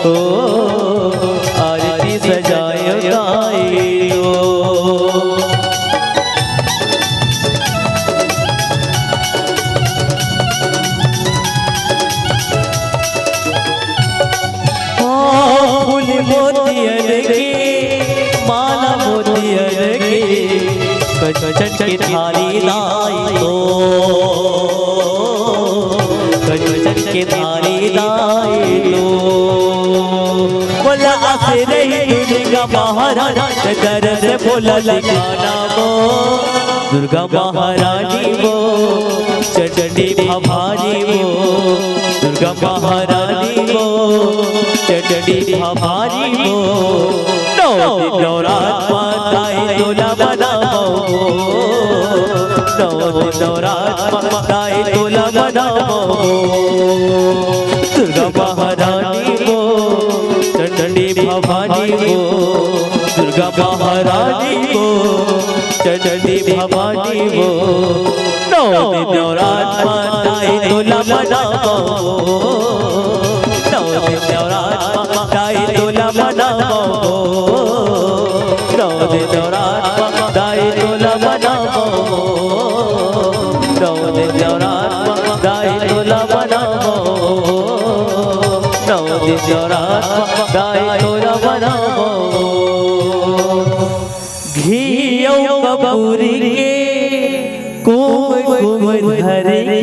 तो, आरती सजायो दाई तो। फूल मोतियन के, माला मोतियन के, कंचन के थाली दाई तो, कंचन के थाली दाई तो। बोला आस रही दुर्गा महारानी के दरस बोला दिखाना वो, दुर्गा महारानी वो, चटटी भवानी वो, दुर्गा महारानी वो, चटटी भवानी वो। नौ दिन नवरात माताई तोला मनावो, नौ दिन नवरात माताई तोला मनावो। दुर्गा महारानी वो, चटटी भवानी वो, दुर्गा महारानी वो, चटटी भवानी वो। नौ दिन नवरात माताई तोला मनावो, नौ दिन नवरात माताई तोला मनावो, नौ दिन नवरात माताई तोला मनावो, नौ दिन नवरात माताई तोला मनावो, नौ दिन नवरात माताई तोला मनावो। घी अउ कपूर के कुमकुम धर के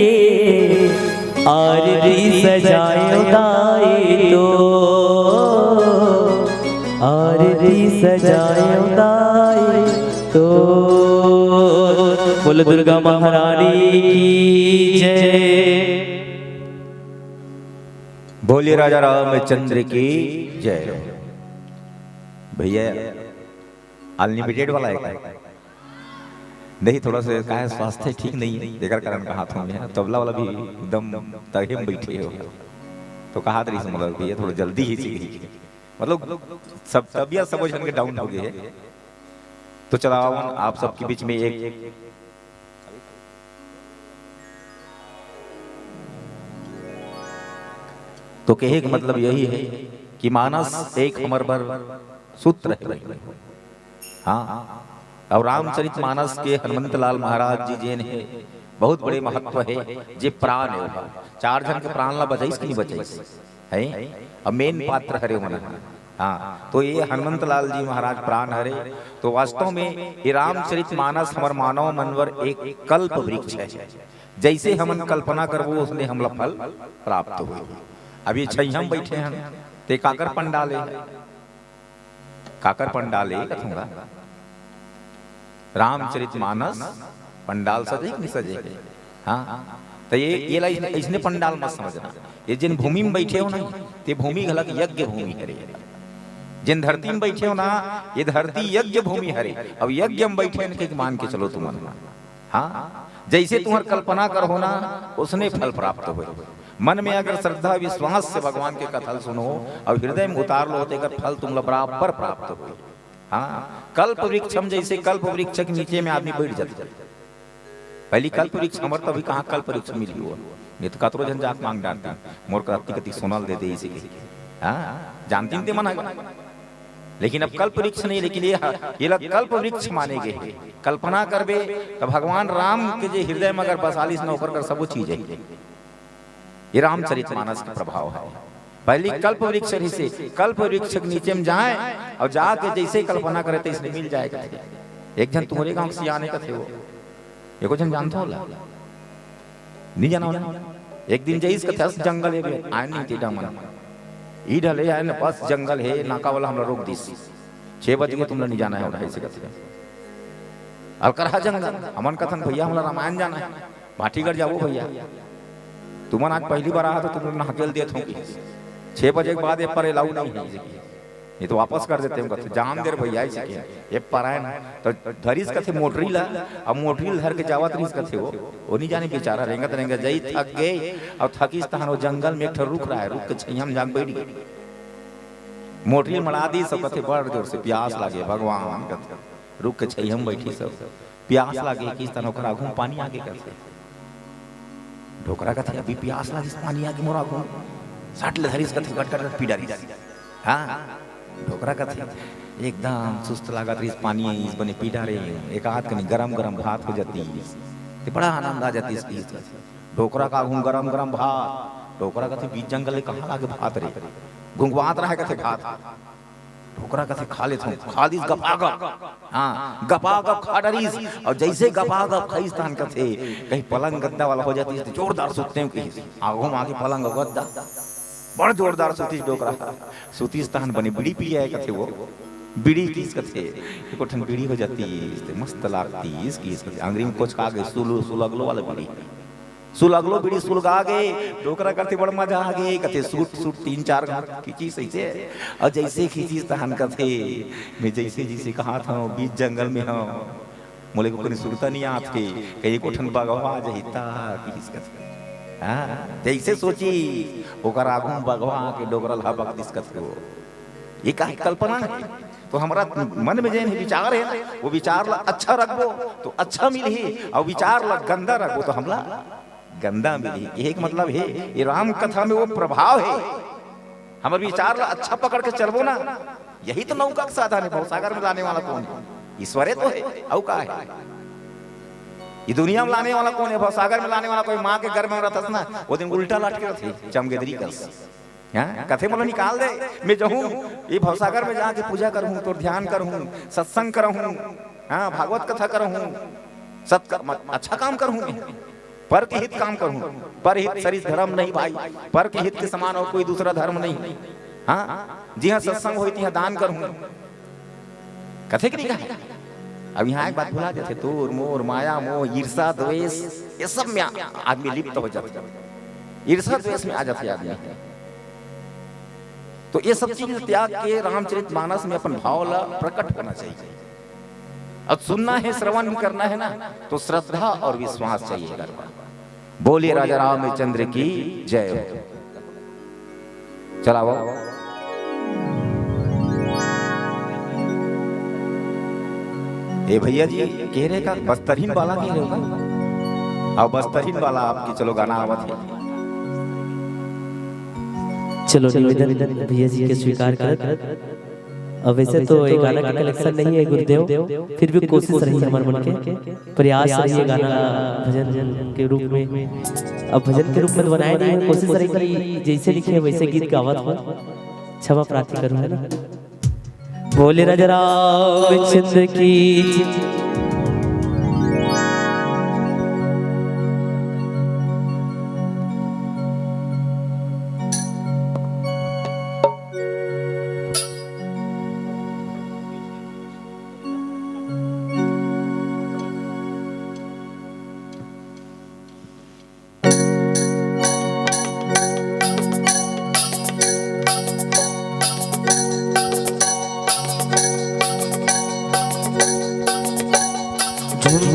आरती सजायो दाई तो, आरती सजायो दाई तो। बोलो दुर्गा महारानी की जय। बोलिए राजा रामचंद्र की जय। भैया, अनलिमिटेड वाला है क्या? नहीं, थोड़ा सा काहे स्वास्थ्य ठीक नहीं है, जेकर कारण कहा था मैं, तबला वाला भी एकदम तहे में बैठे हो, तो कहा तरी समझ भैया थोड़ा जल्दी ही चाहिए, मतलब सब तबियत सब झन के डाउन हो गए है। तो चलाओ, आप सबके बीच में एक, तो कहे का मतलब यही है कि मानस एक हमर बर सूत्र है। हाँ, और रामचरित मानस के हनुमंत लाल महाराज जी जेन है, बहुत बड़े महत्व है। जे प्राण है ओकर, चार झन के प्राण ला बचाइस कि नहीं बचाइस, है? अब मेन पात्र हरे ओमन। हाँ, तो ये हनुमंत लाल जी महाराज प्राण हरे। तो वास्तव में ये रामचरित मानस हमर मानव मन बर एक कल्प वृक्ष है। जैसे हमन कल्पना करबो, उसने हमला फल प्राप्त होई। अब ये छैया में बैठे हन, ते काकर पंडाल है? काकर पंडाल ए कथूंगा? रामचरित मानस पंडाल सजे कि नहीं सजे? हाँ, तो ये, ये ला इसने, इसने पंडाल मत समझना। ये जिन भूमि में बैठे हो ना, ते भूमि घलक यज्ञ भूमि हरे। जेन धरती में बइठे हो ना, ये धरती यज्ञ भूमि हरे। अब यज्ञ में बइठे हन कहिके मान के चलो तुमन। हाँ, जइसे तुम्हर कल्पना करहू ना, ओसने फल प्राप्त होय। मन में अगर श्रद्धा विश्वास से भगवान के कथा ल सुनो अउ हृदय में उतार लो, त एकर फल तुमला बराबर प्राप्त होय। हाँ, कल्प वृक्ष में, जइसे कल्प वृक्ष के नीचे में आदमी बइठ जाथे। पहिली कल्प वृक्ष हमर, त अभी कहाँ कल्प वृक्ष मिलही वो? नहीं त कतरो झन जाके मांग डारतिन, मोर करा अतका कतिक सोना ल दे दे, अइसे कहिके। हाँ, जानतिन ते मन ह। लेकिन अब कल्प वृक्ष नहीं, लेकिन ये ह-, ये ला कल्प वृक्ष माने गे हे। कल्पना करबे त भगवान राम के जे हृदय में अगर बसा लिस न, ओकर कर सबो चीज हे। ये रामचरित मानस के प्रभाव हे। पहिली कल्प वृक्ष रहिसे, कल्प वृक्ष के नीचे में जाय अउ जाके जइसे कल्पना करे तइसने मिल जाय कथे। एक झन तुम्हरे गांव के सियान हे कथे वो। एको झन जानथो ओला? नहीं जाना ओला। एक दिन जइस कथे, "अस जंगल हे बे, आय नहीं तेटा मन।" ई ढले आय न, "बस जंगल हे, नाका वाला हमला रोक दिस। छह बज गे, तुमला नहीं जाना हे।" ओढ़ाई से कथे, "अलकरहा जंगल।" हमन कथन, "भइया, हमला रामायण जाना हे।" भाटीगढ़ जाबो भइया, तुमन आज पहली बार आहा त तुमन हकेल देत हों कि छह बजे के बाद ए पर allow नहीं हे, नहीं तो वापस कर देते हों कथे, जान दे रे भइया, अइसे कहे। ए पर आय ना त धरिस कथे मोटरी ला, अब मोटरी ला धर के जावत रहिस कथे वो, वो नहीं जाने बेचारा रेंगत रेंगत जाई थक गे, अउ थकिस तहन वो जंगल में एक ठो रुख रहा है, रुख के छैया में जाके बैठ गे। मोटरी ल मड़ा दिस अउ कथे बड़ जोर से प्यास लागे भगवान कथे, रुख के छैया में बैठी सब। प्यास लागे किस तन ओकर आघू म पानी आगे कथे। डोकरा कथे, "अभी प्यास लागिस, पानी आगे मोर आघू म।" सट ले धरिस कथे, गट गट गट पी डारिस। हाँ, डोकरा कथे, "एकदम सुस्त लागत रहिस, पानी आइस, बने पी डारे, एक आध कनी गरम गरम भात हो जातिस, ते बड़ा आनंद आ जातिस।" किस डोकरा के आघू म गरम गरम भात, डोकरा कथे, "बीच जंगल ले कहाँ लागे भात रे?" घुंघवात रहे कथे भात। डोकरा कथे, "खा लेथों।" खा दिस गपागप। हाँ, गपागप खा डरिस। अउ जइसे गपागप खाइस तहन कथे, कहीं पलंग गद्दा वाला हो जातिस त जोरदार सुततेंव कहिस। आघू म आगे पलंग अउ गद्दा। बड़ जोरदार सुतिस डोकरा। सुतिस तहन बने बीड़ी पी आय कथे वो। बीड़ी किस कथे, एको ठन बीड़ी हो जातिस त मस्त लागतिस किस कथे। अंगरी म कोचका गे, सुल-, सुलगलो वाला बीड़ी। सुलगलो बीड़ी सुलगा गे, डोकरा कथे बड़ मजा आ गे, कथे सूट सूट तीन चार घांट खींचिस अइसे, अउ जइसे खींचिस तहन कथे, "मैं जइसे जइसे कहात हंव, बीच जंगल में हंव, मोला एको कनी सुरता नइ आत हे, कहीं एको ठन बघवा आ जाही त," किहिस कथे। हाँ, जइसे सोचिस, ओकर आघू म बघवा आके डोकरा ल हबक दिस कथे वो। ये काहे कल्पना हे? तो हमरा मन में जेन हे विचार हे ना, वो विचार ला अच्छा रखबो तो अच्छा मिलही, अउ विचार ला गंदा रखबो तो हमला गंदा मिलही। यही के मतलब हे, ये राम कथा में वो प्रभाव हे। हमर विचार ला अच्छा पकड़ के चलबो ना, यही तो नौका के साधन हे। भवसागर में लाने वाला कोन हे? ईश्वरे तो हे, अउ का हे? ये दुनिया में लाने वाला कोन हे? भवसागर में लाने वाला कोई माँ के गर्भ में रहत हस ना, वो दिन उल्टा लटके रहत हे, चमगेदरी कस। हाँ, कथे मोला निकाल दे, मैं जाहूँ, ये भवसागर में जाके पूजा करहूँ, तोर ध्यान करहूँ, सत्संग करहूँ, हाँ, भागवत कथा करहूँ, सत क-, म-, अच्छा काम करहूँ मैं, पर के हित काम करहूँ। पर हित सरिस धर्म नहीं भाई, पर के हित के समान अउ कोई दूसरा धर्म नहीं। हाँ, जिहाँ सत्संग होही तिहाँ दान करहूँ। कथे कि नहीं कहे? अब यहाँ एक बात भुला जाथे, तोर, मोर, माया, मोह, ईर्षा, द्वेष, ये सब में आ-, आदमी लिप्त हो जाथे, ईर्षा द्वेष में आ जाथे आदमी। तो ये सब चीज त्याग के रामचरित मानस में अपन भाव ला प्रकट होना चाहिए। अब सुनना है, श्रवण भी करना है ना, तो श्रद्धा और विश्वास चाहिए। बोलिए राजा रामचंद्र की जय हो। चलाओ। ए भैया जी, कह रहे का बस्तरहीन वाला कह रहे हो का? अउ बस्तरहीन वाला आपके चलो गाना आवत हे। चलो निवेदन भैया जी के स्वीकार कर। अब वैसे तो ये गाना के कलेक्शन नहीं है गुरुदेव, फिर भी कोशिश रही हमर मन के, प्रयास रही ये गाना भजन के रूप में। अब भजन के रूप में तो बनाए नहीं है, कोशिश रही कि जैसे लिखे वैसे गीत गावत हो। क्षमा प्रार्थी करूँ, है ना? बोले राजा रामचंद्र की जय।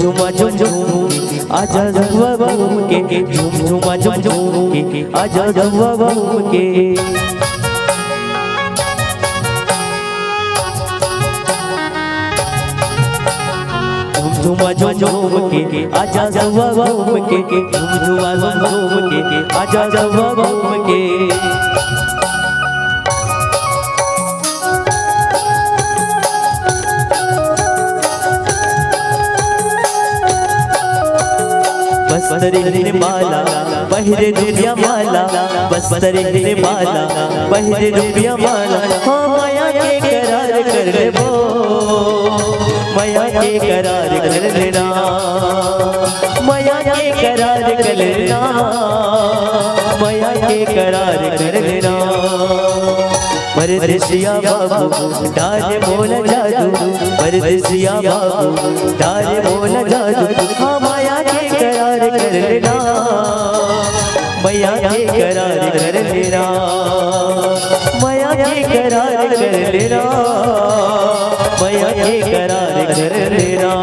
झुमा झुम झुम के आजा रउआ घूम के, झुम झुमा झुम झुम के आजा रउआ घूम के। झुम झुमा झुम झुम के आजा रउआ घूम के, झुम झुमा झुम झुम के आजा रउआ घूम के। बस्तर हिन माला पहिरे रुपिया माला, बस्तर हिन माला पहिरे रुपिया माला, हाँ मया के करार कर लेबो, मया के करार कर लेना, मया के करार कर लेना, मया के करार कर लेना। परदेसिया बाबू डारे मोला जादू, परदेसिया बाबू डारे मोला जादू, हाँ मया के करार कर लेना, मया के करार कर लेना, मया के करार कर लेना, मया के करार कर लेना।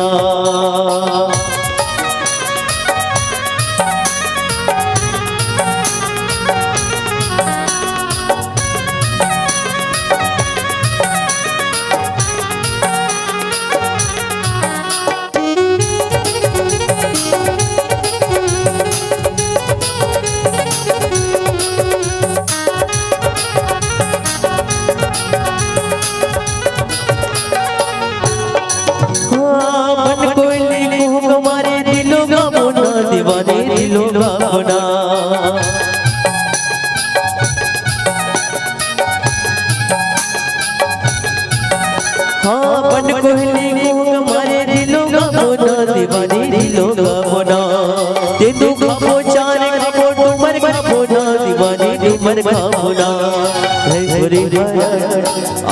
हाँ, बन कोयली कुहुक मारे दिलों का मोना, दीवाने दिलों का मोना। हाँ, बन कोयली कुहुक मारे दिलों का मोना, दीवाने दिलों का मोना। तेंदू खाबो, चान खाबो, डूमर खाबो ना, दीवाने डूमर खाबो ना। रायपुरी घाट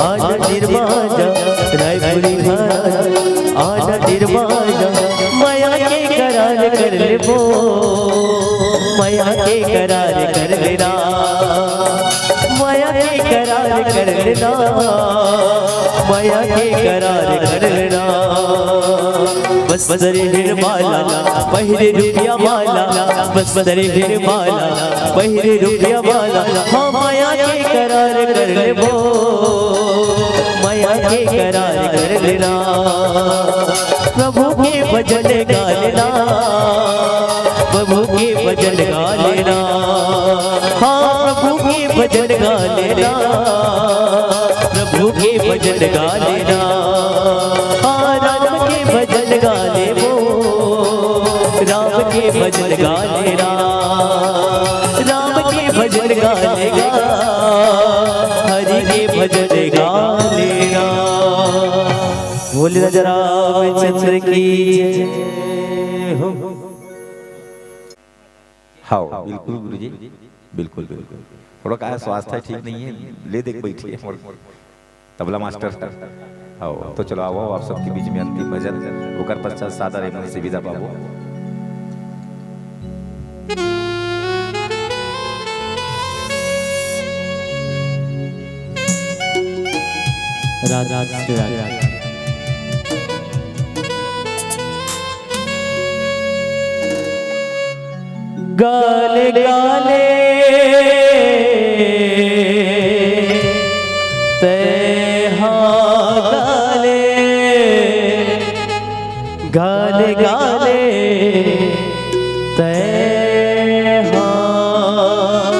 आजा निरमाजा, रायपुरी घाट आजा निरमाजा। मया के करार कर लेबो, मया के करार कर लेना, मया के करार कर लेना, मया के करार कर लेना। बस्तर हिन माला पहिरे रुपिया माला, बस्तर हिन माला पहिरे रुपिया माला, हाँ मया के करार कर लेबो, मया के करार कर लेना। प्रभु के भजन गा लेना, प्रभु के भजन गा लेना, हाँ प्रभु के भजन गा लेना, प्रभु के भजन गा लेना, हाँ राम के भजन गा लेबो, राम के भजन गा लेना, राम के भजन गा लेना, हरि के भजन गा लेना। बोल राजा रामचंद्र की जय हो। हाँ, बिल्कुल गुरुजी, बिल्कुल, बिल्कुल। थोड़ा का स्वास्थ्य ठीक नहीं है, ले देख बैठिए मोर तबला मास्टर। हाँ, तो चलो आओ, आप सबके बीच में अंतिम भजन, ओकर पश्चात सादर एमन से विदा पाबो। राधा श्री राधा। गाले गाले तै हाँ गाले, गाले गाले तै हाँ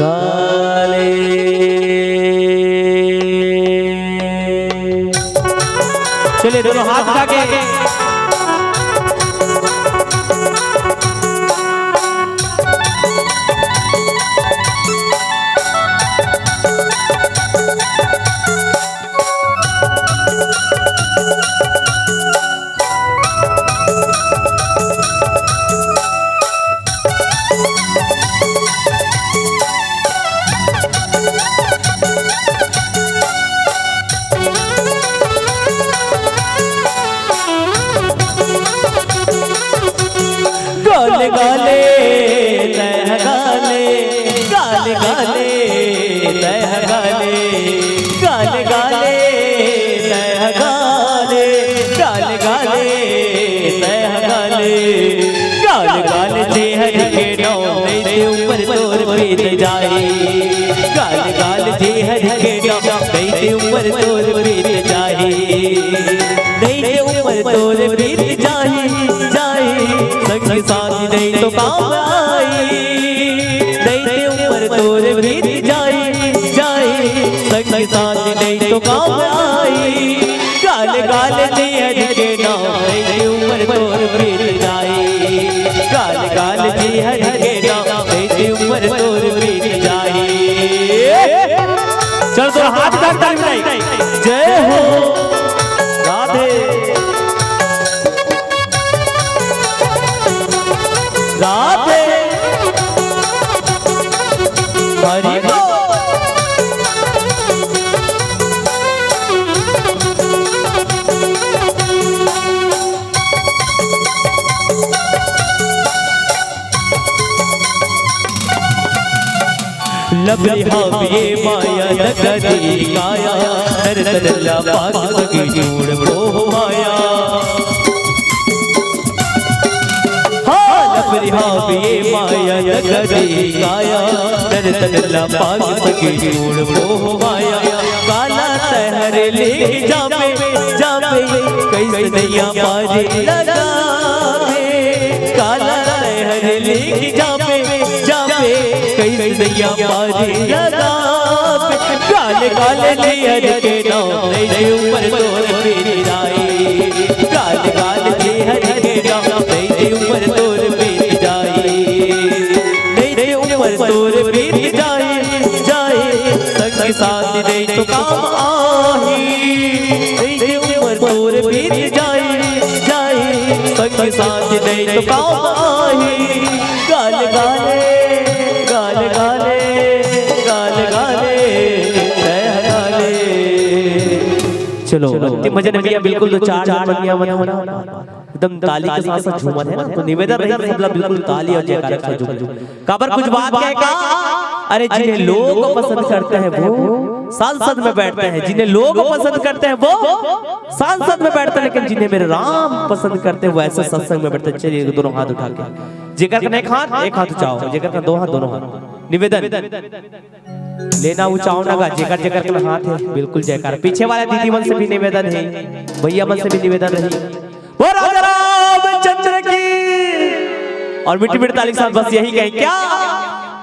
गाले। चलिए दोनों हाथ उठा के। तोर बीत जाही, जाही, संग साथी नहीं तो काम आई। नहीं ते उम्र तोर बीत जाही, जाही, संग साथी नहीं तो काम आई। गाल गाल जी हरि के नाम, नहीं ते उम्र तोर बीत जाही। गाल गाल जी हरि के नाम, नहीं ते उम्र तोर बीत जाही। चल, तोर हाथ उठा के ताली बजाई। जय हो। राधे। राधे। हरि बोल। लबरी हाविये माया नगरी काया, नर तन ला पाक सके जोड़ मोह माया। हाँ, लबरी हाविये माया नगरी काया, नर तन ला पाक सके जोड़ मोह माया। काला तहर ले जाबे, जाबे, कैसे नैया पारी लगाबे। काला तहर ले जाबे, जाबे, कैसे नैया पारी लगाबे। गाल गाल जी हरि के नाम, नहीं ते उम्र तोर बीत जाही। गाल गाल जी हरि के नाम, नहीं ते उम्र तोर बीत जाही। नहीं ते उम्र तोर बीत जाही, जाही, संग साथी नहीं तो काम आही। नहीं ते उम्र तोर बीत जाही, जाही, संग साथी नहीं तो काम आही। गाल गाले, गाल गाले, गाल गाले, तहर गाले। चलो, अंतिम भजन भैया, बिल्कुल दो चार जन बनिया मन, एकदम ताली के साथ साथ झूमत हे ना, तो निवेदन रही सब ला बिल्कुल ताली और जयकारा के साथ झूम। काबर कुछ बात कहे का? अरे, जिन्हें लोग पसंद करते हैं वो संसद में बैठते हैं, जिन्हें लोग पसंद करते हैं वो संसद में बैठते हैं, लेकिन जिन्हें मेरे राम पसंद करते हैं वो ऐसे सत्संग में बैठते हैं। चलिए, दोनों हाथ उठा के, जेकर कने एक हाथ, एक हाथ उठाओ, जेकर कने दो हाथ, दोनों हाथ। निवेदन लेना उचाओ ना गा, जेकर जेकर कने हाथ हे, बिल्कुल जयकार। पीछे वाले दीदी मन से भी निवेदन हे, भैया मन से भी निवेदन रही। बोल राजा रामचंद्र की। और मीठी मीठी ताली के साथ बस यही कहें क्या?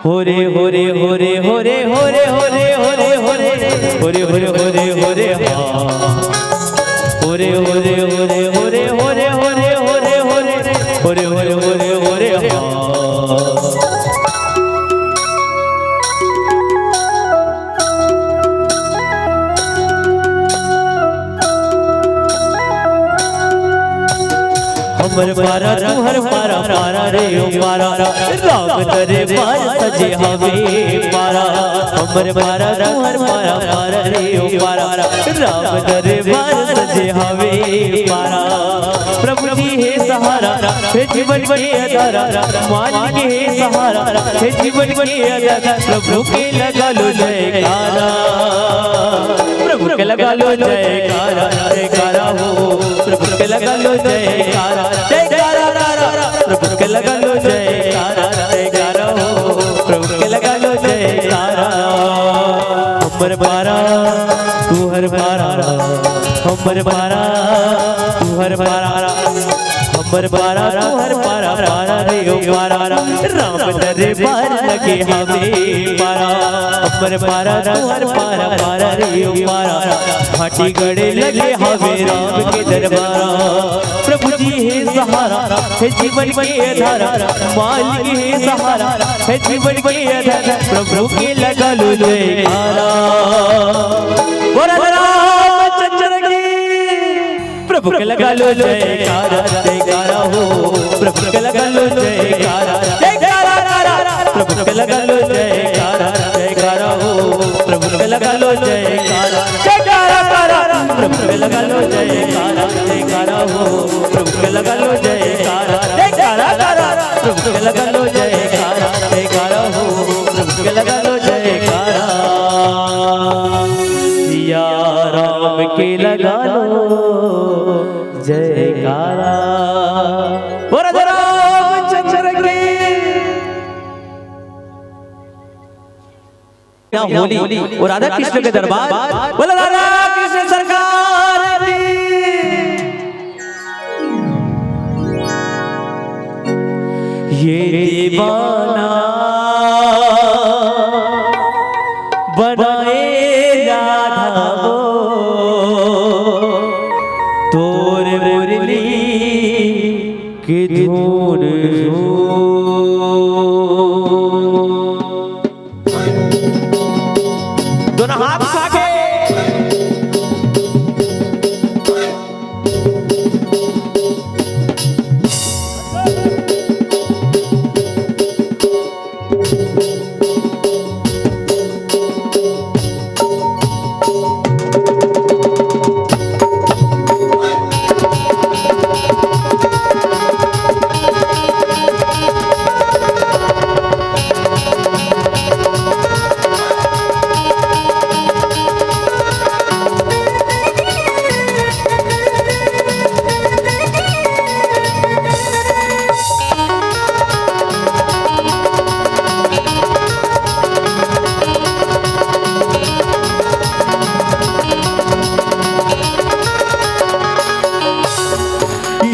हो रे, हो रे, हो रे, हो रे, हो रे, हो रे, हो रे, हो रे, हो रे, हो रे, हो रे, हाँ। हो रे, हो रे, हो रे, हो रे, हो रे, हो रे, हो रे, हो रे, हो रे, हो रे, हो रे, हाँ। हमर पारा तुहर पारा, पारा रे ओ पारा, राम दरबार सजे हवे पारा। हमर पारा तुहर पारा, पारा रे ओ पारा, राम दरबार सजे हवे पारा। प्रभु जी हे सहारा, हे जीवन के आधारा, मालिक हे सहारा, हे जीवन के आधारा, प्रभु के लगा लो जयकारा। प्रभु के लगा लो जयकारा, जयकारा हो। प्रभु के लगा लो जयकारा, जयकारा, कारा। प्रभु के लगा लो जयकारा, जयकारा हो। प्रभु के लगा लो जयकारा। हमर पारा, तुहर पारा, हमर पारा, तुहर पारा। हमर पारा, तुहर पारा, पारा रे ओ पारा, राम दरबार लगे हवे पारा। हमर पारा, तुहर पारा, पारा रे ओ पारा, भाटी गड़े लगे हवे राम के दरबारा। प्रभु जी हे सहारा, हे जीवन के आधारा, मालिक हे सहारा, हे जीवन के आधारा, प्रभु के लगा लो जयकारा। बोल रामचंद्र की। प्रभु के लगा लो जयकारा, जयकारा हो। प्रभु के लगा लो जयकारा, जयकारा, कारा। प्रभु के लगा लो जयकारा, जयकारा हो। प्रभु के लगा लो जयकारा, जयकारा, कारा। प्रभु के लगा लो जयकारा, जयकारा हो। प्रभु के लगा लो जयकारा, जयकारा, कारा। प्रभु के लगा लो जयकारा, जयकारा हो। प्रभु के लगा लो जयकारा। सिया राम के लगा लो जयकारा। बोल रामचंद्र की। होली और राधा कृष्ण के दरबार। बोल राधा कृष्ण सरकार की। के दीवाना बनाए राधा वो, तोर मुरली के धुन झूम। दोनों हाथ उठा के।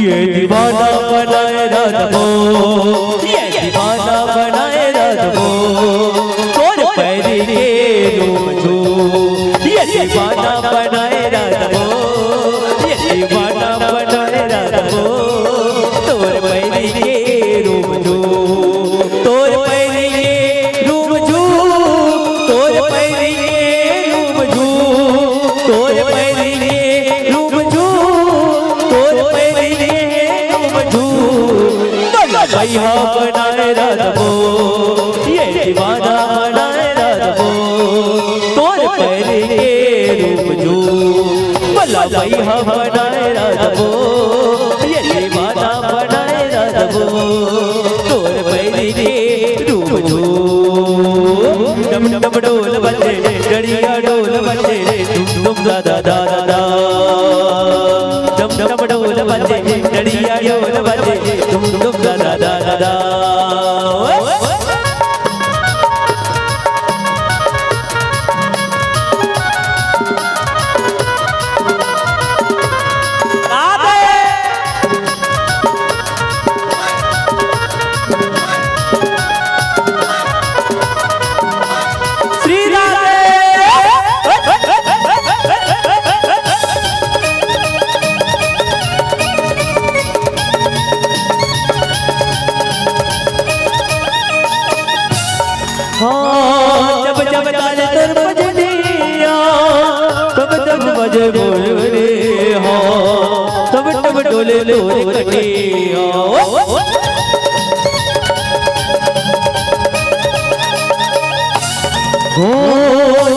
ये दीवाना बनाए राधा वो, ये दीवाना बनाए राधा वो, तोर पैरी के रूप जो। ये दीवाना बनाए राधा वो, ये दीवाना बनाए राधा वो, तोर पैरी के रूप जो। तोर पैरी के रूप जो, तोर पैरी के रूप जो, तोर पैरी के रूप जो, तोर पैरी के रूप जो। भला भैया बनाए राधा वो, ये दीवाना बनाए राधा वो, तोर पैरी के रूप जो। भला भैया बनाए राधा वो, ये दीवाना बनाए राधा वो, तोर पैरी के रूप जो। डम डम डोल बजे, डड़िया डोल बजे, डुम डुम दा दा दा दा दा। डम डम डोल बजे, डड़िया डोल बजे, डुम डुम दा दा दा दा दा। श्री राधे। हाँ, जब जब ताल तोर बजनिया, तब तब बजे मोर रे हाँ, तब तब डोले तोर कटिया। हो,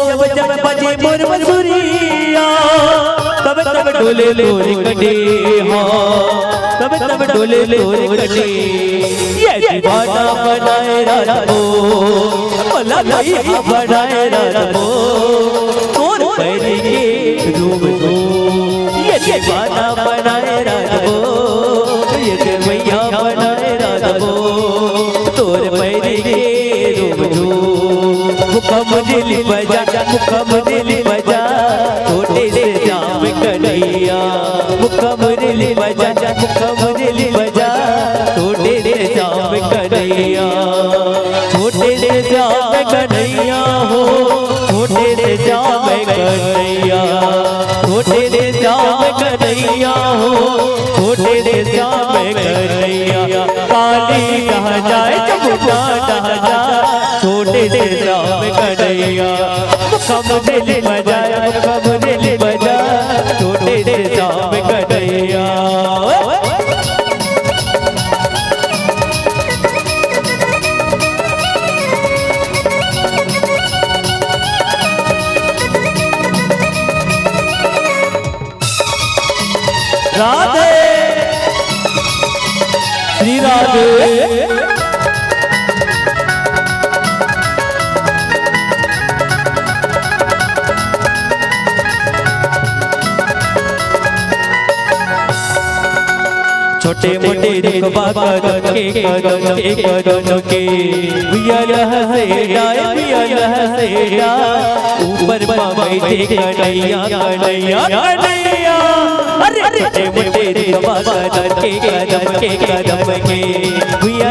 जब जब बजे मोर बंसुरिया, तब तब डोले तोर कटिया, तब तब डोले तोर कटिया। ये दीवाना बनाए राधा वो, भला भैया बनाए राधा वो, तोर पैरी के रूप जो। ये दीवाना बनाए राधा वो, ये भैया बनाए राधा वो, तोर पैरी के रूप जो। मुखा मुरली बजा, मुखा मुरली बजा, छोटे से श्याम कन्हैया। मुखा मुरली बजा, मुखा मुरली बजा, छोटे से श्याम कन्हैया। छोटे से श्याम कन्हैया हो, छोटे से श्याम कन्हैया। छोटे से श्याम कन्हैया हो, छोटे से श्याम कन्हैया। काली कहाँ जाए, जमुना कहाँ जाए, छोटे से श्याम कन्हैया। मुखा मुरली बजा, मुखा मुरली बजा, छोटे से श्याम कन्हैया। राधे, श्री राधे। छोटे मोटे रुखवा कदम के, कदम के, कदम के, भैया यह से जाए, भैया यह से जाए, ऊपर पावे थे कन्हैया, कन्हैया, कन्हैया। अरे छोटे मोटे रुखवा कदम के, कदम के, कदम के, भैया